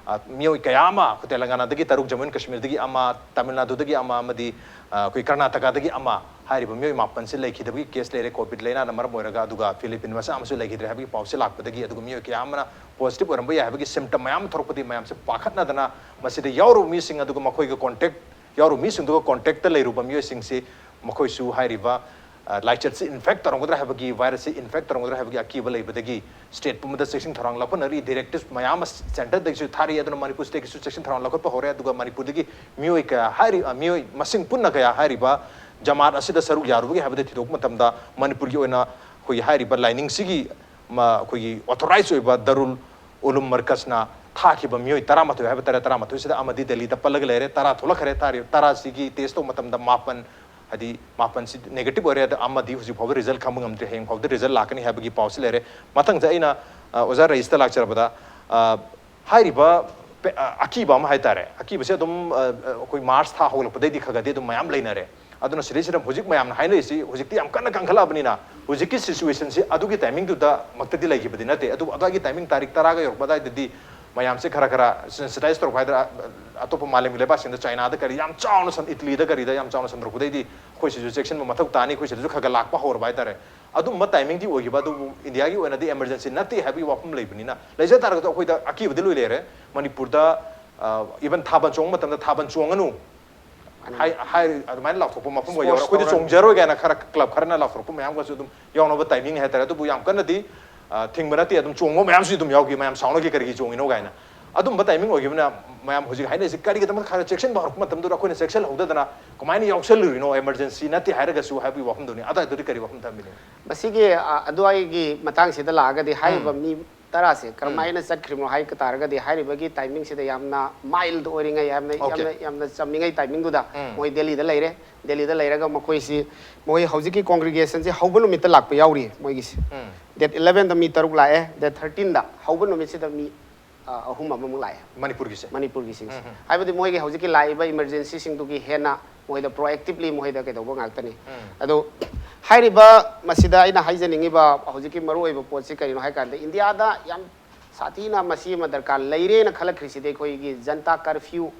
ꯑ, ꯃꯤꯑꯣꯏ ꯀꯌꯥ ꯑꯃ, ꯑꯩꯈꯣꯏ ꯇꯦꯂꯪꯒꯥꯅꯥꯗꯒꯤ ꯇꯔꯨꯛ, ꯖꯝꯃꯨ ꯑꯦꯟ ꯀꯥꯁꯃꯤꯔꯗꯒꯤ ꯑꯃ, ꯇꯥꯃꯤꯜ ꯅꯥꯗꯨꯗꯒꯤ ꯑꯃ, ꯑꯃꯗꯤ, ꯑ, ꯑꯩꯈꯣꯏ ꯀꯔꯅꯥꯇꯀꯥꯗꯒꯤ ꯑꯃ, ꯍꯥꯏꯔꯤꯕ ꯃꯤꯑꯣꯏ ꯃꯥꯄꯟꯁꯤ ꯂꯩꯈꯤꯗꯕꯒꯤ ꯀꯦꯁ ꯂꯩꯔꯦ ꯀꯣꯚꯤꯗ ꯂꯩꯅꯥꯅ ꯃꯔꯝ ꯑꯣꯏꯔꯒ꯫ ꯑꯗꯨꯒ ꯐꯤꯂꯤꯄꯤꯟ ꯃꯆꯥ ꯑꯃꯁꯨ ꯂꯩꯈꯤꯗ꯭ꯔꯦ ꯍꯥꯏꯕꯒꯤ ꯄꯥꯎꯁꯤ ꯂꯥꯛꯄꯗꯒꯤ, ꯑꯗꯨꯒ ꯃꯤꯑꯣꯏ ꯀꯌꯥ ꯑꯃꯅ ꯄꯣꯖꯤꯇꯤꯚ ꯑꯣꯏꯔꯝꯕ ꯌꯥꯏ ꯍꯥꯏꯕꯒꯤ ꯁꯤꯝꯇꯝ ꯃꯌꯥꯝ ꯑꯃ ꯊꯣꯔꯛꯄꯗꯒꯤ ꯃꯌꯥꯝꯁꯦ ꯄꯥꯈꯠꯅꯗꯅ ꯃꯁꯤꯗ ꯌꯥꯎꯔꯨꯕ ꯃꯤꯁꯤꯡ ꯑꯗꯨꯒ ꯃꯈꯣꯏꯒ ꯀꯣꯟꯇꯦꯛ ꯌꯥꯎꯔꯨꯕ ꯃꯤꯁꯤꯡꯗꯨꯒ ꯀꯣꯟꯇꯦꯛꯇ ꯂꯩꯔꯨꯕ ꯃꯤꯑꯣꯏꯁꯤꯡꯁꯤ ꯃꯈꯣꯏꯁꯨ ꯍꯥꯏꯔꯤꯕ, ꯑ, ꯂꯥꯏꯆꯠꯁꯤ ꯏꯟꯐꯦꯛ ꯇꯧꯔꯝꯒꯗ꯭ꯔꯥ ꯍꯥꯏꯕꯒꯤ, ꯚꯥꯏꯔꯁꯁꯤ ꯏꯟꯐꯦꯛ ꯇꯧꯔꯝꯒꯗ꯭ꯔꯥ ꯍꯥꯏꯕꯒꯤ ꯑꯀꯤꯕ ꯂꯩꯕꯗꯒꯤ ꯁ꯭ꯇꯦꯠ ꯄꯨꯝꯕꯗ ꯆꯦꯛꯁꯤꯟ ꯊꯧꯔꯥꯡ ꯂꯧꯈꯠꯅꯔꯤ꯫ ꯗꯤꯔꯦꯛꯇꯤꯚ ꯃꯌꯥꯝ ꯑꯃ ꯁꯦꯟꯇꯔꯗꯒꯤꯁꯨ ꯊꯥꯔꯤ, ꯑꯗꯨꯅ ꯃꯅꯤꯄꯨꯔ ꯁ꯭ꯇꯦꯠꯀꯤꯁꯨ ꯆꯦꯛꯁꯤꯟ ꯊꯧꯔꯥꯡ ꯂꯧꯈꯠꯄ ꯍꯧꯔꯦ꯫ ꯑꯗꯨꯒ ꯃꯅꯤꯄꯨꯔꯗꯒꯤ ꯃꯤꯑꯣꯏ ꯀꯌꯥ ꯍꯥꯏꯔꯤ, ꯑ, ꯃꯤꯑꯣꯏ ꯃꯁꯤꯡ ꯄꯨꯟꯅ ꯀꯌꯥ ꯍꯥꯏꯔꯤꯕ ꯖꯃꯥꯠ ꯑꯁꯤꯗ ꯁꯔꯨꯛ ꯌꯥꯔꯨꯕꯒꯦ ꯍꯥꯏꯕꯗꯨ ꯊꯤꯗꯣꯛꯄ ꯃꯇꯝꯗ, ꯃꯅꯤꯄꯨꯔꯒꯤ ꯑꯣꯏꯅ ꯑꯩꯈꯣꯏꯒꯤ ꯍꯥꯏꯔꯤꯕ ꯂꯥꯏꯅꯤꯡꯁꯤꯒꯤ ꯃ-, ꯑꯩꯈꯣꯏꯒꯤ ꯑꯣꯊꯣꯔꯥꯏꯖ ꯑꯣꯏꯕ ꯗꯔꯨꯜ ꯎꯂꯨꯝ ꯃꯔꯀꯖꯅ ꯊꯥꯈꯤꯕ ꯃꯤꯑꯣꯏ ꯇꯔꯥꯃꯥꯊꯣꯏ ꯍꯥꯏꯕ ꯇꯥꯔꯦ, ꯇꯔꯥꯃꯥꯊꯣꯏꯁꯤꯗ ꯑꯃꯗꯤ ꯗꯦꯜꯂꯤꯗ ꯄꯜꯂꯒ ꯂꯩꯔꯦ꯫ ꯇꯔꯥ ꯊꯣꯛꯂꯛꯈ꯭ꯔꯦ꯫ ꯇꯔꯥ-, ꯇꯔꯥꯁꯤꯒꯤ ꯇꯦꯁ ꯇꯧꯕ ꯃꯇꯝꯗ ꯃꯥꯄꯟ, ꯍꯥꯏꯗꯤ ꯃꯥꯄꯟꯁꯤ ꯅꯦꯒꯦꯇꯤꯚ ꯑꯣꯏꯔꯦ꯫ ꯑꯗ ꯑꯃꯗꯤ ꯍꯧꯖꯤꯛ ꯐꯥꯎꯕ ꯔꯤꯖꯜ ꯈꯪꯕ ꯉꯝꯗ꯭ꯔꯤ꯫ ꯍꯌꯦꯡ ꯐꯥꯎꯕꯗ ꯔꯤꯖꯜ ꯂꯥꯛꯀꯅꯤ ꯍꯥꯏꯕꯒꯤ ꯄꯥꯎꯁꯤ ꯂꯩꯔꯦ꯫ ꯃꯊꯪꯗ ꯑꯩꯅ, ꯑ, ꯑꯣꯖꯥ ꯔꯌꯤꯁꯇ ꯂꯥꯛꯆꯔꯕꯗ, ꯑ, ꯍꯥꯏꯔꯤꯕ ꯄꯦ-, ꯑ, ꯑꯀꯤꯕ ꯑꯃ ꯍꯥꯏꯇꯥꯔꯦ, ꯑꯀꯤꯕꯁꯦ ꯑꯗꯨꯝ, ꯑ, ꯑ, ꯑꯩꯈꯣꯏ ꯃꯥꯔꯆ ꯊꯥ ꯍꯧꯒꯠꯂꯛꯄꯗꯩꯗꯤ ꯈꯔ ꯈꯔꯗꯤ ꯑꯗꯨꯝ ꯃꯌꯥꯝ ꯂꯩꯅꯔꯦ꯫ ꯑꯗꯨꯅ ꯁꯤꯗꯩꯁꯤꯗ ꯍꯧꯖꯤꯛ ꯃꯌꯥꯝꯅ ꯍꯥꯏꯅꯔꯤꯁꯤ ꯍꯧꯖꯤꯛꯇꯤ ꯌꯥꯝ ꯀꯟꯅ ꯀꯟꯈꯠꯂꯛꯑꯕꯅꯤꯅ ꯍꯧꯖꯤꯛꯀꯤ ꯁꯤꯆꯨꯋꯦꯁꯟꯁꯤ ꯑꯗꯨꯒꯤ ꯇꯥꯏꯃꯤꯡꯗꯨꯗ ꯃꯛꯇꯗꯤ ꯂꯩꯈꯤꯕꯗꯤ ꯅꯠꯇꯦ꯫ ꯑꯗꯨꯕꯨ ꯑꯗꯨꯋꯥꯏꯒꯤ ꯇꯥꯏꯃꯤꯡ ꯇꯥꯔꯤꯛ ꯇꯔꯥꯒ ꯌꯧꯔꯛꯄ ꯑꯗꯨꯋꯥꯏꯗꯗꯤ ꯃꯌꯥꯝꯁꯦ ꯈꯔ ꯈꯔ ꯁꯦꯟꯁꯤꯇꯥꯏꯁ ꯇꯧꯔꯛꯄ ꯍꯥꯏꯗ꯭ꯔꯥ, ꯑꯇꯣꯞꯄ ꯃꯥꯂꯦꯝꯒꯤ ꯂꯩꯕꯥꯛꯁꯤꯡꯗ, ꯆꯥꯏꯅꯥꯗ ꯀꯔꯤ ꯌꯥꯝ ꯆꯥꯎꯅ ꯁꯟ-, ꯏꯇꯂꯤꯗ ꯀꯔꯤꯗ ꯌꯥꯝ ꯆꯥꯎꯅ ꯁꯟꯗꯣꯔꯛꯄꯗꯩꯗꯤ ꯑꯩꯈꯣꯏ ꯁꯤꯁꯨ ꯆꯦꯛꯁꯤꯟꯕ ꯃꯊꯧ ꯇꯥꯅꯤ, ꯑꯩꯈꯣꯏ ꯁꯤꯗꯁꯨ ꯈꯔ ꯈꯔ ꯂꯥꯛꯄ ꯍꯧꯔꯕ ꯍꯥꯏꯇꯥꯔꯦ꯫ ꯑꯗꯨꯝꯕ ꯇꯥꯏꯃꯤꯡꯗꯤ ꯑꯣꯏꯈꯤꯕ, ꯑꯗꯨꯕꯨ ꯏꯟꯗꯤꯌꯥꯒꯤ ꯑꯣꯏꯅꯗꯤ ꯏꯃꯔꯖꯦꯟꯁꯤ ꯅꯠꯇꯦ ꯍꯥꯏꯕꯒꯤ ꯋꯥꯐꯝ ꯂꯩꯕꯅꯤꯅ, ꯂꯩꯖ ꯇꯥꯔꯒꯁꯨ ꯑꯩꯈꯣꯏꯗ ꯑꯀꯤꯕꯗꯤ ꯂꯣꯏ ꯂꯩꯔꯦ꯫ ꯃꯅꯤꯄꯨꯔꯗ, ꯑ, ꯏꯚꯟ ꯊꯥꯕꯜ ꯆꯣꯡꯕ ꯃꯇꯝꯗ ꯊꯥꯕꯜ ꯆꯣꯡꯒꯅꯨ ꯍꯥꯏ-, ꯍꯥꯏ-, ꯑꯗꯨꯃꯥꯏꯅ ꯂꯥꯎꯊꯣꯛꯄ ꯃꯐꯝꯒ ꯌꯥꯎꯔꯦ꯫ ꯏꯁꯄꯣꯔꯠꯁ ꯑꯩꯈꯣꯏꯗꯤ ꯇꯧꯔꯅꯤ꯫ ꯆꯣꯡꯖꯔꯣꯏ ꯀꯥꯏꯅ ꯈꯔ ꯀ꯭ꯂꯕ ꯈꯔꯅ ꯂꯥꯎꯊꯣꯔꯛꯄ ꯃꯌꯥꯝꯒꯁꯨ ꯑꯗꯨꯝ ꯌꯥꯎꯅꯕ ꯇꯥꯏꯃꯤꯡꯅꯤ ꯍꯥꯏꯇꯥꯔꯦ꯫ ꯑꯗꯨꯕꯨ ꯌꯥꯝ ꯀꯟꯅꯗꯤ, ꯑ, ꯊꯤꯡꯕ ꯅꯠꯇꯦ꯫ ꯑꯗꯨꯝ ꯆꯣꯡꯕ ꯃꯌꯥꯝꯁꯨ ꯑꯗꯨꯝ ꯌꯥꯎꯈꯤ, ꯃꯌꯥꯝ ꯁꯥꯎꯅꯈꯤ ꯀꯔꯤꯒꯤ ꯆꯣꯡꯉꯤꯅꯣ ꯀꯥꯏꯅ꯫ ꯑꯗꯨꯝꯕ ꯇꯥꯏꯃꯤꯡ ꯑꯣꯏꯈꯤꯕꯅ ꯃꯌꯥꯝ ꯍꯧꯖꯤꯛ ꯍꯥꯏꯅꯔꯤꯁꯤ ꯀꯔꯤꯒꯤꯗꯃꯛꯇ ꯈꯔ ꯆꯦꯛꯁꯤꯟꯕ ꯍꯧꯔꯛꯄ ꯃꯇꯝꯗꯨꯗ ꯑꯩꯈꯣꯏꯅ ꯆꯦꯛꯁꯤꯜꯍꯧꯗꯗꯅ ꯀꯃꯥꯏꯅ ꯌꯥꯎꯁꯜꯂꯨꯔꯤꯅꯣ, ꯏꯃꯔꯖꯦꯟꯁꯤ ꯅꯠꯇꯦ ꯍꯥꯏꯔꯒꯁꯨ ꯍꯥꯏꯕꯒꯤ ꯋꯥꯐꯝꯗꯨꯅꯤ꯫ ꯑꯗꯨꯋꯥꯏꯗꯨꯗꯤ ꯀꯔꯤ ꯋꯥꯐꯝ ꯊꯝꯕꯤꯅꯤ? ꯃꯁꯤꯒꯤ, ꯑ, ꯑꯗꯨꯋꯥꯏꯒꯤ ꯃꯇꯥꯡꯁꯤꯗ ꯂꯥꯛꯑꯒꯗꯤ ꯍꯥꯏꯔꯤꯕ ꯎꯝ꯫ ꯃꯤ ꯇꯔꯥꯁꯦ ꯀꯔꯝꯍꯥꯏꯅ ꯆꯠꯈ꯭ꯔꯤꯕꯅꯣ ꯍꯥꯏ ꯇꯥꯔꯒꯗꯤ, ꯍꯥꯏꯔꯤꯕꯒꯤ ꯇꯥꯏꯃꯤꯡꯁꯤꯗ ꯌꯥꯝꯅ ꯃꯥꯏꯜꯗ ꯑꯣꯏꯔꯤꯉꯩ, ꯌꯥꯝꯅ Okay. ꯌꯥꯝꯅ ꯌꯥꯝꯅ ꯆꯝꯃꯤꯉꯩ ꯇꯥꯏꯃꯤꯡꯗꯨꯗ ꯎꯝ. ꯃꯣꯏ ꯗꯦꯜꯂꯤꯗ ꯂꯩꯔꯦ꯫ ꯗꯦꯜꯂꯤꯗ ꯂꯩꯔꯒ ꯃꯈꯣꯏꯁꯤ, ꯃꯣꯏ ꯍꯧꯖꯤꯛꯀꯤ ꯀꯣꯡꯒ꯭ꯔꯤꯒꯦꯁꯟꯁꯤ ꯍꯧꯕ ꯅꯨꯃꯤꯠꯇ ꯂꯥꯛꯄ ꯌꯥꯎꯔꯤ ꯃꯣꯏꯒꯤꯁꯦ꯫ ꯎꯝ. ꯗꯦꯠ ꯏꯂꯦꯚꯦꯟꯗ ꯃꯤ ꯇꯔꯨꯛ ꯂꯥꯛꯑꯦ, ꯗꯦꯠ ꯊꯥꯔꯇꯤꯟꯗ ꯍꯧꯕ ꯅꯨꯃꯤꯠꯁꯤꯗ ꯃꯤ, ꯑ, ꯑꯍꯨꯝ ꯑꯃꯃꯨꯛ ꯂꯥꯛꯑꯦ꯫ ꯃꯅꯤꯄꯨꯔꯒꯤꯁꯦ? ꯃꯅꯤꯄꯨꯔꯒꯤꯁꯤꯡꯁꯦ꯫ ꯎꯝ, ꯎꯝ. ꯍꯥꯏꯕꯗꯤ ꯃꯣꯏꯒꯤ ꯍꯧꯖꯤꯛꯀꯤ ꯂꯥꯛꯏꯕ ꯏꯃꯔꯖꯦꯟꯁꯤꯁꯤꯡꯗꯨꯒꯤ ꯍꯦꯟꯅ ꯃꯣꯏꯗ ꯄ꯭ꯔꯣꯑꯦꯛꯇꯤꯚꯂꯤ ꯃꯈꯣꯏꯗ ꯀꯩꯗꯧꯕ ꯉꯥꯛꯇꯅꯤ꯫ ꯎꯝ. ꯑꯗꯣ ꯍꯥꯏꯔꯤꯕ, ꯃꯁꯤꯗ ꯑꯩꯅ ꯍꯥꯏꯖꯅꯤꯡꯉꯤꯕ ꯍꯧꯖꯤꯛꯀꯤ ꯃꯔꯨꯑꯣꯏꯕ ꯄꯣꯠꯁꯤ ꯀꯔꯤꯅꯣ ꯍꯥꯏ ꯀꯥꯟꯗ, ꯏꯟꯗꯤꯌꯥꯗ ꯌꯥꯝ ꯁꯥꯊꯤꯅ ꯃꯁꯤ ꯑꯃ ꯗꯔꯀꯥꯔ ꯂꯩꯔꯦꯅ ꯈꯜꯂꯛꯈ꯭ꯔꯤꯁꯤꯗꯤ ꯑꯩꯈꯣꯏꯒꯤ ꯖꯟꯇꯥ ꯀꯔꯐ꯭ꯌꯨ,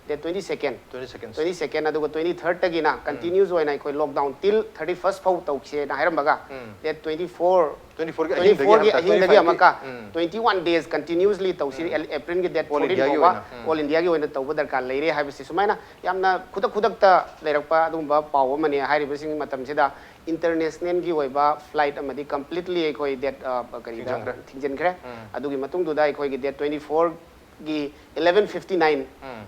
ꯗꯦꯠ ꯇ꯭ꯋꯦꯟꯇꯤ ꯁꯦꯀꯦꯟ, Twenty seconds. ꯇ꯭ꯋꯦꯟꯇꯤ ꯁꯦꯀꯦꯟ, ꯑꯗꯨꯒ ꯇ꯭ꯋꯦꯟꯇꯤ ꯊꯥꯔꯠꯇꯒꯤꯅ ꯀꯟꯇꯤꯅ꯭ꯌꯨꯁ ꯑꯣꯏꯅ ꯑꯩꯈꯣꯏ ꯂꯣꯛꯗꯥꯎꯟ ꯇꯤꯜ ꯊꯥꯔꯇꯤ ꯐꯥꯔꯁ ꯐꯥꯎ ꯇꯧꯁꯦꯅ ꯍꯥꯏꯔꯝꯃꯒ, ꯎꯝ. ꯗꯦꯠ ꯇ꯭ꯋꯦꯟꯇꯤ ꯐꯣꯔ, ꯇ꯭ꯋꯦꯟꯇꯤ ꯐꯣꯔꯒꯤ ꯇ꯭ꯋꯦꯟꯇꯤ ꯐꯣꯔꯒꯤ ꯑꯍꯤꯡꯗꯒꯤ ꯑꯍꯤꯡꯗꯒꯤ ꯍꯥꯏꯕꯗꯤ? ꯑꯃꯨꯛꯀ ꯎꯝ. ꯇ꯭ꯋꯦꯟꯇꯤ ꯋꯥꯟ ꯗꯦꯖ ꯀꯟꯇꯤꯅ꯭ꯌꯨꯁꯂꯤ ꯇꯧꯁꯤ, ꯎꯝ. ꯑꯦꯜ-, ꯑꯦꯄ꯭ꯔꯤꯜꯒꯤ ꯗꯦꯠ All ꯐꯣꯔꯇꯤꯟ Indiaꯒꯤ ꯐꯥꯎꯕ ꯑꯣꯏꯅ, ꯎꯝ. ꯑꯣꯜ ꯏꯟꯗꯤꯌꯥꯒꯤ ꯑꯣꯏꯅ ꯇꯧꯕ ꯗꯔꯀꯥꯔ ꯂꯩꯔꯦ ꯍꯥꯏꯕꯁꯤ ꯁꯨꯃꯥꯏꯅ ꯌꯥꯝꯅ ꯈꯨꯗꯛ ꯈꯨꯗꯛꯇ ꯂꯩꯔꯛꯄ ꯑꯗꯨꯒꯨꯝꯕ ꯄꯥꯎ ꯑꯃꯅꯤ꯫ ꯍꯥꯏꯔꯤꯕꯁꯤꯡ ꯃꯇꯝꯁꯤꯗ ꯏꯟꯇꯔꯅꯦꯁꯅꯦꯜꯒꯤ ꯑꯣꯏꯕ ꯐ꯭ꯂꯥꯏꯠ ꯑꯃꯗꯤ ꯀꯝꯄ꯭ꯂꯤꯠꯂꯤ ꯑꯩꯈꯣꯏ ꯗꯦꯠ, ꯑ, ꯀꯔꯤꯗ ꯊꯤꯡꯖꯤꯟꯈ꯭ꯔꯦ. ꯊꯤꯡꯖꯤꯟꯈ꯭ꯔꯦ꯫ ꯎꯝ. ꯑꯗꯨꯒꯤ ꯃꯇꯨꯡꯗꯨꯗ ꯑꯩꯈꯣꯏꯒꯤ ꯗꯦꯠ ꯇ꯭ꯋꯦꯟꯇꯤ ꯐꯣꯔꯒꯤ ꯏꯂꯦꯚꯦꯟ ꯐꯤꯐꯇꯤ ꯅꯥꯏꯟ ꯎꯝ.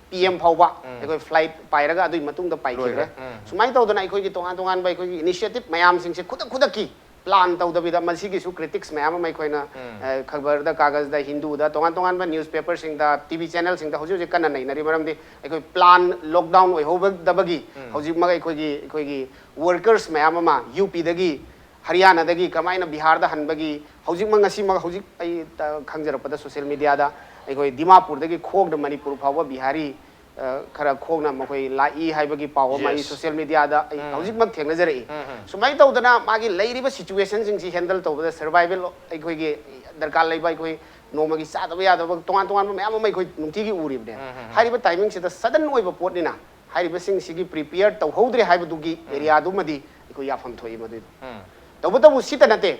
ꯄꯤ ꯑꯦꯝ ꯐꯥꯎꯕ ꯎꯝ. ꯑꯩꯈꯣꯏ ꯐ꯭ꯂꯥꯏꯠ ꯄꯥꯏꯔꯒ ꯑꯗꯨꯒꯤ ꯃꯇꯨꯡꯗ ꯄꯥꯏꯈꯤꯗ꯭ꯔꯦ꯫ ꯂꯣꯏꯈ꯭ꯔꯦ꯫ ꯎꯝ. ꯁꯨꯃꯥꯏꯅ ꯇꯧꯗꯅ ꯑꯩꯈꯣꯏꯒꯤ ꯇꯣꯉꯥꯟ ꯇꯣꯉꯥꯟꯕ ꯑꯩꯈꯣꯏꯒꯤ ꯏꯅꯤꯁꯤꯌꯦꯇꯤꯚ ꯃꯌꯥꯝꯁꯤꯡꯁꯦ ꯈꯨꯗꯛ ꯈꯨꯗꯛꯀꯤ ꯄ꯭ꯂꯥꯟ ꯇꯧꯗꯕꯤꯗ, ꯃꯁꯤꯒꯤꯁꯨ ꯀ꯭ꯔꯤꯇꯤꯛꯁ ꯃꯌꯥꯝ ꯑꯃ ꯑꯩꯈꯣꯏꯅ, ꯎꯝ. ꯑ, ꯈꯕꯔꯗ, ꯀꯥꯒꯖꯗ, ꯍꯤꯟꯗꯨꯗ, ꯇꯣꯉꯥꯟ ꯇꯣꯉꯥꯟꯕ ꯅ꯭ꯌꯨꯁ ꯄꯦꯄꯔꯁꯤꯡꯗ, ꯇꯤ ꯚꯤ ꯆꯦꯅꯦꯜꯁꯤꯡꯗ ꯍꯧꯖꯤꯛ ꯍꯧꯖꯤꯛ ꯀꯟꯅ ꯅꯩꯅꯔꯤ꯫ ꯃꯔꯝꯗꯤ ꯑꯩꯈꯣꯏ ꯄ꯭ꯂꯥꯟ ꯂꯣꯛꯗꯥꯎꯟ ꯑꯣꯏꯍꯧꯗꯕꯒꯤ ꯎꯝ. ꯍꯧꯖꯤꯛꯃꯛ ꯑꯩꯈꯣꯏꯒꯤ, ꯑꯩꯈꯣꯏꯒꯤ ꯋꯥꯔꯀꯔꯁ ꯃꯌꯥꯝ ꯑꯃ ꯌꯨ ꯄꯤꯗꯒꯤ, ꯍꯔꯤꯌꯥꯅꯥꯗꯒꯤ ꯀꯃꯥꯏꯅ ꯕꯤꯍꯥꯔꯗ ꯍꯟꯕꯒꯤ, ꯍꯧꯖꯤꯛꯃꯛ ꯉꯁꯤꯃꯛ ꯍꯧꯖꯤꯛ ꯑꯩ ꯇ-, ꯈꯪꯖꯔꯛꯄꯗ ꯁꯣꯁꯤꯌꯦꯜ ꯃꯤꯗꯤꯌꯥꯗ ꯑꯩꯈꯣꯏ ꯗꯤꯃꯥꯄꯨꯔꯗꯒꯤ ꯈꯣꯡꯅ ꯃꯅꯤꯄꯨꯔ ꯐꯥꯎꯕ ꯕꯤꯍꯥꯔꯤ, ꯑ, ꯈꯔ ꯈꯣꯡꯅ ꯃꯈꯣꯏ ꯂꯥꯛꯏ ꯍꯥꯏꯕꯒꯤ ꯄꯥꯎ ꯑꯃ ꯑꯩ Yes. ꯁꯣꯁꯤꯌꯦꯜ ꯃꯤꯗꯤꯌꯥꯗ ꯑꯩ ꯎꯝ. ꯍꯧꯖꯤꯛꯃꯛ ꯊꯦꯡꯅꯖꯔꯛꯏ꯫ ꯎꯝ, ꯎꯝ. ꯁꯨꯃꯥꯏꯅ ꯇꯧꯗꯅ ꯃꯥꯒꯤ ꯂꯩꯔꯤꯕ ꯁꯤꯆꯨꯋꯦꯁꯟꯁꯤꯡꯁꯤ ꯍꯦꯟꯗꯜ ꯇꯧꯕꯗ ꯁꯔꯚꯥꯏꯚꯦꯜ ꯑꯩꯈꯣꯏꯒꯤ ꯗꯔꯀꯥꯔ ꯂꯩꯕ, ꯑꯩꯈꯣꯏ ꯅꯣꯡꯃꯒꯤ ꯆꯥꯗꯕ ꯌꯥꯗꯕ ꯇꯣꯉꯥꯟ ꯇꯣꯉꯥꯟꯕ ꯃꯌꯥꯝ ꯑꯃ ꯑꯩꯈꯣꯏ ꯅꯨꯡꯇꯤꯒꯤ ꯎꯔꯤꯕꯅꯦ꯫ ꯎꯝ, ꯎꯝ, ꯎꯝ. ꯍꯥꯏꯔꯤꯕ ꯇꯥꯏꯃꯤꯡꯁꯤꯗ ꯁꯗꯟ ꯑꯣꯏꯕ ꯄꯣꯠꯅꯤꯅ ꯍꯥꯏꯔꯤꯕꯁꯤꯡꯁꯤꯒꯤ ꯄ꯭ꯔꯤꯄꯤꯌꯔ ꯇꯧꯍꯧꯗ꯭ꯔꯦ ꯍꯥꯏꯕꯗꯨꯒꯤ ꯎꯝ. ꯑꯦꯔꯤꯌꯥꯗꯨꯃꯗꯤ ꯑꯩꯈꯣꯏ ꯌꯥꯐꯝ ꯊꯣꯛꯏ ꯃꯗꯨꯏꯗꯣ꯫ ꯎꯝ. ꯇꯧꯕꯇꯕꯨ ꯁꯤꯇ ꯅꯠꯇꯦ,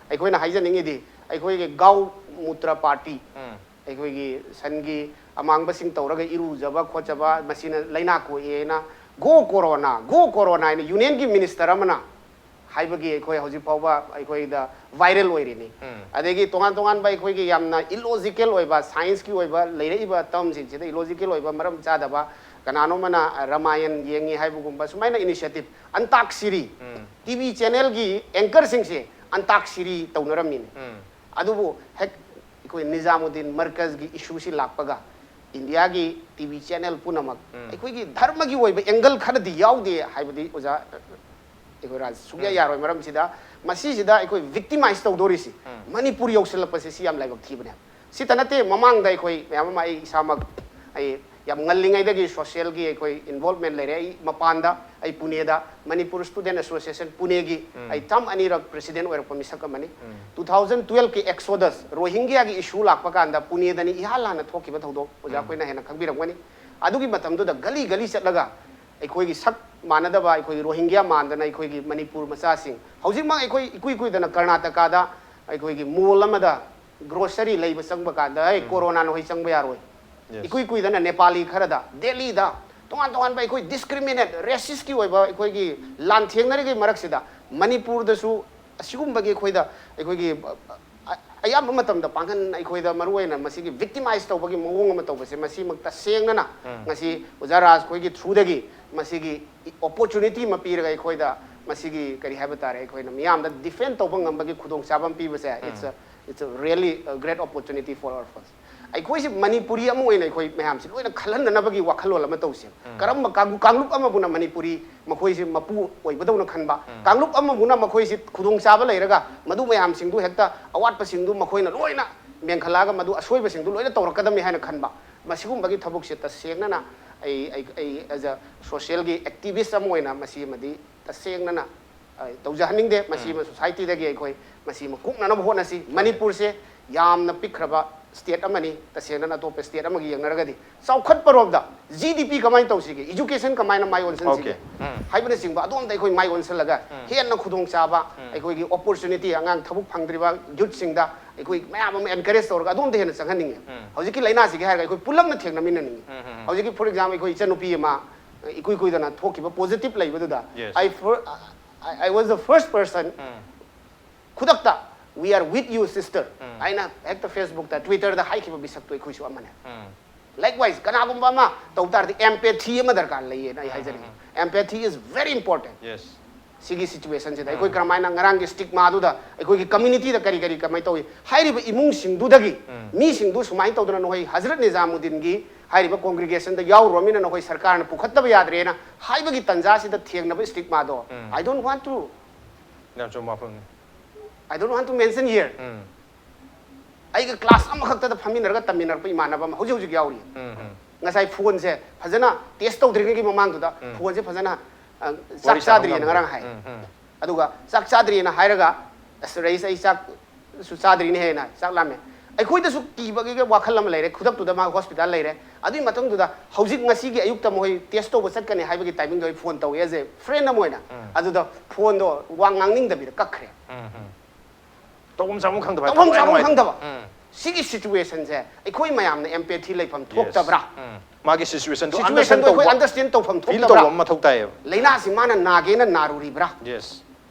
ꯑꯩꯈꯣꯏꯅ ꯍꯥꯏꯖꯅꯤꯡꯉꯤꯗꯤ ꯑꯩꯈꯣꯏꯒꯤ ꯒꯥꯎ ꯃꯨꯇ꯭ꯔ ꯄꯥꯔꯇꯤ, ꯎꯝ. ꯑꯩꯈꯣꯏꯒꯤ ꯁꯟꯒꯤ ꯑꯃꯥꯡꯕꯁꯤꯡ ꯇꯧꯔꯒ ꯏꯔꯨꯖꯕ ꯈꯣꯠꯆꯕ, ꯃꯁꯤꯅ ꯂꯩꯅꯥ ꯀꯣꯛꯑꯦꯅ "Go Corona, go Corona" ꯍꯥꯏꯅ ꯌꯨꯅꯤꯌꯟꯒꯤ ꯃꯤꯅꯤꯁꯇꯔ ꯑꯃꯅ ꯍꯥꯏꯕꯒꯤ ꯑꯩꯈꯣꯏ ꯍꯧꯖꯤꯛ ꯐꯥꯎꯕ ꯑꯩꯈꯣꯏꯗ ꯚꯥꯏꯔꯦꯜ ꯑꯣꯏꯔꯤꯅꯤ꯫ ꯎꯝ. ꯑꯗꯒꯤ ꯇꯣꯉꯥꯟ ꯇꯣꯉꯥꯟꯕ ꯑꯩꯈꯣꯏꯒꯤ ꯌꯥꯝꯅ ꯏꯂꯣꯖꯤꯀꯦꯜ ꯑꯣꯏꯕ, ꯁꯥꯏꯟꯁꯀꯤ ꯑꯣꯏꯕ ꯂꯩꯔꯛꯏꯕ ꯇꯔꯝꯁꯤꯡꯁꯤꯗ ꯏꯂꯣꯖꯤꯀꯦꯜ ꯑꯣꯏꯕ, ꯃꯔꯝ ꯆꯥꯗꯕ, ꯀꯅꯥꯅꯣꯝꯃꯅ ꯔꯃꯥꯌꯟ ꯌꯦꯡꯉꯤ ꯍꯥꯏꯕꯒꯨꯝꯕ ꯁꯨꯃꯥꯏꯅ ꯏꯅꯤꯁꯤꯌꯦꯇꯤꯚ, ꯑꯟꯇꯥꯛꯁꯤꯔꯤ, ꯎꯝ. ꯇꯤ ꯚꯤ ꯆꯦꯅꯦꯜꯒꯤ ꯑꯦꯡꯀꯔꯁꯤꯡꯁꯦ ꯑꯟꯇꯥꯛꯁꯤꯔꯤ ꯇꯧꯅꯔꯝꯃꯤꯅꯤ꯫ ꯎꯝ. ꯑꯗꯨꯕꯨ ꯍꯦꯛ ꯑꯩꯈꯣꯏ ꯅꯤꯖꯥꯃꯨꯗꯗꯤꯟ ꯃꯔꯀꯖꯒꯤ ꯏꯁꯨꯁꯤ ꯂꯥꯛꯄꯒ ꯏꯟꯗꯤꯌꯥꯒꯤ ꯇꯤ ꯚꯤ ꯆꯦꯅꯦꯜ ꯄꯨꯝꯅꯃꯛ ꯑꯩꯈꯣꯏꯒꯤ ꯙꯔꯃꯒꯤ ꯑꯣꯏꯕ ꯑꯦꯡꯒꯜ ꯈꯔꯗꯤ ꯌꯥꯎꯗꯦ ꯍꯥꯏꯕꯗꯤ ꯑꯣꯖꯥ ꯑꯩꯈꯣꯏ ꯔꯥꯖ ꯁꯨꯛꯌꯥ ꯌꯥꯔꯣꯏ꯫ ꯃꯔꯝꯁꯤꯗ ꯃꯁꯤꯁꯤꯗ ꯑꯩꯈꯣꯏ ꯚꯤꯛꯇꯤꯃꯥꯏꯁ ꯇꯧꯗꯣꯔꯤꯁꯤ ꯃꯅꯤꯄꯨꯔ ꯌꯧꯁꯤꯜꯂꯛꯄꯁꯦ ꯁꯤ ꯌꯥꯝ ꯂꯥꯏꯕꯛ ꯊꯤꯕꯅꯦ꯫ ꯁꯤꯇ ꯅꯠꯇꯦ, ꯃꯃꯥꯡꯗ ꯑꯩꯈꯣꯏ ꯃꯌꯥꯝ ꯑꯃ, ꯑꯩ ꯏꯁꯥꯃꯛ ꯑꯩ ꯌꯥꯝ ꯉꯜꯂꯤꯉꯩꯗꯒꯤ ꯁꯣꯁꯤꯌꯦꯜꯒꯤ ꯑꯩꯈꯣꯏ ꯏꯟꯚꯣꯜꯚꯃꯦꯟ ꯂꯩꯔꯦ꯫ ꯑꯩ ꯃꯄꯥꯟꯗ ꯑꯩ ꯄꯨꯅꯦꯗ ꯃꯅꯤꯄꯨꯔ ꯁ꯭ꯇꯨꯗꯦꯟ ꯑꯦꯁꯣꯁꯤꯌꯦꯁꯟ ꯄꯨꯅꯦꯒꯤ ꯑꯩ ꯇꯔꯝ ꯑꯅꯤꯔꯛ ꯄ꯭ꯔꯦꯁꯤꯗꯦꯟ ꯑꯣꯏꯔꯛꯄ ꯃꯤꯁꯛ ꯑꯃꯅꯤ꯫ ꯇꯨ ꯊꯥꯎꯖꯟ ꯇꯨꯋꯦꯜꯐꯀꯤ ꯑꯦꯛꯁꯣꯗꯁ, ꯔꯣꯍꯤꯡꯒ꯭ꯌꯥꯒꯤ ꯏꯁꯨ ꯂꯥꯛꯄ ꯀꯥꯟꯗ ꯄꯨꯅꯦꯗꯅꯤ ꯏꯍꯥꯟ ꯍꯥꯟꯅ ꯊꯣꯛꯈꯤꯕ ꯊꯧꯗꯣꯛ, ꯑꯣꯖꯥ ꯑꯩꯈꯣꯏꯅ ꯍꯦꯟꯅ ꯈꯪꯕꯤꯔꯝꯒꯅꯤ꯫ ꯑꯗꯨꯒꯤ ꯃꯇꯝꯗꯨꯗ ꯒꯂꯤ ꯒꯂꯤ ꯆꯠꯂꯒ ꯑꯩꯈꯣꯏꯒꯤ ꯁꯛ ꯃꯥꯟꯅꯗꯕ, ꯑꯩꯈꯣꯏꯒꯤ ꯔꯣꯍꯤꯡꯒ꯭ꯌꯥ ꯃꯥꯟꯗꯅ ꯑꯩꯈꯣꯏꯒꯤ ꯃꯅꯤꯄꯨꯔ ꯃꯆꯥꯁꯤꯡ, ꯍꯧꯖꯤꯛꯃꯛ ꯑꯩꯈꯣꯏ ꯏꯀꯨꯏ ꯀꯨꯏꯗꯅ ꯀꯔꯅꯥꯇꯀꯥꯗ ꯑꯩꯈꯣꯏꯒꯤ ꯃꯣꯜ ꯑꯃꯗ ꯒ꯭ꯔꯣꯁꯔꯤ ꯂꯩꯕ ꯆꯪꯕ ꯀꯥꯟꯗ, "ꯑꯩ, ꯀꯣꯔꯣꯅꯥ ꯅꯈꯣꯏ ꯆꯪꯕ ꯌꯥꯔꯣꯏ"꯫ ꯏꯀꯨꯏ ꯀꯨꯏꯗꯅ ꯅꯦꯄꯥꯂꯤ ꯈꯔꯗ, ꯗꯦꯜꯂꯤꯗ, ꯇꯣꯉꯥꯟ ꯇꯣꯉꯥꯟꯕ ꯑꯩꯈꯣꯏ ꯗꯤꯁꯀ꯭ꯔꯤꯃꯤꯅꯦꯠ, ꯔꯦꯁꯤꯁꯀꯤ ꯑꯣꯏꯕ ꯑꯩꯈꯣꯏꯒꯤ ꯂꯥꯟꯊꯦꯡꯅꯔꯤꯉꯩ ꯃꯔꯛꯁꯤꯗ ꯃꯅꯤꯄꯨꯔꯗꯁꯨ ꯑꯁꯤꯒꯨꯝꯕꯒꯤ ꯑꯩꯈꯣꯏꯗ, ꯑꯩꯈꯣꯏꯒꯤ, ꯑ, ꯑꯌꯥꯝꯕ ꯃꯇꯝꯗ ꯄꯥꯡꯒꯜ ꯑꯩꯈꯣꯏꯗ ꯃꯔꯨꯑꯣꯏꯅ ꯃꯁꯤꯒꯤ ꯚꯤꯛꯇꯤꯃꯥꯏꯁ ꯇꯧꯕꯒꯤ ꯃꯑꯣꯡ ꯑꯃ ꯇꯧꯕꯁꯦ, ꯃꯁꯤꯃꯛ ꯇꯁꯦꯡꯅꯅ ꯉꯁꯤ ꯑꯣꯖꯥ ꯔꯥꯖ ꯈꯣꯏꯒꯤ ꯊ꯭ꯔꯨꯗꯒꯤ ꯃꯁꯤꯒꯤ ꯑꯣꯄꯣꯔꯆꯨꯅꯤꯇꯤ ꯑꯃ ꯄꯤꯔꯒ ꯑꯩꯈꯣꯏꯗ ꯃꯁꯤꯒꯤ, ꯀꯔꯤ ꯍꯥꯏꯕ ꯇꯥꯔꯦ, ꯑꯩꯈꯣꯏꯅ ꯃꯤꯌꯥꯝꯗ ꯗꯤꯐꯦꯟ ꯇꯧꯕ ꯉꯝꯕꯒꯤ ꯈꯨꯗꯣꯡꯆꯥꯕ ꯑꯃ ꯄꯤꯕꯁꯦ, it's a, it's a really a great opportunity for all of us꯫ ꯑꯩꯈꯣꯏꯁꯦ ꯃꯅꯤꯄꯨꯔꯤ ꯑꯃ ꯑꯣꯏꯅ ꯑꯩꯈꯣꯏ ꯃꯌꯥꯝꯁꯦ ꯂꯣꯏꯅ ꯈꯜꯍꯟꯅꯅꯕꯒꯤ ꯋꯥꯈꯜꯂꯣꯟ ꯑꯃ ꯇꯧꯁꯦ꯫ ꯀꯔꯝꯕ ꯀꯥꯡ-, ꯀꯥꯡꯂꯨꯞ ꯑꯃꯕꯨꯅ ꯃꯅꯤꯄꯨꯔꯤ ꯃꯈꯣꯏꯁꯦ ꯃꯄꯨ ꯑꯣꯏꯕꯗꯧꯅ ꯈꯟꯕ, ꯀꯥꯡꯂꯨꯞ ꯑꯃꯕꯨꯅ ꯃꯈꯣꯏꯁꯦ ꯈꯨꯗꯣꯡꯆꯥꯕ ꯂꯩꯔꯒ ꯃꯗꯨ ꯃꯌꯥꯝꯁꯤꯡꯗꯨ ꯍꯦꯛꯇ ꯑꯋꯥꯠꯄꯁꯤꯡꯗꯨ ꯃꯈꯣꯏꯅ ꯂꯣꯏꯅ ꯃꯦꯟꯈꯠꯂꯛꯑꯒ ꯃꯗꯨ ꯑꯁꯣꯏꯕꯁꯤꯡꯗꯨ ꯂꯣꯏꯅ ꯇꯧꯔꯛꯀꯗꯕꯅꯤ ꯍꯥꯏꯅ ꯈꯟꯕ꯫ ꯃꯁꯤꯒꯨꯝꯕꯒꯤ ꯊꯕꯛꯁꯦ ꯇꯁꯦꯡꯅꯅ ꯑꯩ, ꯑꯩ, ꯑꯩ as a socialꯒꯤ activist ꯑꯃ ꯑꯣꯏꯅ ꯃꯁꯤꯃꯗꯤ ꯇꯁꯦꯡꯅꯅ ꯑꯩ ꯇꯧꯖꯍꯟꯅꯤꯡꯗꯦ꯫ ꯃꯁꯤꯃ ꯁꯣꯁꯥꯏꯇꯤꯗꯒꯤ ꯑꯩꯈꯣꯏ ꯃꯁꯤꯃ ꯀꯣꯛꯅꯅꯕ ꯍꯣꯠꯅꯁꯤ꯫ ꯃꯅꯤꯄꯨꯔꯁꯦ ꯌꯥꯝꯅ ꯄꯤꯛꯈ꯭ꯔꯕ ꯁ꯭ꯇꯦꯠ ꯑꯃꯅꯤ, ꯇꯁꯦꯡꯅ ꯑꯇꯣꯞꯄ ꯁ꯭ꯇꯦꯠ ꯑꯃꯒ ꯌꯦꯡꯅꯔꯒꯗꯤ꯫ ꯆꯥꯎꯈꯠꯄꯔꯣꯝꯗ ꯖꯤ ꯗꯤ ꯄꯤ ꯀꯃꯥꯏꯅ ꯇꯧꯁꯤꯒꯦ, ꯏꯖꯨꯀꯦꯁꯟ ꯀꯃꯥꯏꯅ ꯃꯥꯏ ꯑꯣꯟꯁꯤꯟꯁꯤꯒꯦ Okay. ꯎꯝ. ꯍꯥꯏꯕꯅꯆꯤꯡꯕ ꯑꯗꯣꯝꯗ ꯑꯩꯈꯣꯏ ꯃꯥꯏ ꯑꯣꯟꯁꯤꯜꯂꯒ ꯍꯦꯟꯅ ꯈꯨꯗꯣꯡꯆꯥꯕ, ꯑꯩꯈꯣꯏꯒꯤ ꯑꯣꯄꯣꯔꯆꯨꯅꯤꯇꯤ, ꯑꯉꯥꯡ ꯊꯕꯛ ꯐꯪꯗ꯭ꯔꯤꯕ ꯌꯨꯠꯁꯤꯡꯗ ꯑꯩꯈꯣꯏ ꯃꯌꯥꯝ ꯑꯃ ꯑꯦꯟꯀꯔꯦꯖ ꯇꯧꯔꯒ ꯑꯗꯣꯝꯗ ꯍꯦꯟꯅ ꯆꯪꯍꯟꯅꯤꯡꯉꯦ꯫ ꯍꯧꯖꯤꯛꯀꯤ ꯂꯥꯏꯅꯥꯁꯤꯒꯤ ꯍꯥꯏꯔꯒ ꯑꯩꯈꯣꯏ ꯄꯨꯂꯞꯅ ꯊꯦꯡꯅꯃꯤꯟꯅꯅꯤꯡꯉꯤ꯫ ꯍꯧꯖꯤꯛꯀꯤ, for example, ꯑꯩꯈꯣꯏ ꯏꯆꯟꯅꯨꯄꯤ ꯑꯃ ꯏꯀꯨꯏ ꯀꯨꯏꯗꯅ ꯊꯣꯛꯈꯤꯕ ꯄꯣꯖꯤꯇꯤꯚ ꯂꯩꯕꯗꯨꯗ, Yes. I, for, I, I was the first person, ꯈꯨꯗꯛꯇ "We are with you, sister" ꯍꯥꯏꯅ ꯍꯦꯛꯇ ꯐꯦꯁꯕꯨꯛꯇ, ꯇ꯭ꯋꯤꯇꯔꯗ ꯍꯥꯏꯈꯤꯕ ꯃꯤꯁꯛꯇꯣ ꯑꯩꯈꯣꯏꯁꯨ ꯑꯃꯅꯦ꯫ Likewise, ꯀꯅꯥꯒꯨꯝꯕ ꯑꯃ ꯇꯧ ꯇꯥꯔꯗꯤ empathy ꯑꯃ ꯗꯔꯀꯥꯔ ꯂꯩꯌꯦꯅ ꯑꯩ ꯍꯥꯏꯖꯅꯤꯡꯉꯤ꯫ Empathy is very important. Yes. ꯁꯤꯒꯤ ꯁꯤꯆꯨꯋꯦꯁꯟꯁꯤꯗ ꯑꯩꯈꯣꯏ ꯀꯔꯝꯍꯥꯏꯅ ꯉꯔꯥꯡꯒꯤ ꯁ꯭ꯇꯤꯛꯃꯥꯗꯨꯗ ꯑꯩꯈꯣꯏꯒꯤ ꯀꯝꯃ꯭ꯌꯨꯅꯤꯇꯤꯗ ꯀꯔꯤ ꯀꯔꯤ ꯀꯃꯥꯏꯅ ꯇꯧꯏ? ꯍꯥꯏꯔꯤꯕ ꯏꯃꯨꯡꯁꯤꯡꯗꯨꯗꯒꯤ ꯃꯤꯁꯤꯡꯗꯨ ꯁꯨꯃꯥꯏꯅ ꯇꯧꯗꯅ ꯅꯈꯣꯏ ꯍꯖꯔꯠ ꯅꯤꯖꯥꯃꯨꯗꯤꯟꯒꯤ ꯍꯥꯏꯔꯤꯕ ꯀꯣꯡꯒ꯭ꯔꯤꯒꯦꯁꯟꯗ ꯌꯥꯎꯔꯨꯔꯃꯤꯅ ꯅꯈꯣꯏ ꯁꯔꯀꯥꯔꯅ ꯄꯨꯈꯠꯇꯕ ꯌꯥꯗ꯭ꯔꯦꯅ ꯍꯥꯏꯕꯒꯤ ꯇꯟꯖꯥꯁꯤꯗ ꯊꯦꯡꯅꯕ ꯁ꯭ꯇꯤꯛꯃꯥꯗꯣ, I don't want to, ꯌꯥꯝ ꯆꯨꯝꯕ ꯋꯥꯐꯝꯅꯤ꯫ I don't want to mention here. ꯎꯝ. ꯑꯩꯒ ꯀ꯭ꯂꯥꯁ ꯑꯃꯈꯛꯇꯗ ꯐꯝꯃꯤꯟꯅꯔꯒ ꯇꯝꯃꯤꯟꯅꯔꯛꯄ ꯏꯃꯥꯟꯅꯕ ꯑꯃ ꯍꯧꯖꯤꯛ ꯍꯧꯖꯤꯛ ꯌꯥꯎꯔꯤ꯫ ꯎꯝ, ꯎꯝ. ꯉꯁꯥꯏ ꯐꯣꯟꯁꯦ ꯐꯖꯅ ꯇꯦꯁ ꯇꯧꯗ꯭ꯔꯤꯉꯩꯒꯤ ꯃꯃꯥꯡꯗꯨꯗ ꯐꯣꯟꯁꯦ ꯐꯖꯅ, ꯑ, ꯆꯥꯛ ꯋꯥꯔꯤ ꯁꯥꯕ ꯆꯥꯗ꯭ꯔꯤꯑꯅ ꯉꯝꯗ꯭ꯔꯦ꯫ ꯉꯔꯥꯡ ꯍꯥꯏ꯫ ꯎꯝ, ꯎꯝ. ꯑꯗꯨꯒ ꯆꯥꯛ ꯆꯥꯗ꯭ꯔꯤꯑꯅ ꯍꯥꯏꯔꯒ, "ꯑꯁ ꯔꯩꯁ, ꯑꯩ ꯆꯥꯛꯁꯨ ꯆꯥꯗ꯭ꯔꯤꯅꯦ ꯍꯦꯟꯅ ꯆꯥꯛ ꯂꯥꯝꯃꯦ"꯫ ꯑꯩꯈꯣꯏꯗꯁꯨ ꯀꯤꯕꯒꯤ ꯋꯥꯈꯜ ꯑꯃ ꯂꯩꯔꯦ꯫ ꯈꯨꯗꯛꯇꯨꯗ ꯃꯥ ꯍꯣꯁꯄꯤꯇꯥꯜ ꯂꯩꯔꯦ꯫ ꯑꯗꯨꯒꯤ ꯃꯇꯨꯡꯗꯨꯗ ꯍꯧꯖꯤꯛ ꯉꯁꯤꯒꯤ ꯑꯌꯨꯛꯇ ꯃꯈꯣꯏ ꯇꯦꯁ ꯇꯧꯕ ꯆꯠꯀꯅꯤ ꯍꯥꯏꯕꯒꯤ ꯇꯥꯏꯃꯤꯡꯗꯣ ꯑꯩ ꯐꯣꯟ ꯇꯧꯋꯦ ꯑꯦꯖ ꯑꯦ ꯐ꯭ꯔꯦꯟ ꯑꯃ ꯑꯣꯏꯅ꯫ ꯑꯗꯨꯗ ꯐꯣꯟꯗꯣ ꯋꯥ ꯉꯥꯡꯅꯤꯡꯗꯕꯤꯗ ꯀꯛꯈ꯭ꯔꯦ꯫ ꯎꯝ, ꯎꯝ. ꯇꯧꯐꯝ ꯆꯥꯐꯝ ꯈꯪꯗꯕ, ꯇꯧꯐꯝ ꯊꯋꯥꯏ ꯆꯥꯐꯝ ꯅꯨꯡꯉꯥꯏꯇꯕ꯫ ꯈꯪꯗꯕ꯫ ꯎꯝ. ꯁꯤꯒꯤ ꯁꯤꯆꯨꯋꯦꯁꯟꯁꯦ ꯑꯩꯈꯣꯏ ꯃꯌꯥꯝꯅ ꯑꯦꯝꯄꯦꯊꯤ ꯂꯩꯐꯝ Yes. ꯊꯣꯛꯇꯕ꯭ꯔꯥ? ꯎꯝ. ꯃꯥꯒꯤ ꯁꯤꯆꯨꯋꯦꯁꯟꯗꯣ ꯁꯤꯆꯨꯋꯦꯁꯟꯗꯣ ꯑꯩꯈꯣꯏ ꯑꯟꯗꯔꯁꯇꯦꯟ ꯇꯧꯐꯝ ꯐꯤꯜ ꯊꯣꯛꯇꯕ꯭ꯔꯥ? ꯇꯧꯕ ꯑꯃ ꯃꯊꯧ ꯇꯥꯏꯌꯦꯕ꯫ ꯂꯥꯏꯅꯥꯁꯤ ꯃꯥꯅ ꯅꯥꯒꯦꯅ ꯅꯥꯔꯨꯔꯤꯕ꯭ꯔꯥ? Yes.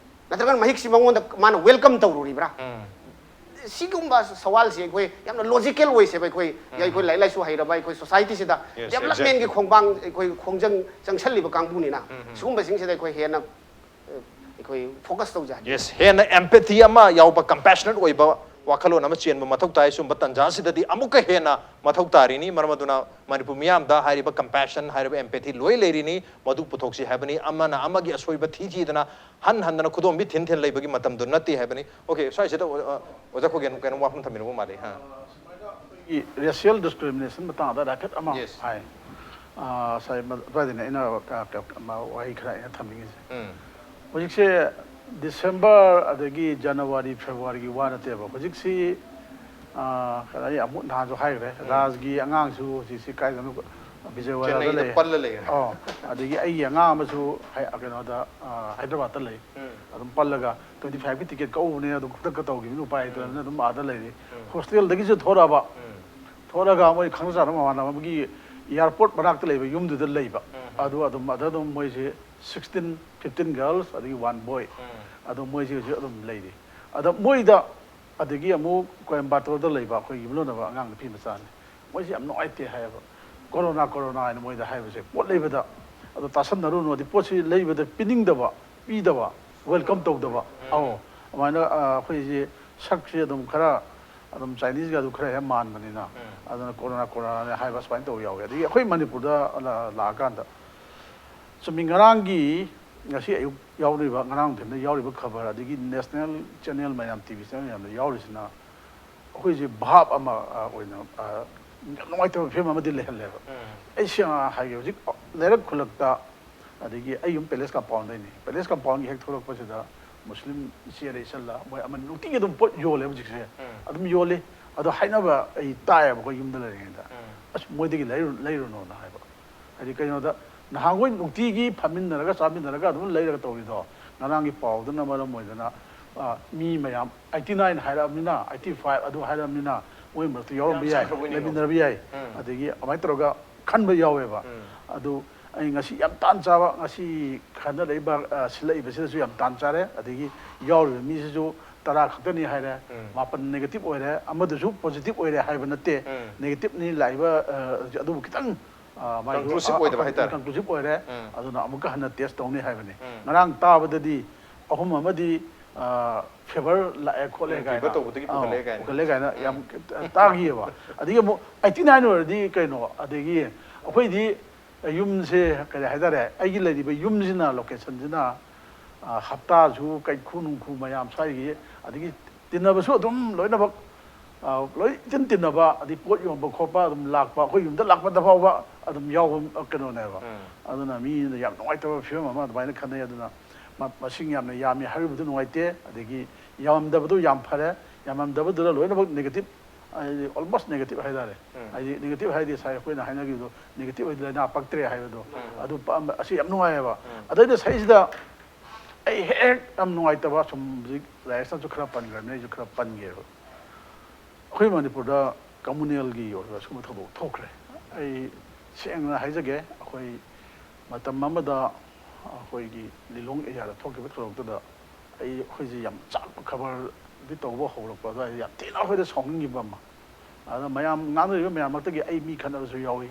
ꯅꯠꯇ꯭ꯔꯒꯅ ꯃꯍꯤꯛꯁꯤ ꯃꯉꯣꯟꯗ ꯃꯥꯅ ꯋꯦꯜꯀꯝ ꯇꯧꯔꯨꯔꯤꯕ꯭ꯔꯥ? ꯎꯝ. ꯁꯤꯒꯨꯝꯕ ꯁꯋꯥꯜꯁꯤ ꯑꯩꯈꯣꯏ ꯌꯥꯝꯅ ꯂꯣꯖꯤꯀꯦꯜ ꯑꯣꯏꯁꯦꯕ꯫ ꯑꯩꯈꯣꯏ ꯑꯩꯈꯣꯏ ꯂꯥꯏꯔꯤꯛ ꯂꯥꯏꯁꯨ ꯍꯩꯔꯕ ꯑꯩꯈꯣꯏ ꯁꯣꯁꯥꯏꯇꯤꯁꯤꯗ Yes, ꯗꯦꯕꯂꯞꯃꯦꯟꯒꯤ exactly. ꯈꯣꯡꯕꯥꯡ ꯑꯩꯈꯣꯏ ꯈꯣꯡꯖꯪ ꯆꯪꯁꯜꯂꯤꯕ ꯀꯥꯡꯕꯨꯅꯤꯅ ꯁꯤꯒꯨꯝꯕꯁꯤꯡꯁꯤꯗ ꯑꯩꯈꯣꯏ ꯍꯦꯟꯅ ꯑ, ꯑꯩꯈꯣꯏ ꯐꯣꯀꯁ ꯇꯧꯖꯩ꯫ Yes, ꯍꯦꯟꯅ ꯑꯦꯝꯄꯦꯊꯤ ꯑꯃ ꯌꯥꯎꯕ, ꯀꯝꯄꯦꯁꯅꯦꯠ ꯑꯣꯏꯕ ꯋꯥꯈꯜꯂꯣꯟ ꯑꯃ ꯆꯦꯟꯕ ꯃꯊꯧ ꯇꯥꯏ꯫ ꯁꯨꯝꯕ ꯇꯥꯟꯖꯥꯁꯤꯗꯗꯤ ꯑꯃꯨꯛꯀ ꯍꯦꯟꯅ ꯃꯊꯧ ꯇꯥꯔꯤꯅꯤ꯫ ꯃꯔꯝ ꯑꯗꯨꯅ ꯃꯅꯤꯄꯨꯔ ꯃꯤꯌꯥꯝꯗ ꯍꯥꯏꯔꯤꯕ ꯀꯝꯄꯦꯁꯟ, ꯍꯥꯏꯔꯤꯕ ꯑꯦꯝꯄꯦꯊꯤ ꯂꯣꯏ ꯂꯩꯔꯤꯅꯤ꯫ ꯃꯗꯨ ꯄꯨꯊꯣꯛꯁꯤ ꯍꯥꯏꯕꯅꯤ꯫ ꯑꯃꯅ ꯑꯃꯒꯤ ꯑꯁꯣꯏꯕ ꯊꯤ ꯊꯤꯗꯅ ꯍꯟ ꯍꯟꯗꯅ ꯈꯨꯗꯣꯝꯕꯤ ꯊꯤꯟ ꯊꯤꯟ ꯂꯩꯕꯒꯤ ꯃꯇꯝꯗꯨ ꯅꯠꯇꯦ ꯍꯥꯏꯕꯅꯤ꯫ ꯑꯣꯀꯦ, ꯁ꯭ꯋꯥꯏꯁꯤꯗ, ꯑ, ꯑꯣꯖꯥ ꯈꯣꯏꯒꯦꯟ ꯀꯩꯅꯣ ꯋꯥꯐꯝ ꯊꯝꯕꯤꯔꯝꯕ ꯃꯥꯜꯂꯤ꯫ ꯍꯥ꯫ ꯑꯩꯈꯣꯏꯒꯤ ꯔꯦꯁꯤꯌꯦꯜ ꯗꯤꯁꯀ꯭ꯔꯤꯃꯤꯅꯦꯁꯟ ꯃꯇꯥꯡꯗ ꯍꯥꯏꯐꯦꯠ ꯑꯃ Yes. ꯍꯥꯏ꯫ ꯑ, ꯉꯁꯥꯏ ꯃ-, ꯑꯗꯨꯋꯥꯏꯗꯅꯦ ꯑꯩꯅ, ꯑ, ꯀ-, ꯀ-, ꯑꯃ ꯋꯥꯍꯩ ꯈꯔ ꯑꯩꯅ ꯊꯝꯅꯤꯡꯉꯤꯁꯦ꯫ ꯎꯝ. ꯍꯧꯖꯤꯛꯁꯦ ꯗꯤꯁꯦꯝꯕꯔ ꯑꯗꯒꯤ ꯖꯅꯋꯥꯔꯤ, ꯐꯦꯕꯋꯥꯔꯤꯒꯤ ꯋꯥ ꯅꯠꯇꯦꯕ꯫ ꯍꯧꯖꯤꯛꯁꯤ, ꯑ, ꯀꯩꯅꯣ, ꯑꯩ ꯑꯃꯨꯛ ꯅꯍꯥꯟꯁꯨ ꯍꯥꯏꯈ꯭ꯔꯦ, ꯔꯥꯖꯒꯤ ꯑꯉꯥꯡꯁꯨ ꯍꯧꯖꯤꯛꯁꯤ ꯀꯥꯏꯗꯅꯣ, ꯕꯤꯖꯌꯋꯥꯗꯥꯗ ꯆꯦꯟꯅꯥꯏꯗ ꯂꯩ꯫ ꯄꯜꯂ ꯂꯩꯈ꯭ꯔꯦ꯫ ꯑꯣ, ꯑꯗꯒꯤ ꯑꯩꯒꯤ ꯑꯉꯥꯡ ꯑꯃꯁꯨ ꯍꯥꯏ-, ꯀꯩꯅꯣꯗ, ꯑ, ꯍꯥꯏꯗ꯭ꯔꯕꯥꯗꯇ ꯂꯩ꯫ ꯎꯝ. ꯑꯗꯨꯝ ꯄꯜꯂꯒ twenty five ꯀꯤ ꯇꯤꯀꯦꯠ ꯀꯛꯎꯕꯅꯦ, ꯑꯗꯨꯝ ꯈꯨꯗꯛꯇ ꯇꯧꯈꯤꯕꯅꯤ, ꯎꯄꯥꯏ ꯂꯩꯇꯗꯅ ꯑꯗꯨꯝ ꯑꯥꯗ ꯂꯩꯔꯤ꯫ ꯍꯣꯁꯇꯦꯜꯗꯒꯤꯁꯨ ꯊꯣꯔꯛꯑꯕ, ꯊꯣꯔꯛꯑꯒ ꯃꯣꯏ ꯈꯪꯅ ꯆꯥꯟꯅꯕ ꯃꯃꯥꯟꯅꯕ ꯑꯃꯒꯤ ꯑꯦꯌꯥꯔꯄꯣꯔꯠ ꯃꯅꯥꯛꯇ ꯂꯩꯕ ꯌꯨꯝꯗꯨꯗ ꯂꯩꯕ꯫ ꯑꯗꯨ ꯑꯗꯨꯝ, ꯑꯗ ꯑꯗꯨꯝ ꯃꯣꯏꯁꯦ sixteen, fifteen girls ꯑꯗꯒꯤ one boy꯫ ꯑꯗꯣ ꯃꯣꯏꯁꯦ ꯍꯧꯖꯤꯛ ꯑꯗꯨꯝ ꯂꯩꯔꯤ꯫ ꯑꯗꯣ ꯃꯣꯏꯗ, ꯑꯗꯒꯤ ꯑꯃꯨꯛ ꯀꯣꯏꯝꯕꯥꯇꯣꯔꯗ ꯂꯩꯕ ꯑꯩꯈꯣꯏꯒꯤ ꯌꯨꯝꯂꯣꯟꯅꯕ ꯑꯉꯥꯡ ꯅꯨꯄꯤ ꯃꯆꯥꯅꯤ꯫ ꯃꯣꯏꯁꯦ ꯌꯥꯝ ꯅꯨꯡꯉꯥꯏꯇꯦ ꯍꯥꯏꯌꯦꯕ꯫ ꯀꯣꯔꯣꯅꯥ, ꯀꯣꯔꯣꯅꯥ ꯍꯥꯏꯅ ꯃꯣꯏꯗ ꯍꯥꯏꯕꯁꯦ, ꯄꯣꯠ ꯂꯩꯕꯗ, ꯑꯗꯣ ꯇꯥꯁꯟꯅꯔꯨꯅꯨ, ꯑꯗꯩ ꯄꯣꯠꯁꯤ ꯂꯩꯕꯗ ꯄꯤꯅꯤꯡꯗꯕ, ꯄꯤꯗꯕ, ꯋꯦꯜꯀꯝ ꯇꯧꯗꯕ꯫ ꯑꯧ, ꯑꯗꯨꯃꯥꯏꯅ ꯑꯩꯈꯣꯏꯁꯦ ꯁꯛꯁꯦ ꯑꯗꯨꯝ ꯈꯔ ꯑꯗꯨꯝ ꯆꯥꯏꯅꯤꯁꯒ ꯑꯗꯨ ꯈꯔ ꯍꯦꯛ ꯃꯥꯟꯕꯅꯤꯅ, ꯑꯗꯨꯅ ꯀꯣꯔꯣꯅꯥ ꯀꯣꯔꯣꯅꯥꯅꯦ ꯍꯥꯏꯕ ꯁꯨꯃꯥꯏꯅ ꯇꯧꯕ ꯌꯥꯎꯋꯦ꯫ ꯑꯗꯒꯤ ꯑꯩꯈꯣꯏ ꯃꯅꯤꯄꯨꯔꯗ ꯂꯥꯛꯑꯀꯥꯟꯗ ꯆꯨꯝꯃꯤ꯫ ꯉꯔꯥꯡꯒꯤ, ꯉꯁꯤ ꯑꯌꯨꯛ ꯌꯥꯎꯔꯤꯕ, ꯉꯔꯥꯡ ꯅꯨꯡꯊꯤꯜꯗ ꯌꯥꯎꯔꯤꯕ ꯈꯕꯔ, ꯑꯗꯒꯤ ꯅꯦꯁꯅꯦꯜ ꯆꯦꯅꯦꯜ ꯃꯌꯥꯝ, ꯇꯤ ꯚꯤ ꯆꯦꯅꯦꯜ ꯃꯌꯥꯝꯗ ꯌꯥꯎꯔꯤꯁꯤꯅ ꯑꯩꯈꯣꯏꯁꯦ ꯚꯥꯞ ꯑꯃ ꯑꯣꯏꯅ ꯌꯥꯝ ꯅꯨꯡꯉꯥꯏꯇꯕ ꯐꯤꯕꯝ ꯑꯃꯗꯤ ꯂꯩꯍꯜꯂꯦꯕ꯫ ꯑꯩ ꯁꯦꯡꯅ ꯍꯥꯏꯒꯦ, ꯍꯧꯖꯤꯛ ꯂꯩꯔꯛ ꯈꯨꯜꯂꯛꯇ, ꯑꯗꯒꯤ ꯑꯩ ꯌꯨꯝ ꯄꯦꯂꯦꯁ ꯀꯝꯄꯥꯎꯟꯗꯩꯅꯤ꯫ ꯄꯦꯂꯦꯁ ꯀꯝꯄꯥꯎꯟꯒꯤ ꯍꯦꯛ ꯊꯣꯛꯂꯛꯄꯁꯤꯗ ꯃꯨꯁꯂꯤꯝ ꯏꯆꯦꯔ ꯏꯆꯜꯂ ꯃꯣꯏ ꯑꯃ ꯅꯨꯡꯇꯤꯒꯤ ꯑꯗꯨꯝ ꯄꯣꯠ ꯌꯣꯜꯂꯦꯕ ꯍꯧꯖꯤꯛꯁꯦ꯫ ꯑꯗꯨꯝ ꯌꯣꯜꯂꯤ꯫ ꯑꯗꯣ ꯍꯥꯏꯅꯕ ꯑꯩ ꯇꯥꯏꯌꯦꯕꯀꯣ ꯌꯨꯝꯗ ꯂꯩꯔꯤꯉꯩꯗ, "ꯑꯁ, ꯃꯣꯏꯗꯒꯤ ꯂꯩꯔꯨ-, ꯂꯩꯔꯨꯅꯣꯅ" ꯍꯥꯏꯕ꯫ ꯍꯥꯏꯗꯤ ꯀꯩꯅꯣꯗ, ꯅꯍꯥꯟꯈꯣꯏ ꯅꯨꯡꯇꯤꯒꯤ ꯐꯝꯃꯤꯟꯅꯔꯒ ꯆꯥꯃꯤꯟꯅꯔꯒ ꯑꯗꯨꯝ ꯂꯩꯔꯒ ꯇꯧꯔꯤꯗꯣ, ꯉꯔꯥꯡꯒꯤ ꯄꯥꯎꯗꯨꯅ ꯃꯔꯝ ꯑꯣꯏꯗꯅ, ꯑ, ꯃꯤ ꯃꯌꯥꯝ ꯑꯩꯠꯇꯤ ꯅꯥꯏꯟ ꯍꯥꯏꯔꯛꯑꯕꯅꯤꯅ, ꯑꯩꯠꯇꯤ ꯐꯥꯏꯚ ꯑꯗꯨ ꯍꯥꯏꯔꯛꯑꯕꯅꯤꯅ, ꯃꯣꯏ ꯃꯔꯛꯇ ꯌꯥꯎꯔꯝꯕ ꯌꯥꯏ, ꯂꯩꯃꯤꯟꯅꯔꯕ ꯌꯥꯏ꯫ ꯑꯗꯒꯤ ꯑꯗꯨꯃꯥꯏꯅ ꯇꯧꯔꯒ ꯈꯟꯕ ꯌꯥꯎꯋꯦꯕ꯫ ꯑꯗꯨ ꯑꯩ ꯉꯁꯤ ꯌꯥꯝ ꯇꯥꯟ ꯆꯥꯕ, ꯉꯁꯤ ꯈꯟꯅꯔꯛꯏꯕ, ꯑ, ꯁꯤꯜꯂꯛꯏꯕꯁꯤꯗꯁꯨ ꯌꯥꯝ ꯇꯥꯟ ꯆꯥꯔꯦ꯫ ꯑꯗꯒꯤ ꯌꯥꯎꯔꯤꯕ ꯃꯤꯁꯤꯁꯨ ꯇꯔꯥ ꯈꯛꯇꯅꯤ ꯍꯥꯏꯔꯦ, ꯃꯥꯄꯟ ꯅꯦꯒꯦꯇꯤꯞ ꯑꯣꯏꯔꯦ, ꯑꯃꯗꯨꯁꯨ ꯄꯣꯖꯤꯇꯤꯞ ꯑꯣꯏꯔꯦ ꯍꯥꯏꯕ ꯅꯠꯇꯦ꯫ ꯅꯦꯒꯦꯇꯤꯞꯅꯤ ꯂꯥꯛꯏꯕ, ꯑ, ꯑꯗꯨꯕꯨ ꯈꯤꯇꯪ, ꯑ, ꯃꯥꯒꯤ conclusive ꯑ, ꯑꯣꯏꯗꯕ ꯍꯥꯏꯇꯥꯔꯦ꯫ Conclusive ꯑꯣꯏꯔꯦ꯫ ꯑꯗꯨꯅ ꯑꯃꯨꯛꯀ ꯍꯟꯅ ꯇꯦꯁ ꯇꯧꯅꯤ ꯍꯥꯏꯕꯅꯤ꯫ ꯉꯔꯥꯡ ꯇꯥꯕꯗꯗꯤ ꯑꯍꯨꯝ ꯑꯃꯗꯤ, ꯑ, ꯐꯦꯚꯔ ꯂꯥꯛꯑꯦ ꯈꯣꯠꯂꯦ ꯀꯥꯏꯅ, ꯇꯧꯕꯗꯒꯤ ꯑ, ꯄꯨꯈꯠꯂꯛꯑꯦ ꯀꯥꯏꯅ꯫ ꯄꯨꯈꯠꯂꯛꯑꯦ ꯀꯥꯏꯅ ꯌꯥꯝ ꯇꯥꯈꯤꯑꯕ꯫ ꯑꯗꯒꯤ ꯑꯃꯨꯛ ꯑꯩꯠꯇꯤ ꯅꯥꯏꯟ ꯑꯣꯏꯔꯗꯤ ꯀꯩꯅꯣ, ꯑꯗꯒꯤ ꯑꯩꯈꯣꯏꯗꯤ ꯌꯨꯝꯁꯦ ꯀꯔꯤ ꯍꯥꯏꯇꯥꯔꯦ, ꯑꯩꯒꯤ ꯂꯩꯔꯤꯕ ꯌꯨꯝꯁꯤꯅ, ꯂꯣꯀꯦꯁꯟꯁꯤꯅ, ꯑ, ꯍꯞꯇꯥꯁꯨ ꯀꯩꯈꯨ ꯅꯨꯡꯈꯨ ꯃꯌꯥꯝ ꯁ꯭ꯋꯥꯏꯒꯤ, ꯑꯗꯒꯤ ꯇꯤꯟꯅꯕꯁꯨ ꯑꯗꯨꯝ ꯂꯣꯏꯅꯃꯛ, ꯑ, ꯂꯣꯏ ꯏꯆꯤꯟ ꯇꯤꯟꯅꯕ, ꯑꯗꯩ ꯄꯣꯠ ꯌꯣꯟꯕ ꯈꯣꯠꯄ ꯑꯗꯨꯝ ꯂꯥꯛꯄ, ꯑꯩꯈꯣꯏ ꯌꯨꯝꯗ ꯂꯥꯛꯄꯗ ꯐꯥꯎꯕ ꯑꯗꯨꯝ ꯌꯥꯎꯕ, ꯑ, ꯀꯩꯅꯣꯅꯦꯕ꯫ ꯑꯗꯨꯅ ꯃꯤꯅ ꯌꯥꯝ ꯅꯨꯡꯉꯥꯏꯇꯕ ꯐꯤꯕꯝ ꯑꯃ ꯑꯗꯨꯃꯥꯏꯅ ꯈꯟꯅꯩ꯫ ꯑꯗꯨꯅ ꯃ-, ꯃꯁꯤꯡ ꯌꯥꯝꯅ ꯌꯥꯝꯃꯤ ꯍꯥꯏꯔꯨꯕꯗꯨ ꯅꯨꯡꯉꯥꯏꯇꯦ, ꯑꯗꯒꯤ ꯌꯥꯝꯃꯝꯗꯕꯗꯨ ꯌꯥꯝ ꯐꯔꯦ꯫ ꯌꯥꯝꯃꯝꯗꯕꯗꯨꯅ ꯂꯣꯏꯅꯃꯛ ꯅꯦꯒꯦꯇꯤꯞ, ꯍꯥꯏꯗꯤ almost negative ꯍꯥꯏꯇꯥꯔꯦ꯫ ꯍꯥꯏꯗꯤ ꯅꯦꯒꯦꯇꯤꯞ ꯍꯥꯏꯗꯤ ꯉꯁꯥꯏ ꯑꯩꯈꯣꯏꯅ ꯍꯥꯏꯅꯈꯤꯕꯗꯣ, ꯅꯦꯒꯦꯇꯤꯞ ꯍꯥꯏꯗꯤ ꯂꯥꯏꯅꯥ ꯄꯛꯇ꯭ꯔꯦ ꯍꯥꯏꯕꯗꯣ, ꯑꯗꯨ ꯄꯛꯑꯝꯕ-, ꯑꯁꯤ ꯌꯥꯝ ꯅꯨꯡꯉꯥꯏꯌꯦꯕ꯫ ꯑꯗꯩꯗ ꯁꯤꯗꯩꯁꯤꯗ ꯑꯩ ꯍꯦꯛ ꯍꯦꯛ ꯌꯥꯝ ꯅꯨꯡꯉꯥꯏꯇꯕ, ꯁꯨꯝ ꯍꯧꯖꯤꯛ ꯂꯥꯏꯔꯤꯛꯁꯤꯅꯁꯨ ꯈꯔ ꯄꯟꯈ꯭ꯔꯕꯅꯤ, ꯑꯩꯁꯨ ꯈꯔ ꯄꯟꯒꯦꯕ꯫ ꯑꯩꯈꯣꯏ ꯃꯅꯤꯄꯨꯔꯗ ꯀꯝꯃꯨꯅꯦꯜꯒꯤ ꯑꯣꯏꯕ ꯁꯤꯒꯨꯝꯕ ꯊꯧꯗꯣꯛ ꯊꯣꯛꯈ꯭ꯔꯦ꯫ ꯑꯩ ꯁꯦꯡꯅ ꯍꯥꯏꯖꯒꯦ, ꯑꯩꯈꯣꯏ ꯃꯇꯝ ꯑꯃꯗ ꯑꯩꯈꯣꯏꯒꯤ ꯂꯤꯂꯣꯡ ꯑꯦꯔꯤꯌꯥꯗ ꯊꯣꯛꯈꯤꯕ ꯊꯧꯗꯣꯛꯇꯨꯗ ꯑꯩ, ꯑꯩꯈꯣꯏꯁꯦ ꯌꯥꯝ ꯆꯥꯛꯄ, ꯈꯕꯔꯗꯤ ꯇꯧꯕ ꯍꯧꯔꯛꯄ ꯑꯗꯨꯋꯥꯏꯗ ꯌꯥꯝ ꯊꯤꯅ ꯑꯩꯈꯣꯏꯗ ꯁꯥꯎꯅꯤꯡꯈꯤꯕ ꯑꯃ꯫ ꯑꯗ ꯃꯌꯥꯝ ꯉꯥꯡꯅꯔꯤꯕ ꯃꯌꯥꯝ ꯃꯔꯛꯇꯒꯤ ꯑꯩ ꯃꯤ ꯈꯠꯅꯕꯁꯨ ꯌꯥꯎꯏ꯫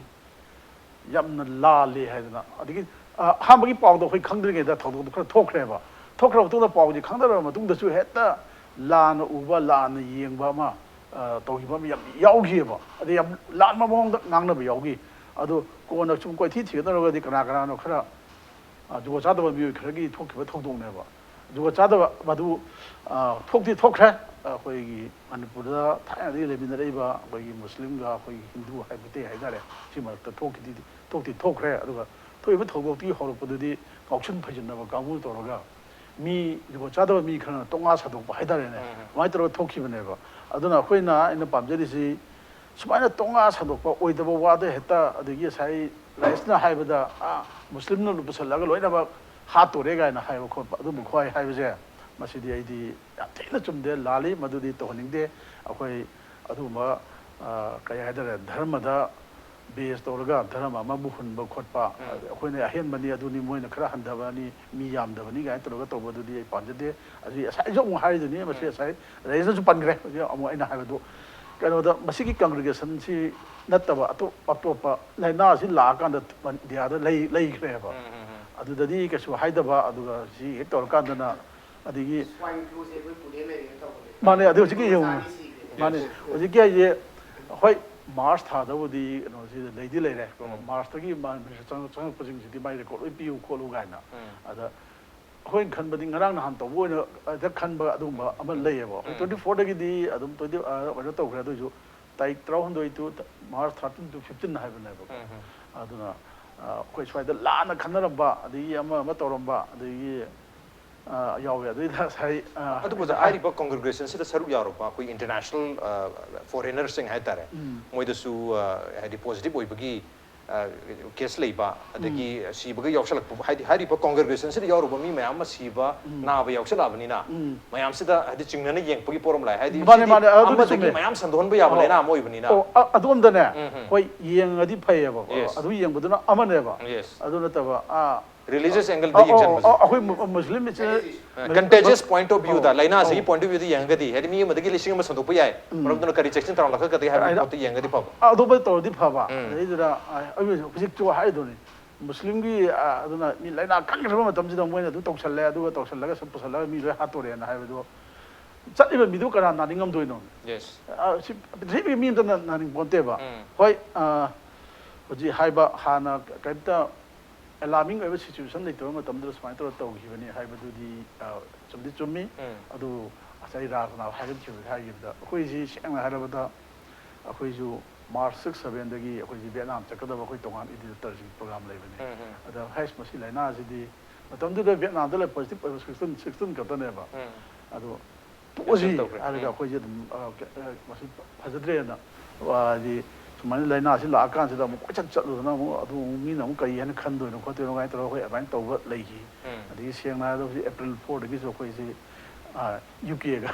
ꯌꯥꯝꯅ ꯂꯥꯜꯂꯤ ꯍꯥꯏꯗꯅ꯫ ꯑꯗꯒꯤ ꯑ, ꯑꯍꯥꯟꯕꯒꯤ ꯄꯥꯎꯗꯣ ꯑꯩꯈꯣꯏ ꯈꯪꯗ꯭ꯔꯤꯉꯩꯗ ꯊꯧꯗꯣꯛꯇꯣ ꯈꯔ ꯊꯣꯛꯈ꯭ꯔꯦꯕ꯫ ꯊꯣꯛꯈ꯭ꯔꯕ ꯃꯇꯨꯡꯗ ꯄꯥꯎꯁꯦ ꯈꯪꯅꯔꯕ ꯃꯇꯨꯡꯗꯁꯨ ꯍꯦꯛꯇ ꯂꯥꯟꯅ ꯎꯕ, ꯂꯥꯟꯅ ꯌꯦꯡꯕ ꯑꯃ, ꯑ, ꯇꯧꯈꯤꯕ ꯑꯃ ꯌꯥꯝ ꯌꯥꯎꯈꯤꯑꯕ꯫ ꯑꯗꯩ ꯌꯥꯝ ꯂꯥꯟꯕ ꯃꯑꯣꯡꯗ ꯉꯥꯡꯅꯕ ꯌꯥꯎꯈꯤ꯫ ꯑꯗꯣ ꯀꯣꯟꯅ ꯁꯨꯝ ꯀꯣꯏꯊꯤ ꯊꯤꯒꯠꯅꯔꯨꯔꯒꯗꯤ ꯀꯅꯥ ꯀꯅꯥꯅꯣ ꯈꯔ, ꯑ, ꯖꯨꯒꯣꯠ ꯆꯥꯗꯕ ꯃꯤꯑꯣꯏ ꯈꯔꯒꯤ ꯊꯣꯛꯈꯤꯕ ꯊꯧꯗꯣꯛꯅꯦꯕ꯫ ꯖꯨꯒꯣꯠ ꯆꯥꯗꯕ ꯃꯗꯨ, ꯑ, ꯊꯣꯛꯇꯤ ꯊꯣꯛꯈ꯭ꯔꯦ꯫ ꯑꯩꯈꯣꯏꯒꯤ ꯃꯅꯤꯄꯨꯔꯗ ꯊꯥꯏꯅꯗꯒꯤ ꯂꯩꯃꯤꯟꯅꯔꯛꯏꯕ ꯑꯩꯈꯣꯏꯒꯤ ꯃꯨꯁꯂꯤꯝꯒ ꯑꯩꯈꯣꯏꯒꯤ ꯍꯤꯟꯗꯨ ꯍꯥꯏ ꯃꯩꯇꯩ ꯍꯥꯏꯇꯥꯔꯦ, ꯁꯤ ꯃꯔꯛꯇ ꯊꯣꯛꯈꯤꯗꯤ, ꯊꯣꯛꯇꯤ ꯊꯣꯛꯈ꯭ꯔꯦ꯫ ꯑꯗꯨꯒ ꯊꯣꯛꯏꯕ ꯊꯧꯗꯣꯛꯇꯨꯒꯤ ꯍꯧꯔꯛꯄꯗꯨꯗꯤ ꯉꯥꯎꯁꯤꯟ ꯐꯩꯖꯤꯟꯅꯕ ꯀꯥꯡꯕꯨ ꯇꯧꯔꯒ ꯃꯤ ꯖꯨꯒꯣꯠ ꯆꯥꯗꯕ ꯃꯤ ꯈꯔꯅ ꯇꯣꯉꯥ ꯁꯟꯗꯣꯛꯄ ꯍꯥꯏꯇꯥꯔꯦꯅꯦ, ꯎꯝ꯫ ꯑꯗꯨꯃꯥꯏꯅ ꯇꯧꯔꯒ ꯊꯣꯛꯈꯤꯕꯅꯦꯕ꯫ ꯑꯗꯨꯅ ꯑꯩꯈꯣꯏꯅ, ꯑꯩꯅ ꯄꯥꯝꯖꯔꯤꯁꯤ ꯁꯨꯃꯥꯏꯅ ꯇꯣꯉꯥ ꯁꯟꯗꯣꯛꯄ, ꯑꯣꯏꯗꯕ ꯋꯥꯗ ꯍꯦꯛꯇ, ꯑꯗꯒꯤ ꯉꯁꯥꯏ ꯔꯥꯏꯁꯅ ꯍꯥꯏꯕꯗ, "ꯑꯥ, ꯃꯨꯁꯂꯤꯝꯅ ꯄꯨꯁꯜꯂꯒ ꯂꯣꯏꯅꯃꯛ ꯍꯥꯠꯇꯣꯔꯦ" ꯀꯥꯏꯅ ꯍꯥꯏꯕ ꯈꯣꯠꯄ, ꯑꯗꯨꯝꯕ ꯈ꯭ꯋꯥꯏ ꯍꯥꯏꯕꯁꯦ, ꯃꯁꯤꯗꯤ ꯑꯩꯗꯤ ꯌꯥꯝ ꯊꯤꯅ ꯆꯨꯝꯗꯦ, ꯂꯥꯜꯂꯤ, ꯃꯗꯨꯗꯤ ꯇꯧꯍꯟꯅꯤꯡꯗꯦ꯫ ꯑꯩꯈꯣꯏ ꯑꯗꯨꯒꯨꯝꯕ, ꯑ, ꯀꯩ ꯍꯥꯏꯇꯥꯔꯦ, ꯙꯔꯃꯗ ꯕꯦꯖ ꯇꯧꯔꯒ ꯙꯔꯃ ꯑꯃꯕꯨ ꯍꯨꯟꯕ ꯈꯣꯠꯄ, ꯎꯝ꯫ ꯑꯩꯈꯣꯏꯅ ꯑꯍꯦꯟꯕꯅꯤ, ꯑꯗꯨꯅꯤ, ꯃꯣꯏꯅ ꯈꯔ ꯍꯟꯊꯕꯅꯤ, ꯃꯤ ꯌꯥꯝꯗꯕꯅꯤ ꯀꯥꯏꯅ ꯇꯧꯔꯒ ꯇꯧꯕꯗꯨꯗꯤ ꯑꯩ ꯄꯥꯝꯖꯗꯦ꯫ ꯑꯗꯨ ꯉꯁꯥꯏꯁꯨ ꯑꯃꯨꯛ ꯍꯥꯏꯔꯤꯗꯨꯅꯤ, ꯃꯁꯤ ꯎꯝ꯫ ꯉꯁꯥꯏ ꯔꯥꯖꯦꯁꯅꯁꯨ ꯄꯟꯈ꯭ꯔꯦ꯫ ꯍꯧꯖꯤꯛ ꯑꯃꯨꯛ ꯑꯩꯅ ꯍꯥꯏꯕꯗꯨ, ꯀꯩꯅꯣꯗ, ꯃꯁꯤꯒꯤ ꯀꯪꯒ꯭ꯔꯦꯒꯦꯁꯟꯁꯤ ꯅꯠꯇꯕ ꯑꯇꯣꯞ ꯑꯇꯣꯞꯄ ꯂꯥꯏꯅꯥꯁꯤ ꯂꯥꯛꯑꯀꯥꯟꯗ ꯏꯟꯗꯤꯌꯥꯗ ꯂꯩ-, ꯂꯩꯈ꯭ꯔꯦꯕ꯫ ꯎꯝ, ꯎꯝ, ꯎꯝ꯫ ꯑꯗꯨꯗꯗꯤ ꯀꯩꯁꯨ ꯍꯥꯏꯗꯕ, ꯑꯗꯨꯒ ꯁꯤ ꯍꯦꯛ ꯇꯧꯔꯀꯥꯟꯗꯅ, ꯑꯗꯒꯤ, ꯁ꯭ꯋꯥꯏꯟ ꯐ꯭ꯂꯨꯁꯦ ꯑꯩꯈꯣꯏ ꯄꯨꯅꯦ ꯂꯩꯔꯦꯅ ꯇꯧꯕꯅꯦ꯫ ꯃꯥꯅꯦ, ꯑꯗꯨ ꯍꯧꯖꯤꯛꯀꯤ ꯌꯦꯡꯉꯨ꯫ ꯃꯆꯥ ꯑꯅꯤ ꯁꯤꯈ꯭ꯔꯦ꯫ ꯃꯥꯅꯦ, ꯍꯧꯖꯤꯛꯀꯤ ꯍꯥꯏꯁꯦ, ꯍꯣꯏ, ꯃꯥꯔꯁ ꯊꯥꯗꯕꯨꯗꯤ ꯀꯩꯅꯣꯁꯤ ꯂꯩꯗꯤ ꯂꯩꯔꯦ꯫ ꯎꯝ꯫ ꯃꯥꯔꯁꯇꯒꯤ ꯃꯥ-, ꯆꯪ-, ꯆꯪꯉꯛꯄꯁꯤꯡꯁꯤꯗꯤ ꯃꯥꯏ ꯔꯦꯀꯣꯔꯠ ꯂꯣꯏ ꯄꯤꯌꯨ ꯈꯣꯠꯂꯨ ꯀꯥꯏꯅ꯫ ꯎꯝ꯫ ꯑꯗ ꯑꯩꯈꯣꯏꯅ ꯈꯟꯕꯗꯤ ꯉꯔꯥꯡ ꯅꯍꯥꯟ ꯇꯧꯕ ꯑꯣꯏꯅ ꯍꯦꯛꯇ ꯈꯟꯕ ꯑꯗꯨꯒꯨꯝꯕ ꯑꯃ ꯎꯝ꯫ ꯂꯩꯌꯦꯕ꯫ ꯑꯩꯈꯣꯏ ꯎꯝ꯫ ꯇ꯭ꯋꯦꯟꯇꯤ ꯐꯣꯔꯗꯒꯤꯗꯤ ꯑꯗꯨꯝ ꯇ꯭ꯋꯦꯟꯇꯤ, ꯑ, ꯀꯩꯅꯣ ꯇꯧꯈ꯭ꯔꯦ꯫ ꯑꯗꯨ ꯑꯣꯏꯁꯨ ꯇꯥꯔꯤꯛ ꯇꯔꯥꯍꯨꯝꯗꯣꯏ to March thirteen to fifteen ꯍꯥꯏꯕꯅꯦꯕꯀꯣ꯫ ꯎꯝ, ꯎꯝ꯫ ꯑꯗꯨꯅ, ꯑ, ꯑꯩꯈꯣꯏ ꯁ꯭ꯋꯥꯏꯗ ꯂꯥꯟꯅ ꯈꯟꯅꯔꯝꯕ, ꯑꯗꯒꯤ ꯑꯃ ꯑꯃ ꯇꯧꯔꯝꯕ, ꯑꯗꯒꯤ, ꯑ, ꯌꯥꯎꯋꯦ꯫ ꯑꯗꯨꯏꯗ ꯉꯁꯥꯏ, ꯑ, ꯑꯗꯨꯕꯨ ꯑꯣꯖꯥ, ꯑ, ꯍꯥꯏꯔꯤꯕ ꯀꯣꯡꯒ꯭ꯔꯦꯒ꯭ꯔꯦꯁꯟꯁꯤꯗ ꯁꯔꯨꯛ ꯌꯥꯎꯔꯛꯄ ꯑꯩꯈꯣꯏ ꯏꯟꯇꯔꯅꯦꯁꯅꯦꯜ, ꯑ, ꯐꯣꯔꯦꯅꯔꯁꯤꯡ ꯍꯥꯏꯇꯥꯔꯦ, ꯎꯝ꯫ ꯃꯣꯏꯗꯁꯨ, ꯑ, ꯍꯥꯏꯗꯤ ꯄꯣꯖꯤꯇꯤꯚ ꯑꯣꯏꯕꯒꯤ, ꯑ, ꯀꯦꯁ ꯂꯩꯕ, ꯑꯗꯒꯤ ꯎꯝ꯫ ꯁꯤꯕꯒ ꯌꯥꯎꯁꯜꯂꯛꯄ, ꯍꯥꯏꯗꯤ ꯍꯥꯏꯔꯤꯕ ꯀꯣꯡꯒ꯭ꯔꯦꯒ꯭ꯔꯦꯁꯟꯁꯤꯗ ꯌꯥꯎꯔꯨꯕ ꯃꯤ ꯃꯌꯥꯝ ꯑꯃ ꯁꯤꯕ, ꯎꯝ꯫ ꯅꯥꯕ ꯌꯥꯎꯁꯜꯂꯛꯑꯕꯅꯤꯅ, ꯎꯝ꯫ ꯃꯌꯥꯝꯁꯤꯗ ꯍꯥꯏꯗꯤ ꯆꯤꯡꯅꯅ ꯌꯦꯡꯕꯒꯤ ꯄꯣꯠ ꯑꯃ ꯂꯥꯛꯑꯦ꯫ ꯍꯥꯏꯗꯤ ꯃꯥꯅꯦ, ꯁꯤꯗꯤ ꯃꯥꯅꯦ, ꯑꯗꯨꯗꯤ ꯑꯃꯗꯒꯤ ꯆꯨꯝꯃꯦ꯫ ꯃꯌꯥꯝ ꯁꯟꯗꯣꯛꯍꯟꯕ ꯌꯥꯕ ꯑꯣ꯫ ꯂꯥꯏꯅꯥ ꯑꯃ ꯑꯣꯏꯕꯅꯤꯅ꯫ ꯑꯣ, ꯑ-, ꯑꯗꯨꯝꯗꯅꯦ, ꯎꯝ, ꯎꯝ꯫ ꯍꯣꯏ, ꯌꯦꯡꯉꯗꯤ ꯐꯩꯌꯦꯕꯀꯣ꯫ Yes꯫ ꯑꯗꯨ ꯌꯦꯡꯕꯗꯨꯅ ꯑꯃꯅꯦꯕ꯫ Yes꯫ ꯑꯗꯨ ꯅꯠꯇꯕ, ꯑꯥ, ꯔꯤꯂꯤꯖꯤꯌꯁ ꯑꯦꯡꯒꯜꯗ ꯑꯧ, ꯑꯧ, ꯌꯦꯡꯁꯤꯟꯕꯁꯦ꯫ ꯑꯧ, ꯑꯩꯈꯣꯏ ꯃꯨ-, ꯃꯨꯁꯂꯤꯝ ꯏꯆꯤꯟ-, ꯑ, ꯃꯨꯁꯂꯤꯝ ꯀꯟꯇꯦꯖꯤꯌꯁ ꯄꯣꯏꯟꯠ ꯑꯣꯐ ꯚ꯭ꯌꯨꯗ, ꯑꯧ, ꯂꯥꯏꯅꯥꯁꯤꯒꯤ ꯑꯧ꯫ ꯄꯣꯏꯟꯠ ꯑꯣꯐ ꯚ꯭ꯌꯨꯗ ꯌꯦꯡꯉꯒꯗꯤ, ꯍꯥꯏꯗꯤ ꯃꯤ ꯑꯃꯗꯒꯤ ꯂꯤꯁꯤꯡ ꯑꯃ ꯁꯟꯗꯣꯛꯄ ꯌꯥꯏ, ꯎꯝ꯫ ꯃꯔꯝ ꯑꯗꯨꯅ ꯀꯔꯤ ꯆꯦꯛꯁꯤꯟ ꯊꯧꯔꯥꯡ ꯂꯧꯈꯠꯀꯗꯒꯦ ꯍꯥꯏꯕꯒꯤ ꯑꯩꯅ ꯄꯣꯠꯇꯨ ꯌꯦꯡꯉꯒꯗꯤ ꯐꯕ꯫ ꯑ-, ꯑꯗꯨꯃꯥꯏꯅ ꯇꯧꯔꯗꯤ ꯐꯕ꯫ ꯎꯝ꯫ ꯑꯗꯩꯗꯨꯗ, ꯑ, ꯑꯩ ꯍꯧꯖꯤꯛꯁꯨ ꯍꯥꯏꯗꯨꯅꯤ, ꯃꯨꯁꯂꯤꯝꯒꯤ ꯑ, ꯑꯗꯨꯅ ꯃꯤ ꯂꯥꯏꯅꯥ ꯀꯟꯈ꯭ꯔꯕ ꯃꯇꯝꯁꯤꯗ ꯃꯣꯏꯅ ꯑꯗꯨ ꯇꯧꯁꯜꯂꯦ, ꯑꯗꯨꯒ ꯇꯧꯁꯜꯂꯒ ꯁꯨꯝ ꯄꯨꯁꯜꯂꯒ ꯃꯤ ꯂꯣꯏ ꯍꯥꯠꯇꯣꯔꯦꯅ ꯍꯥꯏꯕꯗꯣ, ꯆꯠꯂꯤꯕ ꯃꯤꯗꯨ ꯀꯅꯥ ꯅꯥꯅꯤꯡꯉꯝꯗꯣꯏꯅꯣ? Yes. ꯑ, ꯁꯤ ꯄ꯭ꯔꯤꯊꯤꯕꯤꯒꯤ ꯃꯤ ꯑꯝꯇ ꯅꯥꯅꯤꯡ ꯄꯣꯟꯇꯦꯕ꯫ ꯎꯝ. ꯍꯣꯏ, ꯑ, ꯍꯧꯖꯤꯛ ꯍꯥꯏꯕ ꯍꯥꯟꯅ ꯀꯔꯤꯝꯇ ꯑꯦꯂꯥꯔꯃꯤꯡ ꯑꯣꯏꯕ ꯁꯤꯆꯨꯋꯦꯁꯟ ꯂꯩꯇꯕ ꯃꯇꯝꯗꯨꯗ ꯁꯨꯃꯥꯏꯅ ꯇꯧꯔꯒ ꯇꯧꯈꯤꯕꯅꯤ ꯍꯥꯏꯕꯗꯨꯗꯤ ꯑ, ꯆꯨꯝꯗꯤ ꯆꯨꯝꯃꯤ꯫ ꯎꯝ. ꯑꯗꯨ ꯉꯁꯥꯏ ꯔꯥꯖꯅ ꯍꯥꯏꯒꯠꯈꯤꯕꯗ ꯍꯥꯏꯈꯤꯕꯗ, ꯑꯩꯈꯣꯏꯁꯤ ꯁꯦꯡꯅ ꯍꯥꯏꯔꯕꯗ ꯑꯩꯈꯣꯏꯁꯨ ꯃꯥꯔꯆ ꯁꯤꯛꯁ ꯁꯚꯦꯟꯗꯒꯤ ꯑꯩꯈꯣꯏꯁꯤ ꯚꯤꯌꯦꯠꯅꯥꯝ ꯆꯠꯀꯗꯕ ꯑꯩꯈꯣꯏ ꯇꯣꯉꯥꯟ ꯏꯗꯤꯇꯔꯁꯤꯡ ꯄ꯭ꯔꯣꯒꯥꯝ ꯂꯩꯕꯅꯤ꯫ ꯎꯝ, ꯎꯝ. ꯑꯗ ꯍꯩꯁ, ꯃꯁꯤ ꯂꯥꯏꯅꯥꯁꯤꯗꯤ ꯃꯇꯝꯗꯨꯗ ꯚꯤꯌꯦꯠꯅꯥꯝꯗ ꯂꯩ ꯄꯣꯖꯤꯇꯤꯚ ꯑꯣꯏꯕ ꯁꯤꯛꯁꯇꯤꯟ, ꯁꯤꯛꯁꯇꯤꯟ ꯈꯛꯇꯅꯦꯕ꯫ ꯎꯝ. ꯑꯗꯣ ꯇꯣꯛꯑꯁꯤ Cancel ꯇꯧꯈ꯭ꯔꯦ. ꯍꯥꯏꯔꯒ ꯎꯝ. ꯑꯩꯈꯣꯏꯁꯦ ꯑꯗꯨꯝ ꯑ, ꯀ-, ꯑ, ꯃꯁꯤ ꯐꯖꯗ꯭ꯔꯦꯅ, ꯑ, ꯍꯥꯏꯗꯤ ꯁꯨꯃꯥꯏꯅ ꯂꯥꯏꯅꯥꯁꯤ ꯂꯥꯛꯑꯀꯥꯟꯁꯤꯗ ꯑꯃꯨꯛ ꯀꯣꯏꯆꯠ ꯆꯠꯂꯨꯗꯅ ꯑꯃꯨꯛ ꯑꯗꯨ ꯑꯃꯨꯛ ꯃꯤꯅ ꯑꯃꯨꯛ ꯀꯔꯤ ꯍꯥꯏꯅ ꯈꯟꯗꯣꯏꯅꯣ ꯈꯣꯠꯇꯣꯏꯅꯣ ꯀꯥꯏꯅ ꯇꯧꯔꯒ ꯑꯩꯈꯣꯏ ꯑꯗꯨꯃꯥꯏꯅ ꯇꯧꯕ ꯂꯩꯈꯤ꯫ ꯎꯝ. ꯑꯗꯒꯤ ꯁꯦꯡꯅ ꯍꯥꯏꯔꯕꯗ ꯍꯧꯖꯤꯛ ꯑꯦꯄ꯭ꯔꯤꯜ ꯐꯣꯔꯗꯒꯤꯁꯨ ꯑꯩꯈꯣꯏꯁꯤ ꯌꯨ ꯀꯦꯒ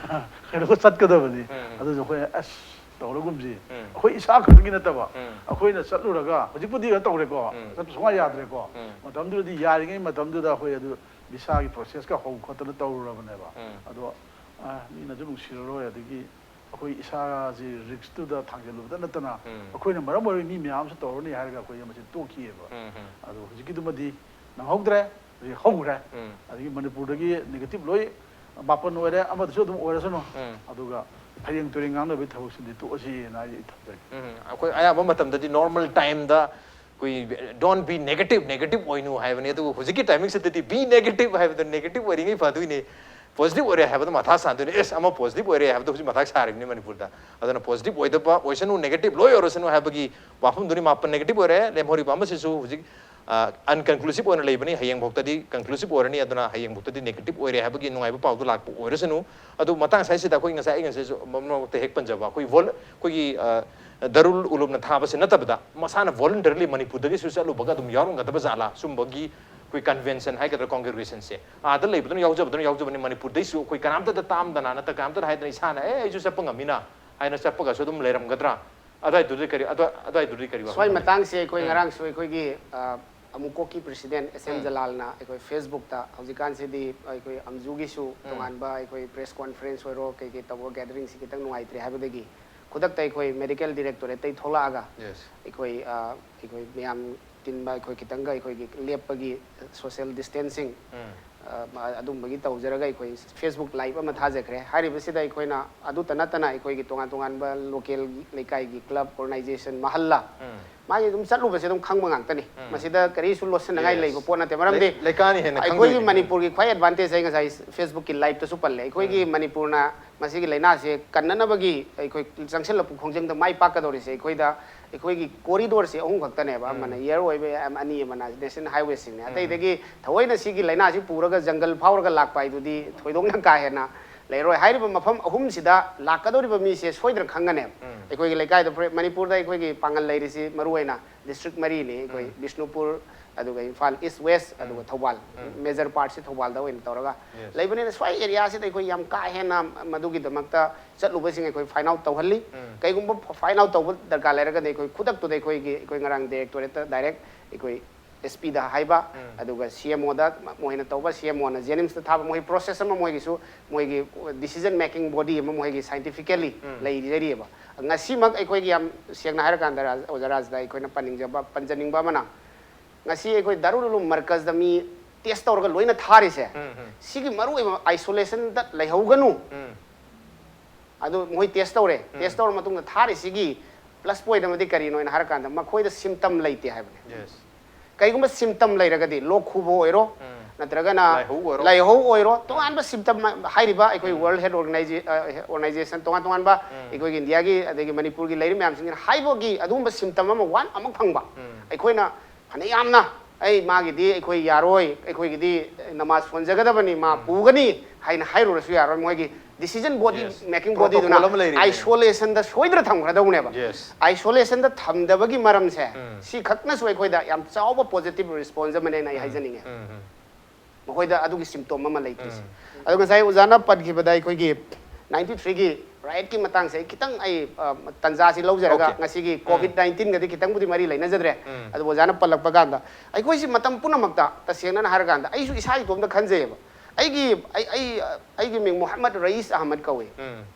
ꯀꯩꯅꯣꯒ ꯆꯠꯀꯗꯕꯅꯤ꯫ ꯎꯝ. ꯑꯗꯨꯁꯨ ꯑꯩꯈꯣꯏ ꯑꯁ ꯇꯧꯔꯒꯨꯝꯁꯤ꯫ ꯎꯝ. ꯑꯩꯈꯣꯏ ꯏꯁꯥ ꯈꯛꯇꯒꯤ ꯅꯠꯇꯕ, ꯎꯝ. ꯑꯩꯈꯣꯏꯅ ꯆꯠꯂꯨꯔꯒ ꯍꯧꯖꯤꯛꯄꯨꯗꯤ ꯀꯩꯅꯣ ꯇꯧꯔꯦꯀꯣ, ꯎꯝ. ꯆꯠꯄ ꯁꯨꯡꯌꯥ ꯌꯥꯗ꯭ꯔꯦꯀꯣ꯫ ꯎꯝ. ꯃꯇꯝꯗꯨꯗꯗꯤ ꯌꯥꯔꯤꯉꯩ ꯃꯇꯝꯗꯨꯗ ꯑꯩꯈꯣꯏ ꯑꯗꯨ ꯚꯤꯁꯥꯒꯤ ꯄ꯭ꯔꯣꯁꯦꯁꯀ ꯍꯧ ꯈꯣꯠꯇꯅ ꯇꯧꯔꯨꯔꯕꯅꯦꯕ꯫ ꯎꯝ. ꯑꯗꯣ ꯑ, ꯃꯤꯅꯁꯨ ꯅꯨꯡꯁꯤꯔꯔꯣꯏ, ꯑꯗꯒꯤ ꯑꯩꯈꯣꯏ ꯏꯁꯥꯁꯤ ꯔꯤꯛꯁꯇꯨꯗ ꯊꯥꯡꯖꯜꯂꯨꯕꯗ ꯅꯠꯇꯅ ꯎꯝ. ꯑꯩꯈꯣꯏꯅ ꯃꯔꯝ ꯑꯣꯏꯔꯒ ꯃꯤ ꯃꯌꯥꯝ ꯑꯃꯁꯨ ꯇꯧꯔꯅꯤ ꯍꯥꯏꯔꯒ ꯑꯩꯈꯣꯏ ꯃꯁꯤ ꯇꯣꯛꯈꯤꯑꯕ꯫ ꯎꯝ, ꯎꯝ. ꯑꯗꯣ ꯍꯧꯖꯤꯛꯀꯤꯗꯨꯃꯗꯤ ꯅꯪꯍꯧꯗ꯭ꯔꯦ, ꯍꯧꯖꯤꯛ ꯍꯧꯈ꯭ꯔꯦ꯫ ꯎꯝ. ꯑꯗꯒꯤ ꯃꯅꯤꯄꯨꯔꯗꯒꯤ ꯅꯦꯒꯦꯇꯤꯚ ꯂꯣꯏ ꯃꯥꯄꯟ ꯑꯣꯏꯔꯦ, ꯑꯃꯗꯁꯨ ꯑꯗꯨꯝ ꯑꯣꯏꯔꯁꯅꯨ꯫ ꯎꯝ. ꯑꯗꯨꯒ ꯐꯌꯦꯡ ꯇꯨꯔꯦꯡ ꯉꯥꯡꯅꯕꯒꯤ ꯊꯕꯛꯁꯤꯗꯤ ꯇꯣꯛꯑꯁꯤꯅ ꯑꯩ ꯊꯝꯖꯒꯦ꯫ ꯎꯝ, ꯑꯩꯈꯣꯏ ꯑꯌꯥꯝꯕ ꯃꯇꯝꯗꯗꯤ ꯅꯣꯔꯃꯦꯜ ꯇꯥꯏꯝꯗ ꯑꯩꯈꯣꯏ don't be negative, negative ꯑꯣꯏꯅꯨ ꯍꯥꯏꯕꯅꯤ꯫ ꯑꯗꯨꯕꯨ ꯍꯧꯖꯤꯛꯀꯤ ꯇꯥꯏꯃꯤꯡꯁꯤꯗꯗꯤ be negative ꯍꯥꯏꯕꯗ negative ꯑꯣꯏꯔꯤꯉꯩ ꯐꯗꯣꯏꯅꯤ, ꯄꯣꯖꯤꯇꯤꯚ ꯑꯣꯏꯔꯦ ꯍꯥꯏꯕꯗ ꯃꯊꯥ ꯁꯥꯗꯣꯏꯅꯤ꯫ ꯑꯦꯁ, ꯑꯃ ꯄꯣꯖꯤꯇꯤꯚ ꯑꯣꯏꯔꯦ ꯍꯥꯏꯕꯗ ꯍꯧꯖꯤꯛ ꯃꯊꯥ ꯁꯥꯔꯤꯕꯅꯤ ꯃꯅꯤꯄꯨꯔꯗ꯫ ꯑꯗꯨꯅ ꯄꯣꯖꯤꯇꯤꯚ ꯑꯣꯏꯗꯕ ꯑꯣꯏꯁꯅꯨ, ꯅꯦꯒꯦꯇꯤꯚ ꯂꯣꯏ ꯑꯣꯏꯔꯁꯅꯨ ꯍꯥꯏꯕꯒꯤ ꯋꯥꯐꯝꯗꯨꯅꯤ꯫ ꯃꯥꯄꯟ ꯅꯦꯒꯦꯇꯤꯚ ꯑꯣꯏꯔꯦ, ꯂꯦꯝꯍꯧꯔꯤꯕ ꯑꯃꯁꯤꯁꯨ ꯍꯧꯖꯤꯛ ꯑꯟꯀꯟꯀ꯭ꯂꯨꯁꯤꯚ ꯑꯣꯏꯅ ꯂꯩꯕꯅꯤ꯫ ꯍꯌꯦꯡꯐꯥꯎꯇꯗꯤ ꯀꯟꯀ꯭ꯂꯨꯁꯤꯚ ꯑꯣꯏꯔꯅꯤ, ꯑꯗꯨꯅ ꯍꯌꯦꯡꯐꯥꯎꯇꯗꯤ ꯅꯦꯒꯦꯇꯤꯚ ꯑꯣꯏꯔꯦ ꯍꯥꯏꯕꯒꯤ ꯅꯨꯡꯉꯥꯏꯕ ꯄꯥꯎꯗꯨ ꯂꯥꯛꯄ ꯑꯣꯏꯔꯁꯅꯨ꯫ ꯑꯗꯨ ꯃꯇꯥꯡ ꯑꯁꯤꯗ ꯑꯩꯈꯣꯏ ꯉꯁꯥꯏ, ꯑꯩ ꯉꯁꯥꯏꯁꯨ ꯃꯔꯛ ꯃꯔꯛꯇ ꯍꯦꯛ ꯄꯟꯖꯕ, ꯑꯩꯈꯣꯏ vol-, ꯑꯩꯈꯣꯏꯒꯤ ꯑ, ꯗꯔꯨꯜ ꯎꯂꯨꯝꯅ ꯊꯥꯕꯁꯤ ꯅꯠꯇꯕꯗ ꯃꯁꯥꯅ ꯚꯣꯂꯨꯟꯇꯔꯤꯂꯤ ꯃꯅꯤꯄꯨꯔꯗꯒꯤꯁꯨ ꯆꯠꯂꯨꯕꯒ ꯑꯗꯨꯝ ꯌꯥꯎꯔꯝꯒꯗꯕ ꯖꯥꯠꯂꯥ? ꯁꯨꯝꯕꯒꯤ ꯑꯩꯈꯣꯏ ꯀꯟꯚꯦꯟꯁꯟ ꯍꯥꯏꯒꯗ꯭ꯔꯥ, ꯀꯣꯡꯒ꯭ꯔꯦꯒꯦꯁꯟꯁꯦ ꯑꯥꯗ ꯂꯩꯕꯗꯨꯅ ꯌꯥꯎꯖꯕꯗꯨꯅ ꯌꯥꯎꯖꯕꯅꯤ, ꯃꯅꯤꯄꯨꯔꯗꯩꯁꯨ ꯑꯩꯈꯣꯏ ꯀꯅꯥꯝꯇꯗ ꯇꯥꯝꯗꯅ ꯅꯠꯇ꯭ꯔ ꯀꯅꯥꯝꯇꯗ ꯍꯥꯏꯗꯅ ꯏꯁꯥꯅ ꯑꯦ ꯑꯩꯁꯨ ꯆꯠꯄ ꯉꯝꯃꯤꯅ ꯍꯥꯏꯅ ꯆꯠꯄꯒꯁꯨ ꯑꯗꯨꯝ ꯂꯩꯔꯝꯒꯗ꯭ꯔꯥ? ꯑꯗꯨꯋꯥꯏꯗꯨꯗꯤ ꯀꯔꯤ, ꯑꯗꯨꯋꯥꯏ-, ꯑꯗꯨꯋꯥꯏꯗꯨꯗꯤ ꯀꯔꯤ ꯋꯥꯈꯜ ꯁ꯭ꯋꯥꯏ ꯂꯩ? ꯃꯇꯥꯡꯁꯦ ꯑꯩꯈꯣꯏ ꯎꯝ. ꯉꯔꯥꯡꯁꯨ ꯑꯩꯈꯣꯏꯒꯤ ꯑ, ꯑꯃꯨꯛ ꯀꯣꯛꯀꯤ ꯄ꯭ꯔꯦꯁꯤꯗꯦꯟꯠ ꯑꯦꯁ ꯑꯦꯝ ꯎꯝ. ꯖꯂꯥꯜꯅ ꯑꯩꯈꯣꯏ ꯐꯦꯁꯕꯨꯛꯇ ꯍꯧꯖꯤꯛꯀꯥꯟꯁꯤꯗꯤ ꯑꯩꯈꯣꯏ ꯑꯝꯖꯨꯒꯤꯁꯨ ꯇꯣꯉꯥꯟꯕ ꯑꯩꯈꯣꯏ ꯄ꯭ꯔꯦꯁ ꯀꯣꯟꯐ꯭ꯔꯦꯟꯁ ꯑꯣꯏꯔꯣ ꯀꯩ ꯀꯩ ꯇꯧꯕ ꯒꯦꯗꯔꯤꯡꯁꯤ ꯈꯤꯇꯪ ꯅꯨꯡꯉꯥꯏꯇ꯭ꯔꯦ ꯍꯥꯏꯕꯗꯒꯤ ꯈꯨꯗꯛꯇ ꯑꯩꯈꯣꯏ ꯃꯦꯗꯤꯀꯦꯜ ꯗꯤꯔꯦꯛꯇꯣꯔꯦꯠꯇꯩ ꯊꯣꯛꯂꯛꯑꯒ Yes. ꯑꯩꯈꯣꯏ ꯑ, ꯑꯩꯈꯣꯏ ꯃꯌꯥꯝ ꯇꯤꯟꯕ ꯑꯩꯈꯣꯏ ꯈꯤꯇꯪꯒ ꯑꯩꯈꯣꯏꯒꯤ ꯂꯦꯞꯄꯒꯤ social distancing, ꯑ, ꯑꯗꯨꯝꯕꯒꯤ ꯇꯧꯖꯔꯒ ꯑꯩꯈꯣꯏ Facebook live ꯑꯃ ꯊꯥꯖꯈ꯭ꯔꯦ꯫ ꯍꯥꯏꯔꯤꯕꯁꯤꯗ ꯑꯩꯈꯣꯏꯅ ꯑꯗꯨꯇ ꯅꯠꯇꯅ ꯑꯩꯈꯣꯏꯒꯤ ꯇꯣꯉꯥꯟ ꯇꯣꯉꯥꯟꯕ local ꯂꯩꯀꯥꯏꯒꯤ club, organization, ꯃꯍꯜꯂꯥ, ꯃꯥꯒꯤ ꯑꯗꯨꯝ ꯆꯠꯂꯨꯕꯁꯦ ꯑꯗꯨꯝ ꯈꯪꯕ ꯉꯥꯛꯇꯅꯤ꯫ ꯃꯁꯤꯗ ꯀꯔꯤꯁꯨ ꯂꯣꯠꯁꯤꯟꯅꯉꯥꯏ Yes. ꯂꯩꯕ ꯄꯣꯠ ꯅꯠꯇꯦ꯫ ꯃꯔꯝꯗꯤ ꯂꯩ-, ꯂꯩꯀꯥꯏꯅ ꯍꯦꯟꯅ ꯑꯩꯈꯣꯏꯒꯤ ꯈꯪꯗꯣꯏꯅꯤ꯫ ꯃꯅꯤꯄꯨꯔꯒꯤ ꯈ꯭ꯋꯥꯏ advantage ꯑꯩ ꯉꯁꯥꯏ Facebookꯀꯤ liveꯇꯁꯨ ꯄꯜꯂꯦ꯫ ꯑꯩꯈꯣꯏꯒꯤ ꯃꯅꯤꯄꯨꯔꯅ ꯃꯁꯤꯒꯤ ꯂꯥꯏꯅꯥꯁꯦ ꯀꯟꯅꯅꯕꯒꯤ ꯑꯩꯈꯣꯏ ꯆꯪꯁꯤꯜꯂꯛꯄ ꯈꯣꯡꯖꯪꯗ ꯃꯥꯏ ꯄꯥꯛꯀꯗꯧꯔꯤꯁꯦ ꯑꯩꯈꯣꯏꯗ, ꯑꯩꯈꯣꯏꯒꯤ corridorꯁꯦ ꯑꯍꯨꯝ ꯈꯛꯇꯅꯦꯕ꯫ ꯑꯃꯅ air ꯑꯣꯏꯕ ꯌꯥꯏ, ꯑꯅꯤ ꯑꯃꯅ national highwayꯁꯤꯡꯅꯦ꯫ ꯑꯇꯩꯗꯒꯤ ꯊꯑꯣꯏꯅ ꯁꯤꯒꯤ ꯂꯥꯏꯅꯥꯁꯤ ꯄꯨꯔꯒ ꯖꯪꯒꯜ ꯐꯥꯎꯔꯒ ꯂꯥꯛꯄ ꯍꯥꯏꯗꯨꯗꯤ ꯊꯣꯏꯗꯣꯛꯅ ꯀꯥ ꯍꯦꯟꯅ ꯂꯩꯔꯣꯏ꯫ ꯍꯥꯏꯔꯤꯕ ꯃꯐꯝ ꯑꯍꯨꯝꯁꯤꯗ ꯂꯥꯛꯀꯗꯧꯔꯤꯕ ꯃꯤꯁꯦ ꯁꯣꯏꯗꯅ ꯈꯪꯒꯅꯦꯕ꯫ ꯑꯩꯈꯣꯏꯒꯤ ꯂꯩꯀꯥꯏꯗ, ꯐꯣꯔ-, ꯃꯅꯤꯄꯨꯔꯗ ꯑꯩꯈꯣꯏꯒꯤ ꯄꯥꯡꯒꯜ ꯂꯩꯔꯤꯁꯤ ꯃꯔꯨꯑꯣꯏꯅ district ꯃꯔꯤꯅꯤ꯫ ꯑꯩꯈꯣꯏ ꯕꯤꯁꯅꯨꯄꯨꯔ, ꯑꯗꯨꯒ ꯏꯝꯐꯥꯜ East, West, ꯑꯗꯨꯒ ꯊꯧꯕꯥꯜ꯫ Major partꯁꯤ ꯊꯧꯕꯥꯜꯗ ꯑꯣꯏꯅ ꯇꯧꯔꯒ Yes. ꯂꯩꯕꯅꯤꯅ ꯁ꯭ꯋꯥꯏ areaꯁꯤꯗ ꯑꯩꯈꯣꯏ ꯌꯥꯝ ꯀꯥ ꯍꯦꯟꯅ ꯃꯗꯨꯒꯤꯗꯃꯛꯇ ꯆꯠꯂꯨꯕꯁꯤꯡ ꯑꯩꯈꯣꯏ find out ꯇꯧꯍꯜꯂꯤ꯫ ꯀꯩꯒꯨꯝꯕ find out ꯇꯧꯕ ꯗꯔꯀꯥꯔ ꯂꯩꯔꯒꯗꯤ ꯑꯩꯈꯣꯏ ꯈꯨꯗꯛꯇꯨꯗ ꯑꯩꯈꯣꯏꯒꯤ, ꯑꯩꯈꯣꯏ ꯉꯔꯥꯡ directorateꯇ direct ꯑꯩꯈꯣꯏ SPꯗ ꯍꯥꯏꯕ, ꯑꯗꯨꯒ CMOꯗ ꯃꯣꯏꯅ ꯇꯧꯕ, CMOꯅ JNIMSꯇ ꯊꯥꯕ, ꯃꯣꯏ process ꯑꯃ ꯃꯣꯏꯒꯤꯁꯨ, ꯃꯣꯏꯒꯤ decision making body ꯑꯃ ꯃꯣꯏꯒꯤ scientifically ꯂꯩꯖꯔꯤꯑꯕ꯫ ꯉꯁꯤꯃꯛ ꯑꯩꯈꯣꯏꯒꯤ ꯌꯥꯝ ꯁꯦꯡꯅ ꯍꯥꯏꯔꯀꯥꯟꯗ ꯔꯥꯖ-, ꯑꯣꯖꯥ ꯔꯥꯖꯗ ꯑꯩꯈꯣꯏꯅ ꯄꯟꯅꯤꯡꯖꯕ, ꯄꯟꯖꯅꯤꯡꯕ ꯑꯃꯅ, ꯉꯁꯤ ꯑꯩꯈꯣꯏ ꯗꯥꯔꯨꯜ ꯎꯂꯨꯝ ꯃꯔꯀꯖꯗ ꯃꯤ test ꯇꯧꯔꯒ ꯂꯣꯏꯅ ꯊꯥꯔꯤꯁꯦ, ꯁꯤꯒꯤ ꯃꯔꯨꯑꯣꯏꯕ isolationꯗ ꯂꯩꯍꯧꯒꯅꯨ꯫ ꯑꯗꯨ ꯃꯣꯏ test ꯇꯧꯔꯦ꯫ Test ꯇꯧꯔ ꯃꯇꯨꯡꯗ ꯊꯥꯔꯤꯁꯤꯒꯤ plus point ꯑꯃꯗꯤ ꯀꯔꯤꯅꯣ ꯍꯥꯏꯅ ꯍꯥꯏꯔꯀꯥꯟꯗ ꯃꯈꯣꯏꯗ symptom ꯂꯩꯇꯦ ꯍꯥꯏꯕꯅꯦ꯫ Yes. ꯀꯩꯒꯨꯝꯕ symptom ꯂꯩꯔꯒꯗꯤ ꯂꯣꯛ ꯈꯨꯕ ꯑꯣꯏꯔꯣ, ꯅꯠꯇ꯭ꯔꯒꯅ ꯂꯥꯏꯍꯧ ꯑꯣꯏꯔꯣ꯫ ꯂꯥꯏꯍꯧ ꯑꯣꯏꯔꯣ, ꯇꯣꯉꯥꯟꯕ symptom ꯍꯥꯏꯔꯤꯕ ꯑꯩꯈꯣꯏ World Health Organiza-, ꯑ, Organization, ꯇꯣꯉꯥꯟ ꯇꯣꯉꯥꯟꯕ ꯑꯩꯈꯣꯏꯒꯤ ꯏꯟꯗꯤꯌꯥꯒꯤ ꯑꯗꯒꯤ ꯃꯅꯤꯄꯨꯔꯒꯤ ꯂꯩꯔꯤꯕ ꯃꯌꯥꯝꯁꯤꯡꯁꯤꯅ ꯍꯥꯏꯕꯒꯤ ꯑꯗꯨꯒꯨꯝꯕ symptom ꯑꯃ ꯋꯥꯟ ꯑꯃꯈꯛ ꯐꯪꯕ, ꯑꯩꯈꯣꯏꯅ ꯐꯅ ꯌꯥꯝꯅ, "ꯑꯩ, ꯃꯥꯒꯤꯗꯤ ꯑꯩꯈꯣꯏ ꯌꯥꯔꯣꯏ, ꯑꯩꯈꯣꯏꯒꯤꯗꯤ ꯅꯃꯥꯖ ꯁꯣꯟꯖꯒꯗꯕꯅꯤ, ꯃꯥ ꯄꯨꯒꯅꯤ" ꯍꯥꯏꯅ ꯍꯥꯏꯔꯨꯔꯁꯨ ꯌꯥꯔꯣꯏ꯫ ꯃꯣꯏꯒꯤ decision body, Yes. Making bodyꯗꯨꯅ Protocol ꯑꯃ ꯂꯩꯔꯤꯅꯦ꯫ Isolationꯗ ꯁꯣꯏꯗꯅ ꯊꯝꯒꯗꯧꯅꯦꯕ꯫ Yes. Isolationꯗ ꯊꯝꯗꯕꯒꯤ ꯃꯔꯝꯁꯦ ꯁꯤ ꯈꯛꯅꯁꯨ ꯑꯩꯈꯣꯏꯗ ꯌꯥꯝ ꯆꯥꯎꯕ positive response ꯑꯃꯅꯦꯅ ꯑꯩ ꯍꯥꯏꯖꯅꯤꯡꯉꯦ꯫ ꯃꯈꯣꯏꯗ ꯑꯗꯨꯒꯤ symptom ꯑꯃ ꯂꯩꯇ꯭ꯔꯤꯁꯦ꯫ ꯑꯗꯣ ꯉꯁꯥꯏ ꯑꯣꯖꯥꯅ ꯄꯟꯈꯤꯕꯗ ꯑꯩꯈꯣꯏꯒꯤ ninety threeꯒꯤ riotꯀꯤ ꯃꯇꯥꯡꯁꯦ ꯑꯩ ꯈꯤꯇꯪ ꯑꯩ, ꯑ, ꯇꯟꯖꯥꯁꯤ ꯂꯧꯖꯔꯒ Okay. ꯉꯁꯤꯒꯤ COVID nineteenꯒꯗꯤ ꯈꯤꯇꯪꯕꯨꯗꯤ ꯃꯔꯤ ꯂꯩꯅꯖꯗ꯭ꯔꯦ꯫ ꯑꯗꯨꯕꯨ ꯑꯣꯖꯥꯅ ꯄꯜꯂꯛꯄ ꯀꯥꯟꯗ ꯑꯩꯈꯣꯏꯁꯤ ꯃꯇꯝ ꯄꯨꯝꯅꯃꯛꯇ ꯇꯁꯦꯡꯅ ꯍꯥꯏꯔꯀꯥꯟꯗ ꯑꯩꯁꯨ ꯏꯁꯥ ꯏꯇꯣꯝꯇ ꯈꯟꯖꯩꯌꯦꯕ꯫ ꯑꯩꯒꯤ, ꯑꯩ, ꯑꯩ, ꯑꯩꯒꯤ ꯃꯤꯡ ꯃꯣꯍꯝꯃꯗ ꯔꯌꯤꯁ ꯑꯍꯃꯗ ꯀꯧꯏ꯫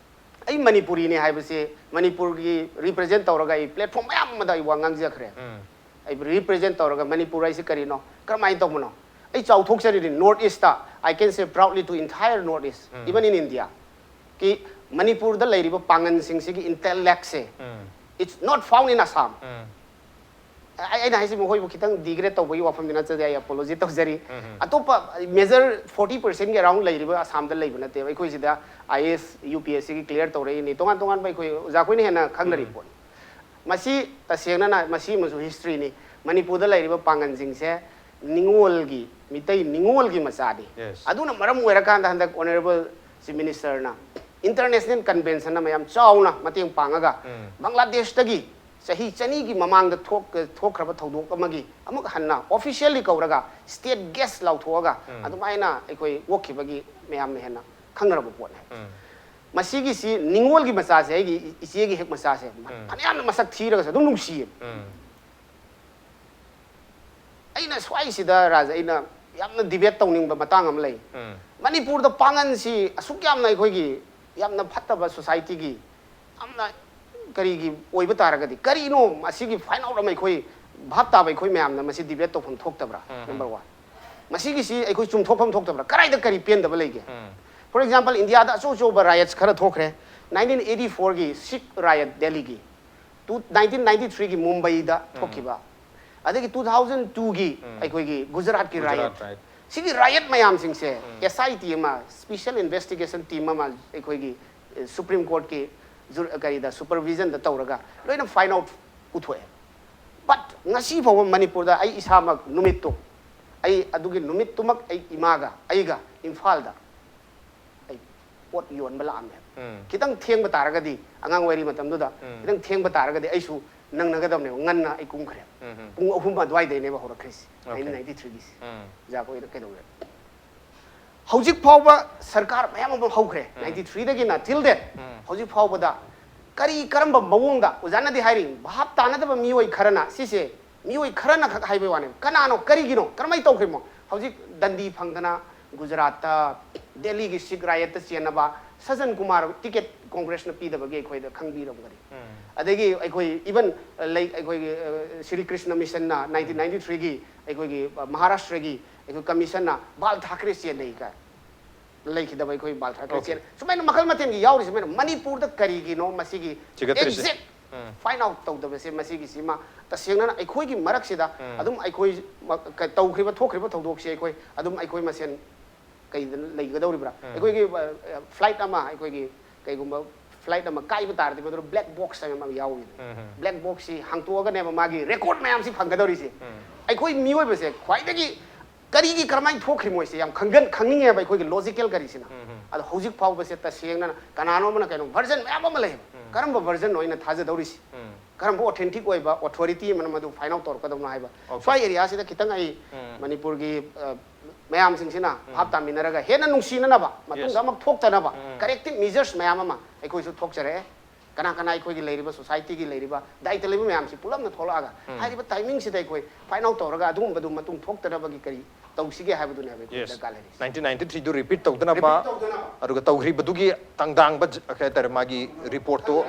ꯑꯩ ꯃꯅꯤꯄꯨꯔꯤꯅꯤ ꯍꯥꯏꯕꯁꯤ ꯃꯅꯤꯄꯨꯔꯒꯤ represent ꯇꯧꯔꯒ ꯑꯩ platform ꯃꯌꯥꯝ ꯑꯃꯗ ꯑꯩ ꯋꯥ ꯉꯥꯡꯖꯈ꯭ꯔꯦ꯫ ꯑꯩꯕꯨ ꯔꯤꯄ꯭ꯔꯖꯦꯟ ꯇꯧꯔꯒ ꯃꯅꯤꯄꯨꯔ ꯍꯥꯏꯁꯤ ꯀꯔꯤꯅꯣ, ꯀꯔꯝꯍꯥꯏꯅ ꯇꯧꯕꯅꯣ? ꯑꯩ ꯆꯥꯎꯊꯣꯛꯆꯔꯤꯅꯤ, North East ꯇ, I can say proudly to entire North East, even in India, ꯀꯤ ꯃꯅꯤꯄꯨꯔꯗ ꯂꯩꯔꯤꯕ ꯄꯥꯡꯒꯜꯁꯤꯡꯁꯤꯒꯤ ꯏꯟꯇꯦꯂꯦꯛꯁꯦ, it's not found in Assam. ꯑꯩ ꯑꯩꯅ ꯍꯥꯏꯁꯤ ꯃꯈꯣꯏꯕꯨ ꯈꯤꯇꯪ ꯗꯤꯒ꯭ꯔꯦꯗ ꯇꯧꯕꯒꯤ ꯋꯥꯐꯝꯗꯤ ꯅꯠꯆꯗꯦ, ꯑꯩ ꯑꯦꯄꯣꯂꯣꯖꯤ ꯇꯧꯖꯔꯤ꯫ ꯑꯇꯣꯞꯄ ꯃꯦꯖꯔ ꯐꯣꯔꯇꯤ ꯄꯔꯁꯦꯟꯒꯤ ꯑꯔꯥꯎꯟ ꯂꯩꯔꯤꯕ ꯑꯁꯥꯝꯗ ꯂꯩꯕ ꯅꯠꯇꯦꯕ꯫ ꯑꯩꯈꯣꯏ ꯁꯤꯗ I A S, U P S ꯁꯤꯒꯤ ꯀ꯭ꯂꯤꯌꯥꯔ ꯇꯧꯔꯛꯏꯅꯤ, ꯇꯣꯉꯥꯟ ꯇꯣꯉꯥꯟꯕ ꯑꯩꯈꯣꯏ ꯑꯣꯖꯥ ꯑꯩꯈꯣꯏꯅ ꯍꯦꯟꯅ ꯈꯪꯅꯔꯤ ꯄꯣꯠꯅꯤ꯫ ꯃꯁꯤ ꯇꯁꯦꯡꯅꯅ ꯃꯁꯤ ꯑꯃꯁꯨ ꯍꯤꯁꯇ꯭ꯔꯤꯅꯤ꯫ ꯃꯅꯤꯄꯨꯔꯗ ꯂꯩꯔꯤꯕ ꯄꯥꯡꯒꯜꯁꯤꯡꯁꯦ ꯅꯤꯉꯣꯜꯒꯤ, ꯃꯤꯇꯩ ꯅꯤꯉꯣꯜꯒꯤ ꯃꯆꯥꯅꯤ꯫ Yes. ꯑꯗꯨꯅ ꯃꯔꯝ ꯑꯣꯏꯔꯀꯥꯟꯗ ꯍꯟꯗꯛ ꯑꯣꯅꯔꯦꯕꯜ ꯆꯤꯐ ꯃꯤꯅꯤꯁꯇꯔꯅ ꯏꯟꯇꯔꯅꯦꯁꯅꯦꯜ ꯀꯟꯚꯦꯟꯁꯟ ꯑꯃ ꯌꯥꯝ ꯆꯥꯎꯅ ꯃꯇꯦꯡ ꯄꯥꯡꯉꯒ ꯕꯪꯒ꯭ꯂꯥꯗꯦꯁꯇꯒꯤ ꯆꯍꯤ ꯆꯅꯤꯒꯤ ꯃꯃꯥꯡꯗ ꯊꯣꯛ-, ꯊꯣꯛꯈ꯭ꯔꯕ ꯊꯧꯗꯣꯛ ꯑꯃꯒꯤ ꯑꯃꯨꯛ ꯍꯟꯅ ꯑꯣꯐꯤꯁꯤꯌꯦꯜꯂꯤ ꯀꯧꯔꯒ ꯁ꯭ꯇꯦꯠ ꯒꯦꯁ ꯂꯥꯎꯊꯣꯛꯑꯒ ꯑꯗꯨꯃꯥꯏꯅ ꯑꯩꯈꯣꯏ ꯑꯣꯛꯈꯤꯕꯒꯤ ꯃꯌꯥꯝꯅ ꯍꯦꯟꯅ ꯈꯪꯅꯔꯕ ꯄꯣꯠꯅꯤ꯫ ꯃꯁꯤꯒꯤꯁꯤ ꯅꯤꯉꯣꯜꯒꯤ ꯃꯆꯥꯁꯦ, ꯑꯩꯒꯤ ꯏꯆꯦꯒꯤ ꯍꯦꯛ ꯃꯆꯥꯁꯦ, ꯐꯅꯌꯥꯝꯅ ꯃꯁꯛ ꯊꯤꯔꯒꯁꯨ ꯑꯗꯨꯝ ꯅꯨꯡꯁꯤꯌꯦꯕ꯫ ꯑꯩꯅ ꯁ꯭ꯋꯥꯏꯁꯤꯗ, ꯔꯥꯖ, ꯑꯩꯅ ꯌꯥꯝꯅ ꯗꯤꯕꯦꯠ ꯇꯧꯅꯤꯡꯕ ꯃꯇꯥꯡ ꯑꯃ ꯂꯩ꯫ ꯃꯅꯤꯄꯨꯔꯗ ꯄꯥꯡꯒꯟꯁꯤ ꯑꯁꯨꯛ ꯌꯥꯝꯅ ꯑꯩꯈꯣꯏꯒꯤ ꯌꯥꯝꯅ ꯐꯠꯇꯕ ꯁꯣꯁꯥꯏꯇꯤꯒꯤ ꯌꯥꯝꯅ ꯀꯔꯤꯒꯤ ꯑꯣꯏꯕ ꯇꯥꯔꯒꯗꯤ, ꯀꯔꯤꯅꯣ ꯑꯁꯤꯒꯤ ꯐꯥꯏꯟ ꯑꯥꯎꯠ ꯑꯃ ꯑꯩꯈꯣꯏ ꯚꯥꯞ ꯇꯥꯕ ꯑꯩꯈꯣꯏ ꯃꯌꯥꯝꯅ ꯃꯁꯤ ꯗꯤꯕꯦꯠ ꯇꯧꯐꯝ ꯊꯣꯛꯇꯕ꯭ꯔꯥ? Number one. ꯃꯁꯤꯒꯤꯁꯤ ꯑꯩꯈꯣꯏ ꯆꯨꯝꯊꯣꯛꯐꯝ ꯊꯣꯛꯇꯕ꯭ꯔꯥ? ꯀꯗꯥꯏꯗ ꯀꯔꯤ ꯄꯦꯟꯗꯕ ꯂꯩꯒꯦ? ꯐꯣꯔ ꯑꯦꯛꯖꯥꯝꯄꯜ, ꯏꯟꯗꯤꯌꯥꯗ ꯑꯆꯧ ꯑꯆꯧꯕ ꯔꯥꯏꯠꯁ ꯈꯔ ꯊꯣꯛꯈ꯭ꯔꯦ꯫ ꯅꯥꯏꯟꯇꯤꯟ ꯑꯩꯠꯇꯤ ꯐꯣꯔꯒꯤ ꯁꯤꯈ ꯔꯥꯏꯠ ꯗꯦꯜꯂꯤꯒꯤ, ꯇꯨ, ꯅꯥꯏꯟꯇꯤꯟ ꯅꯥꯏꯟꯇꯤ ꯊ꯭ꯔꯤꯒꯤ ꯃꯨꯝꯕꯩꯗ ꯊꯣꯛꯈꯤꯕ, ꯑꯗꯒꯤ ꯇꯨ ꯊꯥꯎꯖꯟ ꯇꯨꯒꯤ ꯑꯩꯈꯣꯏꯒꯤ ꯒꯨꯖꯔꯥꯠꯀꯤ ꯒꯨꯖꯔꯥꯠ ꯔꯥꯏꯠ꯫ ꯔꯥꯏꯠ꯫ ꯁꯤꯒꯤ ꯔꯥꯏꯠ ꯃꯌꯥꯝꯁꯤꯡꯁꯦ ꯑꯦꯁ ꯑꯥꯏ ꯇꯤ ꯑꯃ, ꯁ꯭ꯄꯦꯁꯤꯌꯦꯜ ꯏꯟꯚꯦꯁꯇꯤꯒꯦꯁꯟ ꯇꯤꯝ ꯑꯃ ꯑꯩꯈꯣꯏꯒꯤ ꯁꯨꯄ꯭ꯔꯤꯝ ꯀꯣꯔꯠꯀꯤ ꯖꯨꯔ-, ꯀꯔꯤꯗ, ꯁꯨꯄꯔꯚꯤꯖꯟꯗ ꯇꯧꯔꯒ ꯂꯣꯏꯅ ꯐꯥꯏꯟ ꯑꯥꯎꯠ ꯄꯨꯊꯣꯛꯑꯦ꯫ ꯕꯠ ꯉꯁꯤ ꯐꯥꯎꯕ ꯃꯅꯤꯄꯨꯔꯗ ꯑꯩ ꯏꯁꯥꯃꯛ ꯅꯨꯃꯤꯠꯇꯣ, ꯑꯩ ꯑꯗꯨꯒꯤ ꯅꯨꯃꯤꯠꯇꯨꯃꯛ ꯑꯩ ꯏꯃꯥꯒ ꯑꯩꯒ ꯏꯝꯐꯥꯜꯗ ꯑꯩ ꯄꯣꯠ ꯌꯣꯟꯕ ꯂꯥꯛꯑꯝꯃꯦ꯫ ꯈꯤꯇꯪ ꯊꯦꯡꯕ ꯇꯥꯔꯒꯗꯤ, ꯑꯉꯥꯡ ꯑꯣꯏꯔꯤ ꯃꯇꯝꯗꯨꯗ, ꯈꯤꯇꯪ ꯊꯦꯡꯕ ꯇꯥꯔꯒꯗꯤ ꯑꯩꯁꯨ ꯅꯪꯅꯒꯗꯕꯅꯦꯕ꯫ ꯉꯟꯅ ꯑꯩ ꯀꯨꯝꯈ꯭ꯔꯦ꯫ ꯄꯨꯡ ꯑꯍꯨꯝ ꯑꯗꯨꯋꯥꯏꯗꯩꯅꯦꯕ ꯍꯧꯔꯛꯈ꯭ꯔꯤꯁꯤ, ꯅꯥꯏꯟꯇꯤꯟ ꯅꯥꯏꯟꯇꯤ ꯊ꯭ꯔꯤꯒꯤꯁꯤ꯫ ꯑꯣꯖꯥ ꯑꯩꯈꯣꯏꯗ ꯀꯩꯗꯧꯔꯦ? ꯍꯧꯖꯤꯛ ꯐꯥꯎꯕ ꯁꯔꯀꯥꯔ ꯃꯌꯥꯝ ꯑꯃ ꯍꯧꯈ꯭ꯔꯦ, ꯅꯥꯏꯟꯇꯤ ꯊ꯭ꯔꯤꯗꯒꯤꯅ ꯇꯤꯜ ꯗꯦꯠ꯫ ꯍꯧꯖꯤꯛ ꯐꯥꯎꯕꯗ ꯀꯔꯤ ꯀꯔꯝꯕ ꯃꯑꯣꯡꯗ, ꯑꯣꯖꯥꯅꯗꯤ ꯍꯥꯏꯔꯤ, ꯚꯥꯞ ꯇꯥꯅꯗꯕ ꯃꯤꯑꯣꯏ ꯈꯔꯅ, ꯁꯤꯁꯦ ꯃꯤꯑꯣꯏ ꯈꯔꯅ ꯈꯛ ꯍꯥꯏꯕꯩ ꯋꯥꯅꯦ꯫ ꯀꯅꯥꯅꯣ, ꯀꯔꯤꯒꯤꯅꯣ, ꯀꯔꯝꯍꯥꯏꯅ ꯇꯧꯈ꯭ꯔꯤꯃꯣ? ꯍꯧꯖꯤꯛ ꯗꯟꯗꯤ ꯐꯪꯗꯅ ꯒꯨꯖꯔꯥꯠꯇ, ꯗꯦꯜꯂꯤꯒꯤ ꯁꯤꯈ ꯔꯥꯏꯠꯇ ꯆꯦꯟꯅꯕ, ꯁꯖꯟ ꯀꯨꯃꯥꯔ ꯇꯤꯀꯦꯠ ꯀꯣꯡꯒ꯭ꯔꯦꯁꯅ ꯄꯤꯗꯕꯒꯤ ꯑꯩꯈꯣꯏꯗ ꯈꯪꯕꯤꯔꯝꯒꯅꯤ꯫ ꯑꯗꯒꯤ ꯑꯩꯈꯣꯏ even, like, ꯑꯩꯈꯣꯏꯒꯤ ꯁ꯭ꯔꯤ ꯀ꯭ꯔꯤꯁꯅ ꯃꯤꯁꯟꯅ ꯅꯥꯏꯟꯇꯤꯟ ꯅꯥꯏꯟꯇꯤ ꯊ꯭ꯔꯤꯒꯤ ꯑꯩꯈꯣꯏꯒꯤ ꯃꯍꯥꯔꯥꯁꯇ꯭ꯔꯒꯤ ꯑꯩꯈꯣꯏ ꯀꯃꯤꯁꯟꯅ ꯕꯥꯜ ꯊꯥꯀ꯭ꯔꯦ ꯆꯦꯟꯅꯩ ꯀꯥꯏ ꯂꯩꯈꯤꯗꯕ ꯑꯩꯈꯣꯏ ꯕꯥꯜ ꯊꯥꯀ꯭ꯔꯦ ꯆꯦꯟ ꯁꯨꯃꯥꯏꯅ ꯃꯈꯜ ꯃꯊꯦꯜꯒꯤ ꯌꯥꯎꯔꯤꯁꯦ ꯁꯨꯃꯥꯏꯅ ꯃꯅꯤꯄꯨꯔꯗ ꯀꯔꯤꯒꯤꯅꯣ ꯃꯁꯤꯒꯤ exact find out ꯇꯧꯗꯕꯁꯦ ꯃꯁꯤꯒꯤꯁꯤꯃ ꯇꯁꯦꯡꯅ ꯑꯩꯈꯣꯏꯒꯤ ꯃꯔꯛꯁꯤꯗ ꯑꯗꯨꯝ ꯑꯩꯈꯣꯏ ꯇꯧꯈ꯭ꯔꯤꯕ ꯊꯣꯛꯈ꯭ꯔꯤꯕ ꯊꯧꯗꯣꯛꯁꯦ ꯑꯩꯈꯣꯏ ꯑꯗꯨꯝ ꯑꯩꯈꯣꯏ ꯃꯁꯦꯟ ꯀꯩꯗ ꯂꯩꯒꯗꯧꯔꯤꯕ꯭ꯔꯥ? ꯑꯩꯈꯣꯏꯒꯤ ꯐ꯭ꯂꯥꯏꯠ ꯑꯃ ꯑꯩꯈꯣꯏꯒꯤ ꯀꯩꯒꯨꯝꯕ ꯐ꯭ꯂꯥꯏꯠ ꯑꯃ ꯀꯥꯏꯕ ꯇꯥꯔꯗꯤ ꯃꯗꯨꯗ black box ꯍꯥꯏꯕ ꯑꯃ ꯌꯥꯎꯏ꯫ Black box ꯁꯤ ꯍꯥꯡꯇꯣꯛꯑꯒꯅꯦꯕ ꯃꯥꯒꯤ ꯔꯦꯀꯣꯔꯠ ꯃꯌꯥꯝꯁꯤ ꯐꯪꯒꯗꯧꯔꯤꯁꯦ꯫ ꯑꯩꯈꯣꯏ ꯃꯤꯑꯣꯏꯕꯁꯦ ꯈ꯭ꯋꯥꯏꯗꯒꯤ ꯀꯔꯤꯒꯤ ꯀꯔꯝꯍꯥꯏꯅ ꯊꯣꯛꯈ꯭ꯔꯤ ꯃꯣꯏꯁꯦ ꯌꯥꯝ ꯈꯪꯒꯟ ꯈꯪꯅꯤꯡꯉꯦꯕ ꯑꯩꯈꯣꯏꯒꯤ ꯂꯣꯖꯤꯀꯦꯜ ꯀꯔꯤꯁꯤꯅ꯫ ꯑꯗꯣ ꯍꯧꯖꯤꯛ ꯐꯥꯎꯕꯁꯦ ꯇꯁꯦꯡꯅ ꯀꯅꯥꯅꯣ ꯑꯃꯅ ꯀꯩꯅꯣ ꯚꯔꯖꯟ ꯃꯌꯥꯝ ꯑꯃ ꯂꯩꯌꯦꯕ꯫ ꯀꯔꯝꯕ ꯚꯔꯖꯟꯅꯣ ꯑꯩꯅ ꯊꯥꯖꯗꯧꯔꯤꯁꯤ? ꯀꯔꯝꯕ ꯑꯣꯊꯦꯟꯇꯤꯛ ꯑꯣꯏꯕ ꯑꯣꯊꯣꯔꯤꯇꯤ ꯑꯃꯅ ꯃꯗꯨ find out ꯇꯧꯔꯛꯀꯗꯧꯅꯣ ꯍꯥꯏꯕ꯫ ꯁ꯭ꯋꯥꯏ ꯑꯦꯔꯤꯌꯥꯁꯤꯗ ꯈꯤꯇꯪ ꯑꯩ ꯃꯅꯤꯄꯨꯔꯒꯤ ꯃꯌꯥꯝꯁꯤꯡꯁꯤꯅ ꯚꯥꯞ ꯇꯥꯃꯤꯟꯅꯔꯒ ꯍꯦꯟꯅ ꯅꯨꯡꯁꯤꯅꯅꯕ, ꯃꯇꯨꯡꯗ ꯑꯃꯨꯛ ꯊꯣꯛꯇꯅꯕ corrective measures ꯃꯌꯥꯝ ꯑꯃ ꯑꯩꯈꯣꯏꯁꯨ ꯊꯣꯛꯆꯔꯛꯑꯦ꯫ ꯀꯅꯥ ꯀꯅꯥ ꯑꯩꯈꯣꯏꯒꯤ ꯂꯩꯔꯤꯕ ꯁꯣꯁꯥꯏꯇꯤꯒꯤ ꯂꯩꯔꯤꯕ ꯗꯥꯏꯇ ꯂꯩꯕ ꯃꯌꯥꯝꯁꯤ ꯄꯨꯂꯞꯅ ꯊꯣꯛꯂꯛꯑꯒ ꯍꯥꯏꯔꯤꯕ ꯇꯥꯏꯃꯤꯡꯁꯤꯗ ꯑꯩꯈꯣꯏ find out ꯇꯧꯔꯒ ꯑꯗꯨꯒꯨꯝꯕꯗꯨ ꯃꯇꯨꯡ ꯊꯣꯛꯇꯅꯕꯒꯤ ꯀꯔꯤ ꯇꯧꯁꯤꯒꯦ ꯍꯥꯏꯕꯗꯨꯅꯦꯕ ꯑꯩꯈꯣꯏ ꯗꯔꯀꯥꯔ ꯂꯩꯔꯤꯁꯦ꯫ ꯅꯥꯏꯟꯇꯤꯟ ꯅꯥꯏꯟꯇꯤ ꯊ꯭ꯔꯤꯗꯨ ꯔꯤꯄꯤꯠ ꯇꯧꯗꯅꯕ ꯑꯗꯨꯒ ꯇꯧꯈ꯭ꯔꯤꯕꯗꯨꯒꯤ ꯇꯥꯡꯗꯥꯡꯕ ꯀꯩ ꯍꯥꯏꯇꯥꯔꯦ ꯃꯥꯒꯤ ꯔꯤꯄꯣꯔꯠꯇꯣ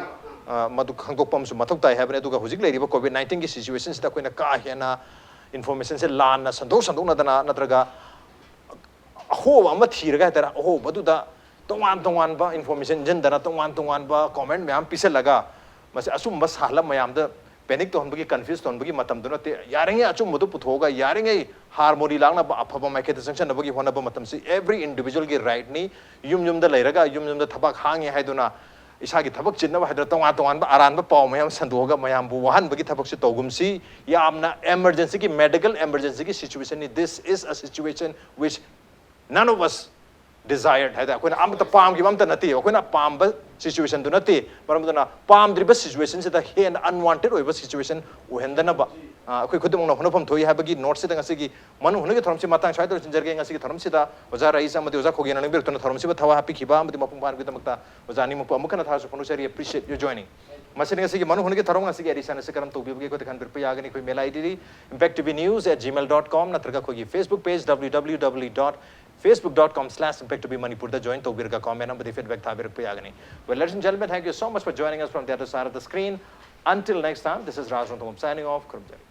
ꯃꯗꯨ ꯈꯪꯗꯣꯛꯄ ꯑꯃꯁꯨ ꯃꯊꯧ ꯇꯥꯏ ꯍꯥꯏꯕꯅꯤ꯫ ꯑꯗꯨꯒ ꯍꯧꯖꯤꯛ ꯂꯩꯔꯤꯕ ꯀꯣꯚꯤꯗ ꯅꯥꯏꯟꯇꯤꯟꯒꯤ ꯁꯤꯆꯨꯋꯦꯁꯟꯁꯤꯗ ꯑꯩꯈꯣꯏꯅ ꯀꯥ ꯍꯦꯟꯅ ꯏꯟꯐꯣꯔꯃꯦꯁꯟꯁꯦ ꯂꯥꯟꯅ ꯁꯟꯗꯣꯛ ꯁꯟꯗꯣꯛꯅꯗꯅ ꯅꯠꯇ꯭ꯔꯒ ꯑꯍꯣꯕ ꯑꯃ ꯊꯤꯔꯒ ꯍꯥꯏꯇꯥꯔꯦ ꯑꯍꯣꯕꯗꯨꯗ ꯇꯣꯉꯥꯟ ꯇꯣꯉꯥꯟꯕ ꯏꯟꯐꯣꯔꯃꯦꯁꯟ ꯏꯟꯁꯤꯟꯗꯅ ꯇꯣꯉꯥꯟ ꯇꯣꯉꯥꯟꯕ ꯀꯣꯃꯦꯟ ꯃꯌꯥꯝ ꯄꯤꯁꯜꯂꯒ ꯃꯁꯤ ꯑꯆꯨꯝꯕ ꯁꯥꯍꯜꯂ ꯃꯌꯥꯝꯗ ꯄꯦꯅꯤꯛ ꯇꯧꯍꯟꯕꯒꯤ ꯀꯟꯐ꯭ꯌꯨꯁ ꯇꯧꯍꯟꯕꯒꯤ ꯃꯇꯝꯗꯨ ꯅꯠꯇꯦ꯫ ꯌꯥꯔꯤꯉꯩ ꯑꯆꯨꯝꯕꯗꯨ ꯄꯨꯊꯣꯛꯑꯒ ꯌꯥꯔꯤꯉꯩ ꯍꯥꯔꯃꯣꯅꯤ ꯂꯥꯛꯅꯕ ꯑꯐꯕ ꯃꯥꯏꯀꯩꯗ ꯆꯪꯁꯟꯅꯕꯒꯤ ꯍꯣꯠꯅꯕ ꯃꯇꯝꯁꯤ ꯑꯦꯚ꯭ꯔꯤ ꯏꯟꯗꯤꯚꯤꯖꯨꯋꯦꯜꯒꯤ ꯔꯥꯏꯠꯅꯤ꯫ ꯌꯨꯝ ꯌꯨꯝꯗ ꯂꯩꯔꯒ ꯌꯨꯝ ꯌꯨꯝꯗ ꯊꯕꯛ ꯍꯥꯡꯉꯤ ꯍꯥꯏꯗꯨꯅ ꯏꯁꯥꯒꯤ ꯊꯕꯛ ꯆꯤꯟꯅꯕ ꯍꯥꯏꯗꯨꯅ ꯇꯣꯉꯥꯟ ꯇꯣꯉꯥꯟꯕ ꯑꯔꯥꯟꯕ ꯄꯥꯎ ꯃꯌꯥꯝ ꯁꯟꯗꯣꯛꯑꯒ ꯃꯌꯥꯝꯕꯨ ꯋꯥꯍꯟꯕꯒꯤ ꯊꯕꯛꯁꯤ ꯇꯧꯒꯨꯝꯁꯤ꯫ ꯌꯥꯝꯅ ꯏꯃꯔꯖꯦꯟꯁꯤꯒꯤ medical emergencyꯒꯤ situationꯅꯤ꯫ This is a situation which none of us desired ꯍꯥꯏꯗꯤ ꯑꯩꯈꯣꯏꯅ ꯑꯃꯠꯇ ꯄꯥꯝꯈꯤꯕ ꯑꯝꯇ ꯅꯠꯇꯦ꯫ ꯑꯩꯈꯣꯏꯅ ꯄꯥꯝꯕ ꯁꯤꯆꯨꯋꯦꯁꯟꯗꯨ ꯅꯠꯇꯦ꯫ ꯃꯔꯝ ꯑꯗꯨꯅ ꯄꯥꯝꯗ꯭ꯔꯤꯕ ꯁꯤꯆꯨꯋꯦꯁꯟꯁꯤꯗ ꯍꯦꯟꯅ ꯑꯟꯋꯥꯟꯇꯦꯗ ꯑꯣꯏꯕ ꯁꯤꯆꯨꯋꯦꯁꯟ ꯑꯣꯏꯍꯟꯗꯅꯕ ꯑꯩꯈꯣꯏ ꯈꯨꯗꯤꯡꯃꯛꯅ ꯍꯣꯠꯅꯐꯝ ꯊꯣꯛꯏ ꯍꯥꯏꯕꯒꯤ ꯅꯣꯠꯁꯤꯗ ꯉꯁꯤꯒꯤ ꯃꯅꯨ ꯍꯨꯅꯒꯤ ꯊꯧꯔꯝꯁꯤ ꯃꯇꯥꯡ ꯁ꯭ꯋꯥꯏꯗ ꯂꯣꯏꯁꯤꯟꯖꯔꯒꯦ꯫ ꯉꯁꯤꯒꯤ ꯊꯧꯔꯝꯁꯤꯗ ꯑꯣꯖꯥ ꯔꯥꯏꯁ ꯑꯃꯗꯤ ꯑꯣꯖꯥ ꯈꯣꯒꯦꯟꯅ ꯂꯦꯡꯕꯤꯔꯛꯇꯨꯅ ꯊꯧꯔꯝꯁꯤꯕꯨ ꯊꯋꯥꯏ ꯍꯥꯞꯄꯤꯈꯤꯕ ꯑꯃꯗꯤ ꯃꯄꯨꯡ ꯐꯥꯍꯟꯕꯒꯤꯗꯃꯛꯇ ꯑꯣꯖꯥ ꯑꯅꯤꯃꯛꯄꯨ ꯑꯃꯨꯛ ꯍꯟꯅ ꯊꯥꯒꯠꯆꯕ ꯐꯣꯡꯗꯣꯛꯆꯔꯤ꯫ Appreciate your joining꯫ ꯃꯁꯤꯅ ꯉꯁꯤꯒꯤ ꯃꯅꯨ ꯍꯨꯅꯒꯤ ꯊꯧꯔꯝ ꯉꯁꯤꯒꯤ ꯑꯦꯗꯤꯁꯟ ꯑꯁꯤ ꯀꯔꯝ ꯇꯧꯕꯤꯕꯒꯦ ꯑꯩꯈꯣꯏꯗ ꯈꯟꯕꯤꯔꯛꯄ ꯌꯥꯒꯅꯤ꯫ ꯑꯩꯈꯣꯏ ꯃꯦꯜ ꯑꯥꯏ ꯗꯤꯗꯤ impact T V news at gmail dot com ꯅꯠꯇ꯭ꯔꯒ ꯑꯩꯈꯣꯏꯒꯤ Facebook page W W W dot facebook dot com slash impact to be manipur the join ꯇꯧꯕꯤꯔꯒ comment ꯑꯃꯗꯤ feedback ꯊꯥꯕꯤꯔꯛꯄ ꯌꯥꯒꯅꯤ. Well, ladies and gentlemen, thank you so much for joining us from the other side of the screen. Until next time, this is Raj Ranthambam signing off. ꯈꯨꯔꯨꯝꯖꯔꯤ.